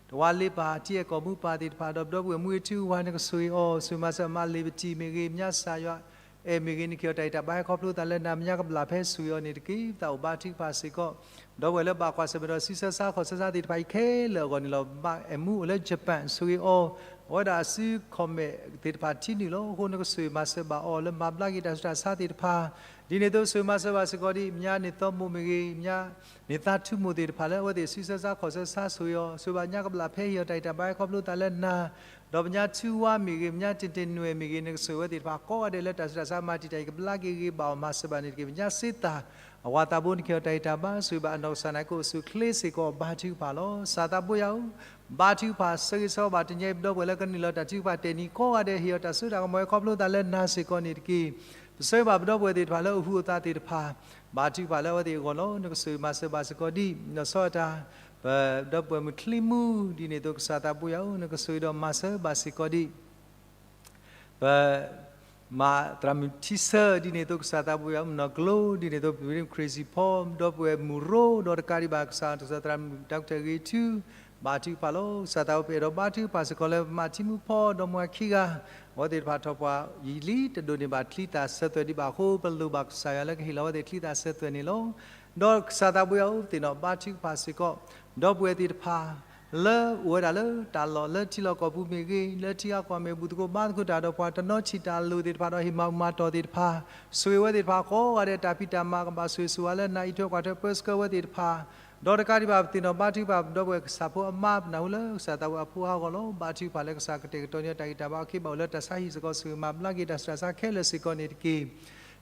ပတံၤ တဝါလ့ပၢ် တံၤအဲၣ်ကီၢ်မူပၢ်သ့ၣ်တဖၣ် ဒီးပဒီပုၢ်ဝဲၢ်မူအထူအဝၤ နကဆိၣ်ဂ့ၤအီၤ, ဆိၣ်ဂ့ၤမၤစၢၤမါလ့ၤပတံၤမ့ၢ်ဂ့ၤ, မညါစၢ်ယွၤအဲၣ်မ့ၢ်ဂ့ၤ, နကဟ့ၣ်အီၤတၢ်ဂံၢ်တၢ်ဘါဝဲခီဖျိသးလၢနၤ, မညါကဘျၣ်ဖဲဆိၣ်ဂ့ၤအီၤန့ၣ်တက့ၢ်. ပသးအိၣ်ဘါထုကဖၣ်စ့ၢ်ကီး ဒီပုၢ်ဝဲၢ်လၢဘၣ်ကွၢ်ဆၢၣ်မဲာ်ဒီး ဆံဆၢဆါခီၣ်ဆၢဆါသ့ၣ်တဖၣ်အံၤခဲလၢာ်အဂီၢ်န့ၣ်လီၤ. ဘၣ်အဲၣ်မူအိၣ်လၢ Japan ဆိၣ်ဂ့ၤအီၤ, အဝဲဒၣ်အစု comment သ့ၣ်တဖၣ်ထံနုာ်လီၤ. အဃိနကဆိၣ်ဂ့ၤမၤစၢၤဘၣ်အီၤလၢမၤဘျါက့ၤတၢ်ဆူးတၢ်ဆါသ့ၣ်တဖၣ်, ဒ်န့ၣ်အသိးဆိၣ်ဂ့ၤမၤစၢၤဘၣ်စ့ၢ်ကီးဒ် မညါန့ၢ်သီမိၢ်မ့ၢ်ဂ့ၤ, မညါန့ၢ်သးထူမိၢ်သ့ၣ်တဖၣ်လၢ အဝဲသ့ၣ်ဆံဆၢဆါခီၣ်ဆၢဆါဆိၣ်ဂ့ၤအီၤ, ဆိၣ်ဂ့ၤဘၣ်ညါကဘျၣ်ဖဲဟ့ၣ်အီၤတၢ်ဂံၢ်တၢ်ဘါဝဲခီဖျိသးလၢနၤ, ဒီးပညါထူဝါမ့ၢ်ဂ့ၤ, မညါတ့ၢ်တ့ၢ်နွဲၣ်မ့ၢ်ဂ့ၤ, နကဆိၣ်ဂ့ၤဝဲသ့ၣ်တဖၣ်ကိးဂၤဒဲးလၢတၢ်ဆူးတၢ်ဆါမၤတံာ်တာ်အံၤ ကဘျါက့ၤဂ့ၤဘၣ်အီၤမၤစၢၤဘၣ်န့ၣ်တက့ၢ်. မညါစ့တၢ် အဝၤသးဘိ နကဟ့ၣ်အီၤတၢ်ဂံၢ်တၢ်ဘါ ဆိၣ်ဂ့ၤဘၣ်အနီၢ်ကစၢ်န့ၣ် ကအိၣ်ဆူၣ်အိၣ်ချ့စ့ၢ်ကီး ဘါထုကဖၣ်လီၤ. ကစၢ်သးဘိယွၤဧၢ, ဘါထုကဖၣ်ဆၢဂ့ၤဆၢဝါဘၣ်တနံၤအံၤ ပဒီပုၢ်ဝဲၢ်လၢကနုာ်လီၤတၢ်ထုကဖၣ်တဲာ်နံၤကိးဂၤဒဲး ဟ့ၣ်အီၤတၢ်စိတၢ်ကမီၤဝဲခီဖျိသးလၢနၤစ့ၢ်ကီးန့ၣ်တက့ၢ်. ပဆၢဂ့ၤဘၣ်ပဒီပုၢ်ဝဲၢ်သ့ၣ်တဖၣ်လၢအဟူးအသးသ့ၣ်တဖၣ်, ဘါထုကဖၣ်လၢအဝဲသ့ၣ်အဂီၢ်လီၤ. နကဆိၣ်ဂ့ၤမၤစၢၤဘၣ်စ့ၢ်ကီးဒ် လီၤဆီဒၣ်တၢ် ပဒီပုၢ်ဝဲၢ်မုၢ်ချံမူ ဒ်န့ၣ်အသိးကစၢ်သးဘိယွၤဧၢ, နကဆိၣ်ဂ့ၤဒီးမၤစၢၤဘၣ်စ့ၢ်ကီးဒ် ပ မၤသရၣ်မုၣ်ထံဆၢ ဒ်န့ၣ်အသိးကစၢ်သးဘိယွၤ မနီၢ်ကျိ ဒ်န့ၣ်အသိး ပဝံ Crazy Paul ဒီပုၢ်ဝဲၢ်မုၢ်ရိ ဒီးတကးဒံးဘၣ်ကစၢ် ကစၢ်သရၣ်မုၣ် Doctor ဂ့ၤထူ ဘါထုကဖၣ်လီၤ. ကစၢ်သးဘိယွၤ ပအဲၣ်ဒိးဘါထုကဖၣ်စ့ၢ်ကီးလၢပမါထံမူဖီ ဒီးမိၢ်ခံဂၤ အဝဲသ့ၣ်တဖၣ်ထီၣ်ပှၤယံာ်လံ တဒိးန့ၢ်ဘၣ်ချံသၣ်ဆၢသွဲၣ်ဒံးဘၣ်အဃိ ပလိၣ်ဘၣ်ကစၢ်ယွၤလၢကဟ့ၣ်လီၤအဝဲသ့ၣ်ချံသၣ်ဆၢသွဲၣ်န့ၣ်လီၤ. ဒီးကစၢ်သးဘိယွၤဧၢ ပသ့ၣ်နီၣ်ဘါထုကဖၣ်စ့ၢ်ကီး ဒီပုၢ်ဝဲၢ်သ့ၣ်တဖၣ် လၢအိၣ်ဝဲဒၣ်လၢတၢ်လီၢ်လၢထံလီၢ်ကီၢ်ပူၤမ့ၢ်ဂ့ၤ, လၢထံဂၤကီၢ်မ့ၢ်ဘူၣ်သကိးဘါသကိးတၢ်ဒီးပှၤတနီၤထံၣ်တၢ်လိၣ်သ့ၣ်တဖၣ်ဒီးဟ့ၣ်မၤအူမၤတီၢ်သ့ၣ်တဖၣ်, ဆိၣ်ဂ့ၤဝဲသ့ၣ်တဖၣ်ကိးဂၤဒဲး တၢ်ဖံးတၢ်မၤကဘၣ်ဆိၣ်ဂ့ၤဆိၣ်ဝါလၢနၤ အံးထွဲကွၢ်ထွဲပၢဆှၢဝဲသ့ၣ်တဖၣ် ဒီးတကးဒံးဘၣ် ပသ့ၣ်နီၣ်ဘါထုကဖၣ် ပဒီပုၢ်ဝဲၢ်ကစၢ်ဖိအမါ ပနၢ်ဟူလၢကစၢ်သးဝဲအဖိဟးဂီၤလီၤ. ဘါထုကဖၣ်လၢကစၢ်ကတဲာ်ကတီၤန့ၢ်တၢ်ဂံၢ်တၢ်ဘါ အီၣ်က့ဘၣ်အိၣ်လၢတၢ်ဆါဟံၣ်စ့ၢ်ကီး ဆူမၤဘျါက့ၤတၢ်ဆူးတၢ်ဆါခဲလၢာ်စ့ၢ်ကီးန့ၣ်တက့ၢ်.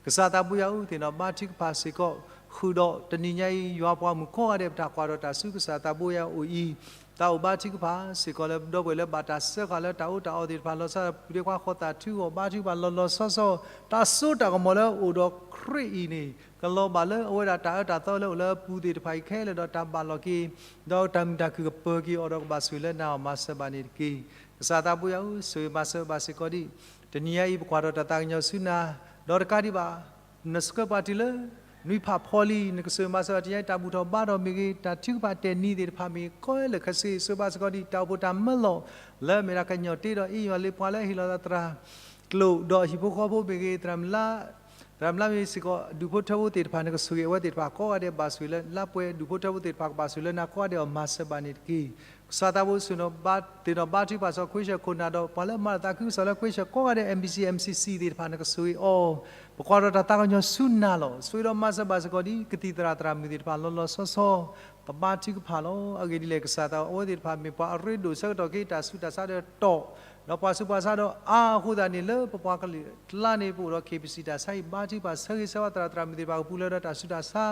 ကစၢ်သးဘိယွၤဧၢ, သ့ၣ်နီၣ်ဘါထုကဖၣ်စ့ၢ်ကီး ဃုာ်ဒီးတနံၤညါအံၤ ယွၤပှၤမုၣ်ကိးဂၤဒဲး ပတၢ်ကွၢ်ဒီးတၢ်ဆူကစၢ်သးဘိယွၤအအိၣ်အံၤ, တၢ်အိၣ်ဘါထုကဖၣ်စ့ၢ်ကီးလၢပဒီပုၢ်ဝဲၢ်လၢဘၣ်တၢ်စၢဃာ်လၢတၢ်အိၣ်တၢ်အီသ့ၣ်တဖၣ် လီၤဆီဒၣ်တၢ် ပူၤဒ့ခွါဃီသးထူအီၤ ဘါထုကဖၣ်လီၤလီၤဆီဆီ, တၢ်စိတၢ်ကမီၤလၢအအိၣ်ဒီးခရံာ်အံၤန့ၣ် ကလီၤဘၣ်လၢအဝဲဒၣ်တၢ်အၢတၢ်သီလၢအိၣ်လၢအပူၤသ့ၣ်တဖၣ်အံၤခဲလၢာ်ဒီးတၢ်ဘၣ်လီၤက့ၤ, ဒီးတၢ်မုာ်တၢ်ခုၣ်ကပၢၤက့ၤအီၤဒီးကဘၣ်ဆိၣ်ဂ့ၤလၢနၤအီၤ မၤစၢၤဘၣ်န့ၣ်တက့ၢ်. ကစၢ်သးဘိယွၤဧၢ, ဆိၣ်ဂ့ၤမၤစၢၤဘၣ်စ့ၢ်ကီးဒံး, တနံၤညါအံၤ ပကွၢ်ထီၣ်တၢ်သးကညီၤဆူနၤ, ဒီးတကးဒံးဘၣ် နဆှၢပှၤတုၤလၢ နွံဖးဖီလံ, နကဆိၣ်ဂ့ၤမၤစၢၤဘၣ်တနံၤညါအံၤ တၢ်ဘူၣ်ထီၣ်ဘါထီၣ်မ့ၢ်ဂ့ၤ, တၢ်ထုကဖၣ်တဲာ်နံၤသ့ၣ်တဖၣ်မ့ၢ်ဂ့ၤ, ကီလၢာ်ခဲဆ့ ဆိၣ်ဂ့ၤဘၣ်စ့ၢ်ကီးဒံး တၢ်အိၣ်ဖှိၣ်တၢ်မၢလီၤ လၢအမ့ၢ်ဒၣ်ကညီၢ်တ့ဒီးအ့ယွၤလ့ပှၤလၢအဟ့ၣ်လီၤသးသရၣ် ကျိာ်ဒီးဟံၣ်ဖိဃီဖိမ့ၢ်ဂ့ၤ, သရၣ်မုၣ်လါမ့ၢ်စ့ၢ်ကီး ဒူၣ်ဖိထၢဖိသ့ၣ်တဖၣ် နကဆိၣ်ဂ့ၤအဝဲသ့ၣ်တဖၣ်ကိးဂၤဒဲး ဘၣ်ဆိၣ်ဂ့ၤလၢလါပှဲၤဒူၣ်ဖိထၢဖိသ့ၣ်တဖၣ် ကဘၣ်ဆိၣ်ဂ့ၤလၢနၤကိးဂၤဒဲးအီၤ မၤစၢၤဘၣ်န့ၣ်တက့ၢ်. ကစၢ်သးဘိ ဆိၣ်ဂ့ၤသ့ၣ်နီၣ်ဘါထုကဖၣ်စ့ၢ်ကီး ခွ့ဆၢၣ်ခိၣ်နၢ်ဒီး ပှၤလၢအမၤတၢ်သးခုကစီၣ်လၢခွ့ဆၢၣ်ကိးဂၤဒဲး M B C M C C သ့ၣ်တဖၣ် နကဆိၣ်ဂ့ၤအီၤ, ပကွၢ်ထီၣ်တၢ်သးကညီၤဆူနၤလီၤ. ဆိၣ်ဂ့ၤဒီးမၤစၢၤဘၣ်စ့ၢ်ကီးဒ် ကသံၣ်သရၣ်သရၣ်မုၣ်သ့ၣ်တဖၣ် လီၤလီၤဆီဆီ ပဘါထုကဖၣ်လီၤ. အဂ့ၢ်ဒ်လဲၣ် ကစၢ်သးဘိ အဝဲသ့ၣ်တဖၣ်မ့ၢ်ပှၤအရ့ဒိၣ်ဆၢကတီၢ်က့ၤ တၢ်ဆူးတၢ်ဆါဒီးတီၢ်, ဒီးပှၤဆူးပှၤဆါဒီးအါအဃိသတးန့ၣ် လၢပပှၤကလုာ်အကျါန့ၣ် ပအိၣ်ဒီး K B C တၢ်ဆါဟံၣ် ဘါထုကဖၣ်ဆၢဂ့ၤဆၢဝါသရၣ်သရၣ်မုၣ်သ့ၣ်တဖၣ် ကပူၤလၢဒီးတၢ်ဆူးတၢ်ဆါ,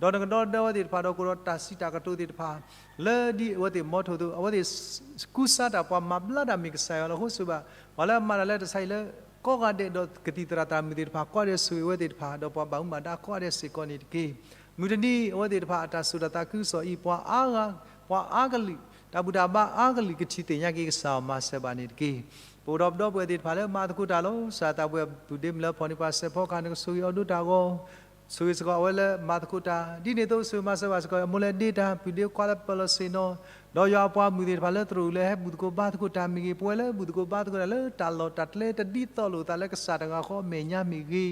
ဒီးနကဒီဒၢဝဲသ့ၣ်တဖၣ်ဒီး ကအိၣ်ဒီးတၢ်စံးတၢ်ကတိၤသ့ၣ်တဖၣ် လၢဒ်အဝဲသ့ၣ်မ်ထူၣ်အသိး အဝဲသ့ၣ်ကူစါတၢ် ပှၤမၤဘျါတၢ်မ့ၢ်ကစၢ်ယွၤလီၤ. အဃိဆိၣ်ဂ့ၤဘၣ် ပှၤလၢအမၤတၢ်လၢတၢ်ဆါဟံၣ်လၢ ကိးဂၤဒဲးဒီး ကသံၣ်သရၣ်သရၣ်မုၣ်သ့ၣ်တဖၣ်ကိးဂၤဒဲး ဆိၣ်ဂ့ၤအဝဲသ့ၣ်တဖၣ် ဒီးပှၤဘၣ်မူဘၣ်ဒါကိးဂၤဒဲးစ့ၢ်ကီးန့ၣ်တက့ၢ်. မုၢ်တနံၤအဝဲသ့ၣ်တဖၣ်အတၢ်စိာ်တၢ်သးခုကစီၣ်အံၤ ပှၤအါဂၤ ပှၤအါကလုာ် တၢ်ဘူၣ်တၢ်ဘါအါကလုာ် ကထံၣ်သ့ၣ်ညါက့ၤကစၢ်အီၤ မၤစၢၤဘၣ်န့ၣ်တက့ၢ်. ပအိၣ်ဒီးပဒီပုၢ်ဝဲၢ်သ့ၣ်တဖၣ်လၢမၤသကိးတၢ်လီၤ. ကစၢ်သးဘိ ပုၢ်ဒ့မုၣ်လၢဖီၣ်န့ၢ်ပှၤစဲးဖီကဟၣ် နကဆိၣ်ဂ့ၤအီၤဒိၣ်တၢ်ဂီၤ ဆိၣ်ဂ့ၤစ့ၢ်ကီးအဝဲလၢမၤသကိးတၢ် ဒ်န့ၣ်အသိး ဆိၣ်ဂ့ၤမၤစၢၤဘၣ်စ့ၢ်ကီး အမိၢ်လၢဒ့တၢ် ပုၢ်ဒ့ခွါလၢပၢၤလီၤဆ့ၣ်နီၤ, ဒီးယွၤအပှၤမုၣ်သ့ၣ်တဖၣ်လၢသရိာ်အုးလၢဟဲဘူၣ်သကိးဘါသကိးတၢ်မ့ၢ်ဂ့ၤ, ပဝဲလၢဘူၣ်သကိးဘါသကိးတၢ်လၢတၢ်လီၢ်တၢ်ကျဲတဒ်သိးလိာ်သးလၢကစၢ်တဂၤဃီအမဲာ်ညါမ့ၢ်ဂ့ၤ,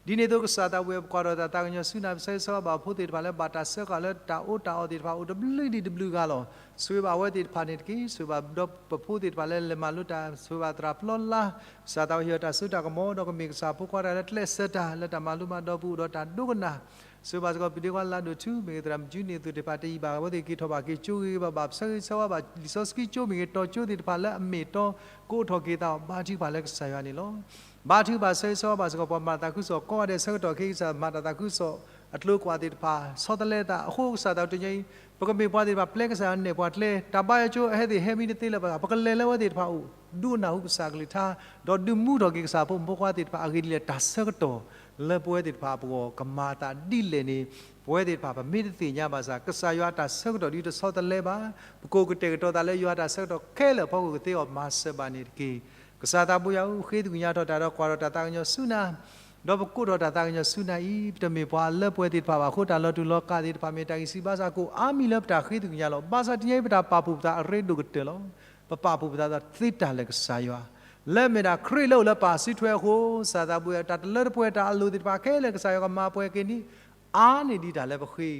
ဒ်န့ၣ်အသိး ကစၢ်သးဘိ ပကွၢ်ထီၣ်တၢ်သးကညီၤဆူနၤ ပဆၢဂ့ၤဆၢဝါဘၣ်ဖိသ့ၣ်တဖၣ်လၢဘၣ်တၢ်စၢဃာ်လၢတၢ်အိၣ်တၢ်အီသ့ၣ်တဖၣ် အိၣ်တဘျုးဒံးတဘျုးဂၤလီၤ. ဆိၣ်ဂ့ၤဘၣ်အဝဲသ့ၣ်တဖၣ်န့ၣ်တက့ၢ်. ဆိၣ်ဂ့ၤဘၣ်ပဖိသ့ၣ်တဖၣ်လၢလဲၤမၤလိတၢ်, ဆိၣ်ဂ့ၤဘၣ်သရၣ်ပျီလါ, ကစၢ်သးဘိ ဟ့ၣ်အီၤတၢ်စိတၢ်ကမီၤ ဒီးကမ့ၢ်ကစၢ်ဖိခွါတဂၤလၢကျဲးစၢးတၢ်လၢတၢ်မၤလိမၤဒိးပူၤ အိၣ်ဒီးတၢ်ဒိကနၣ် ဆိၣ်ဂ့ၤဘၣ်စ့ၢ်ကီး ပုၢ်ဒ့ခွါလၢဒိၣ်ထူ မ့ၢ်ဂ့ၤ သရၣ်မုၣ်ကၠူန့ၣ်အသိးသ့ၣ်တဖၣ် တယံာ်ဘၣ် အဝဲသ့ၣ်က့ၤထီၣ်ဘၣ်က့ၤကၠိဂ့ၤဂ့ၤဘၣ်ဘၣ် ပဆၢဂ့ၤဆၢဝါဘၣ် လံာ်စီဆှံကၠိမ့ၢ်ဂ့ၤ တီၤကၠိသ့ၣ်တဖၣ်လၢအမ့ၢ်အတီ ကအိးထီၣ်က့ၤသးအီၤ ဘါထုကဖၣ်လၢကစၢ်ယွၤန့ၣ်လီၤ. ဘါထုကဖၣ်ဆၢဂ့ၤဆၢဝါဘၣ်စ့ၢ်ကီး ပှၤမၤတၢ်သးခုကစီၣ်ကိးဂၤဒဲး ဆၢကတီၢ်ခဲအံၤ ကစၢ်မၤတၢ်သးခုကစီၣ် အကျိၤကွာ်သ့ၣ်တဖၣ် ဆီတလဲသးအဃိ ကစၢ်သးဘိ တနံၤညါအံၤ ပကမ့ၢ်ပှၤသ့ၣ်တဖၣ် ပျဲကစၢ်ယွၤနဲၣ်ပှၤကျဲ တၢ်ဘါယွၤကၠိအဟဲသ့ၣ်ဟဲမံတသ့လၢၤဘၣ် ပကလဲၤလၢအဝဲသ့ၣ်တဖၣ်အအိၣ် ဒိကနၣ်ဟူကစၢ်ကလုၢ်ကထါ ဒီးဒုးမူထီၣ်က့ၤကစၢ်ဖိမုၣ်ဖိခွါသ့ၣ်တဖၣ် အဂ့ၢ်ဒ်လဲၣ် တၢ်ဆၢကတီၢ်လၢပဝဲသ့ၣ်တဖၣ်အပဂီၢ် ကမၤအသးဒ်လဲၣ်န့ၣ် ပဝဲသ့ၣ်တဖၣ်ပမ့ၢ်တသ့ၣ်ညါဘၣ်ဆၣ် ကစၢ်ယွၤအတၢ်ဆၢကတီၢ်ဒ်တဆီတလဲဘၣ်. ပကအိၣ်ကတဲာ်ကတီၤသးလၢယွၤအတၢ်ဆၢကတီၢ်ခဲလၢာ်အဖီခိၣ်ကသ့အီၤ မၤစၢၤဘၣ်န့ၣ်တက့ၢ်. ကစၢ်သးဘိယွၤဧၢ, ဃ့သကွံာ်ညါထီၣ်တၢ်ဒီးကွၢ်ထီၣ်တၢ်သးကညီၤဆူနၤ ဒီးပကိးထီၣ်တၢ်သးကညီၤဆူနၤအံၤ ပတမ့ၢ်ပှၤလၢပှဲၤသ့ၣ်တဖၣ်ဘၣ်အဃိ တၢ်လီၤတူာ်လီၤကာ်သ့ၣ်တဖၣ်မ့ၢ်တၢ်ဂံၢ်စၢ်ဘါစၢ် ကအိၣ်အါမံၤလၢပတၢ်ဃ့သကွံာ်ညါလီၤ. ဘၣ်ဆၣ်တနံၤအံၤ ပတၢ်ပာ်ဖှိၣ်ပသးအရ့ဒိၣ်ကတၢၢ်လီၤ. ပပာ်ဖှိၣ်ပသးသ့တၢ်လၢကစၢ်ယွၤ လၢအမ့ၢ်ဒၣ်ခရံာ်လၢအိၣ်လၢပၢ်စုထွဲအဃိ ကစၢ်သးဘိယွၤ တၢ်တလၢတပှဲၤတၢ်အလိၤသ့ၣ်တဖၣ်ခဲလၢာ် ကစၢ်ယွၤကမၤပှဲၤက့ၤန့ၣ် အါန့ၢ်ဒံးတၢ်လၢပဃ့ ဂ့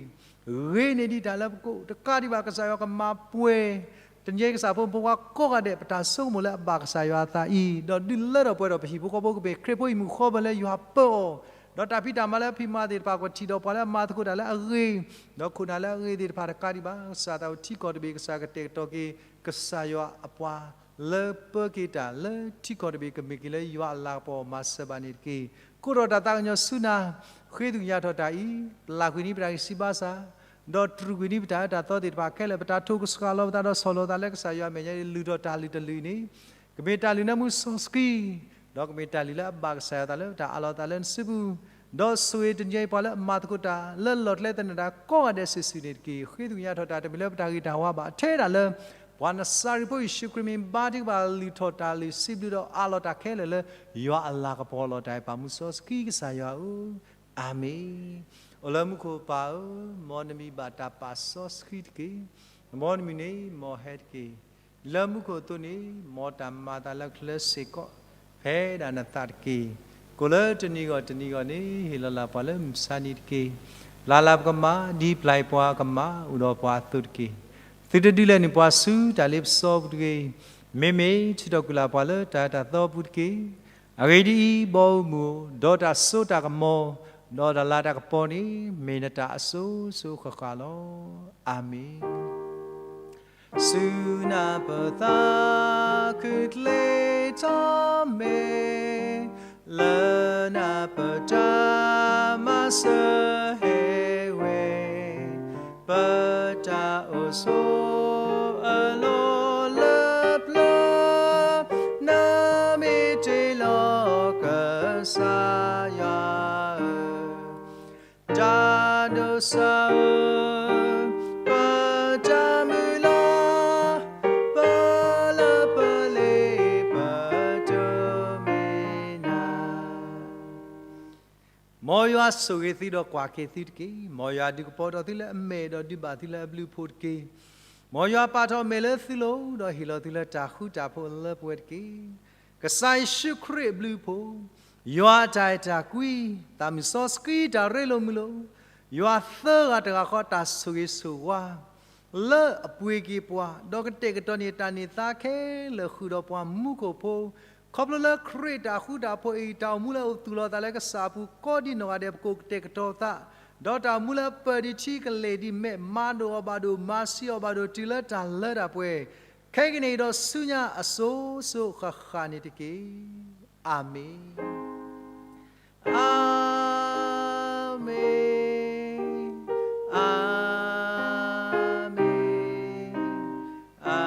ၤန့ၢ်ဒံးတၢ်လၢပကအိၣ် တကးဒံးဘၣ် ကစၢ်ယွၤကမၤပှဲၤ တနံၤအံၤ ကစၢ်ဖိမုၣ်ဖိခွါကိးဂၤဒဲး ပတၢ်ဆိကမိၣ်လၢအဘၣ်ကစၢ်ယွၤအသးအံၤ ဒီးဒုးလၢထီၣ်ပှဲၤထီၣ် ပဟံၣ်ဖိဃီဖိကမ့ၢ်ခရံာ်ဖိဟံၣ်မုၣ်ဃီဖိလၢယွၤပၢအီၤ, ဒီးတၢ်ဖံးတၢ်မၤလၢအဖံးမၤသ့ၣ်တဖၣ် ကထံၣ်ဒီးပှၤလၢအမၤသကိးတၢ်လၢအဂ့ၤ ဒီးခိၣ်နၢ်လၢအဂ့ၤသ့ၣ်တဖၣ် တကးဒံးဘၣ် ကစၢ်သးဘိထံကီၢ်တဘ့ၣ် ကစၢ်ကတဲာ်ကတီၤက့ၤ ကစၢ်ယွၤအပှၤ လၢပၢက့ၤတၢ်လၢထံကီၢ်တဘ့ၣ် ကမ့ၢ်က့ၤလၢယွၤအလၤကပီၤ မၤစၢၤဘၣ်န့ၣ်တက့ၢ်. ကိးထီၣ်တၢ်သးကညီၤဆူနၤ ဃ့သကွံာ်ညါထီၣ်တၢ်အံၤ ပျၢ်ကွံာ်န့ၢ်ပတၢ်ဂံၢ်စၢ်ဘါစၢ် ဒီးတြူာ်ကွံာ်န့ၢ်ပတၢ်အၢတၢ်သီသ့ၣ်တဖၣ်ခဲလၢာ် ပတၢ်ထိၣ်ကဆှီလီၤပသးဒီးဆီၣ်လီၤသးလၢကစၢ်ယွၤအမဲာ်ညါ လုၢ်ထီၣ်တၢ်လုၢ်တလုၢ်အံၤန့ၣ် ကမ့ၢ်တၢ်လုၢ်လၢမူစီဆှံ ဒီးကမ့ၢ်တၢ်လုၢ်လၢအဘၣ်ကစၢ်ယွၤအသးလၢတၢ်အးလီၤသးလၢနစုပူၤ, ဒီးဆိၣ်ဂ့ၤတနံၤအံၤပှၤလၢအမၤသကိးတၢ် လၢလီၢ်ကျဲသနၢၣ်တၢ်ကိးဂၤဒဲးစုာ်စုာ်န့ၣ်တက့ၢ်. ဃ့သကွံာ်ညါထီၣ်တၢ်တမ့ၢ်လၢပတၢ်ဂ့ၤတၢ်ဝါဘၣ် ထဲဒၣ်လၢ ပှၤနစၤရ့းဖိယ့ၣ်ၡူးခရံာ်မ့ၢ် ဘါထုကဖၣ်လုၢ်ထီၣ်တၢ်လုၢ် စံးဘျုးဒီးအးလီၤတၢ်ခဲလၢာ်လၢ ယွၤအလၤကပီၤလီၤတၢ်အံၤ ပၢ်မူစီဆှံကစၢ်ယွၤဧၢ, အၤမ့ၣ်. အိၣ်လၢမူခိၣ်ပၢ်ဧၢ, မ်နမံၤဘၣ်တၢ်ပာ်စီဆှံတက့ၢ်. မ်နမုၢ်န့ၣ်မ်ဟဲတက့ၢ်. လၢမူခိၣ်အသိးန့ၣ် မ်တၢ်မၤအသးလၢချၢစ့ၢ်ကီး ဖဲဒၣ်နသးတက့ၢ်. ကိးလၢတနံၤဂီၢ်တနံၤဂီၢ်န့ၣ် ဟ့ၣ်လီၤလၢပှၤလၢမုၢ်မဆါနံၤတက့ၢ်. ပျၢ်လၢပကမၣ် ဒ်ပျၢ်အံၤပှၤကမၣ် အိၣ်ဒီးပှၤအသိးတက့ၢ်. သုတဒုးလဲၤနုာ်ပှၤဆူတၢ်လ့ပစီပူၤတဂ့ၤ. မ့မ့ၢ်ထုးထီၣ်ကွံာ်လၢ်ပှၤလၢတၢ်အၢတၢ်သီပူၤတက့ၢ်. အဂ့ၢ်ဒ်အံၤ, ဘီမုၢ်ဧိၤ, ဒီးတၢ်စိတၢ်ကမီၤ ဒီးတၢ်လၤတၢ်ကပီၤန့ၣ် မ့ၢ်နတၢ်အစိၤစိၤဃၣ်ဃၣ်လီၤ. အၤမ့ၣ်. ဆူနၢ်ပၢၢ်သးခုတကျ့ထီၣ်မ့ၢ်, လၢနၢ်ပၢၢ်တၢ်မၤစၢၤဟဲဝဲ, ပတၢ်အိၣ်ဆိးအလီၢ်လၢပျၢၤ, နမ့ၢ်တ့လီၤကစၢ်ယွၤဧၢ, တၢ်ဒိးစၢ်ဧၢ, ပတၢ်မုၢ်လၢ်, ပလၢပလ့ပတိၢ်မ့ၢ်နၤ. မ်ယွၤဆိၣ်ဂ့ၤသုဒီးကွၢ်က့ၤသုတက့ၢ်. မ်ယွၤဒုးကပီၤဒီးသုလၢအမဲာ်ဒီးဒုးဘၣ်သုလၢအဘျုးအဖှိၣ်တက့ၢ်. မ်ယွၤပာ်ထီၣ်အမဲာ်လၢသုလိၤ, ဒီးဟ့ၣ်လီၤသုလၢတၢ်ဃူတၢ်ဖိးလၢပှဲၤတက့ၢ်. ကစၢ်ယ့ၣ်ၡူးခရံာ်အဘျုးအဖှိၣ်, ယွၤအတၢ်အဲၣ်တၢ်ကွံ, သးမုၢ်စီဆှံတၢ်ရ့လိာ်မုာ်လိာ်, ယွၤသၢဂၤတဂၤဃီတၢ်ဆိၣ်ဂ့ၤဆိၣ်ဝါ လၢအပှ့ၤက့ၤပှၤ, ဒီးကတဲာ်ကတီၤန့ၢ်တၢ်န့ၢ်သါခဲလၢာ်ဃုာ်ဒီးပှၤမူခိၣ်ဖိ, ခီဖျိလၢခရံာ်တၢ်ဃူတၢ်ဖိးအံၤ တၢ်အိၣ်မူလၢအအိၣ်သူၣ်လီၤသးလၢကစၢ်အပူၤကိးဒံနီၢ်ဂၤဒဲး ပကအိၣ်ကတဲာ်ကတီၤသး, ဒီးတၢ်အိၣ်မူလၢအပၢၢ်ဒံးထံကလဲၤဒံးမဲး မၤဒိၣ်အီၤဘၣ်ဒိၣ် မၤဆံးအီၤဘၣ်ဒိၣ် တုၤလၢတၢ်လၢတၢ်ပှဲၤ, ခဲကနံၣ်အံၤဒီးဆူညါအစိၤစိၤဃၣ်ဃၣ်န့ၣ်တက့ၢ်. အၤမ့ၣ်. အၤမ့ၣ်, အၤမ့ၣ်, အၤမ့ၣ်.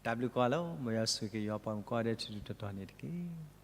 တၢ်ဘျုးကိးဂၤလၢ မ်ယွၤဆိၣ်ဂ့ၤက့ၤယွၤပှၤမုၣ်ကိးဂၤဒဲး ထူထူတီတီန့ၣ်တက့ၢ်.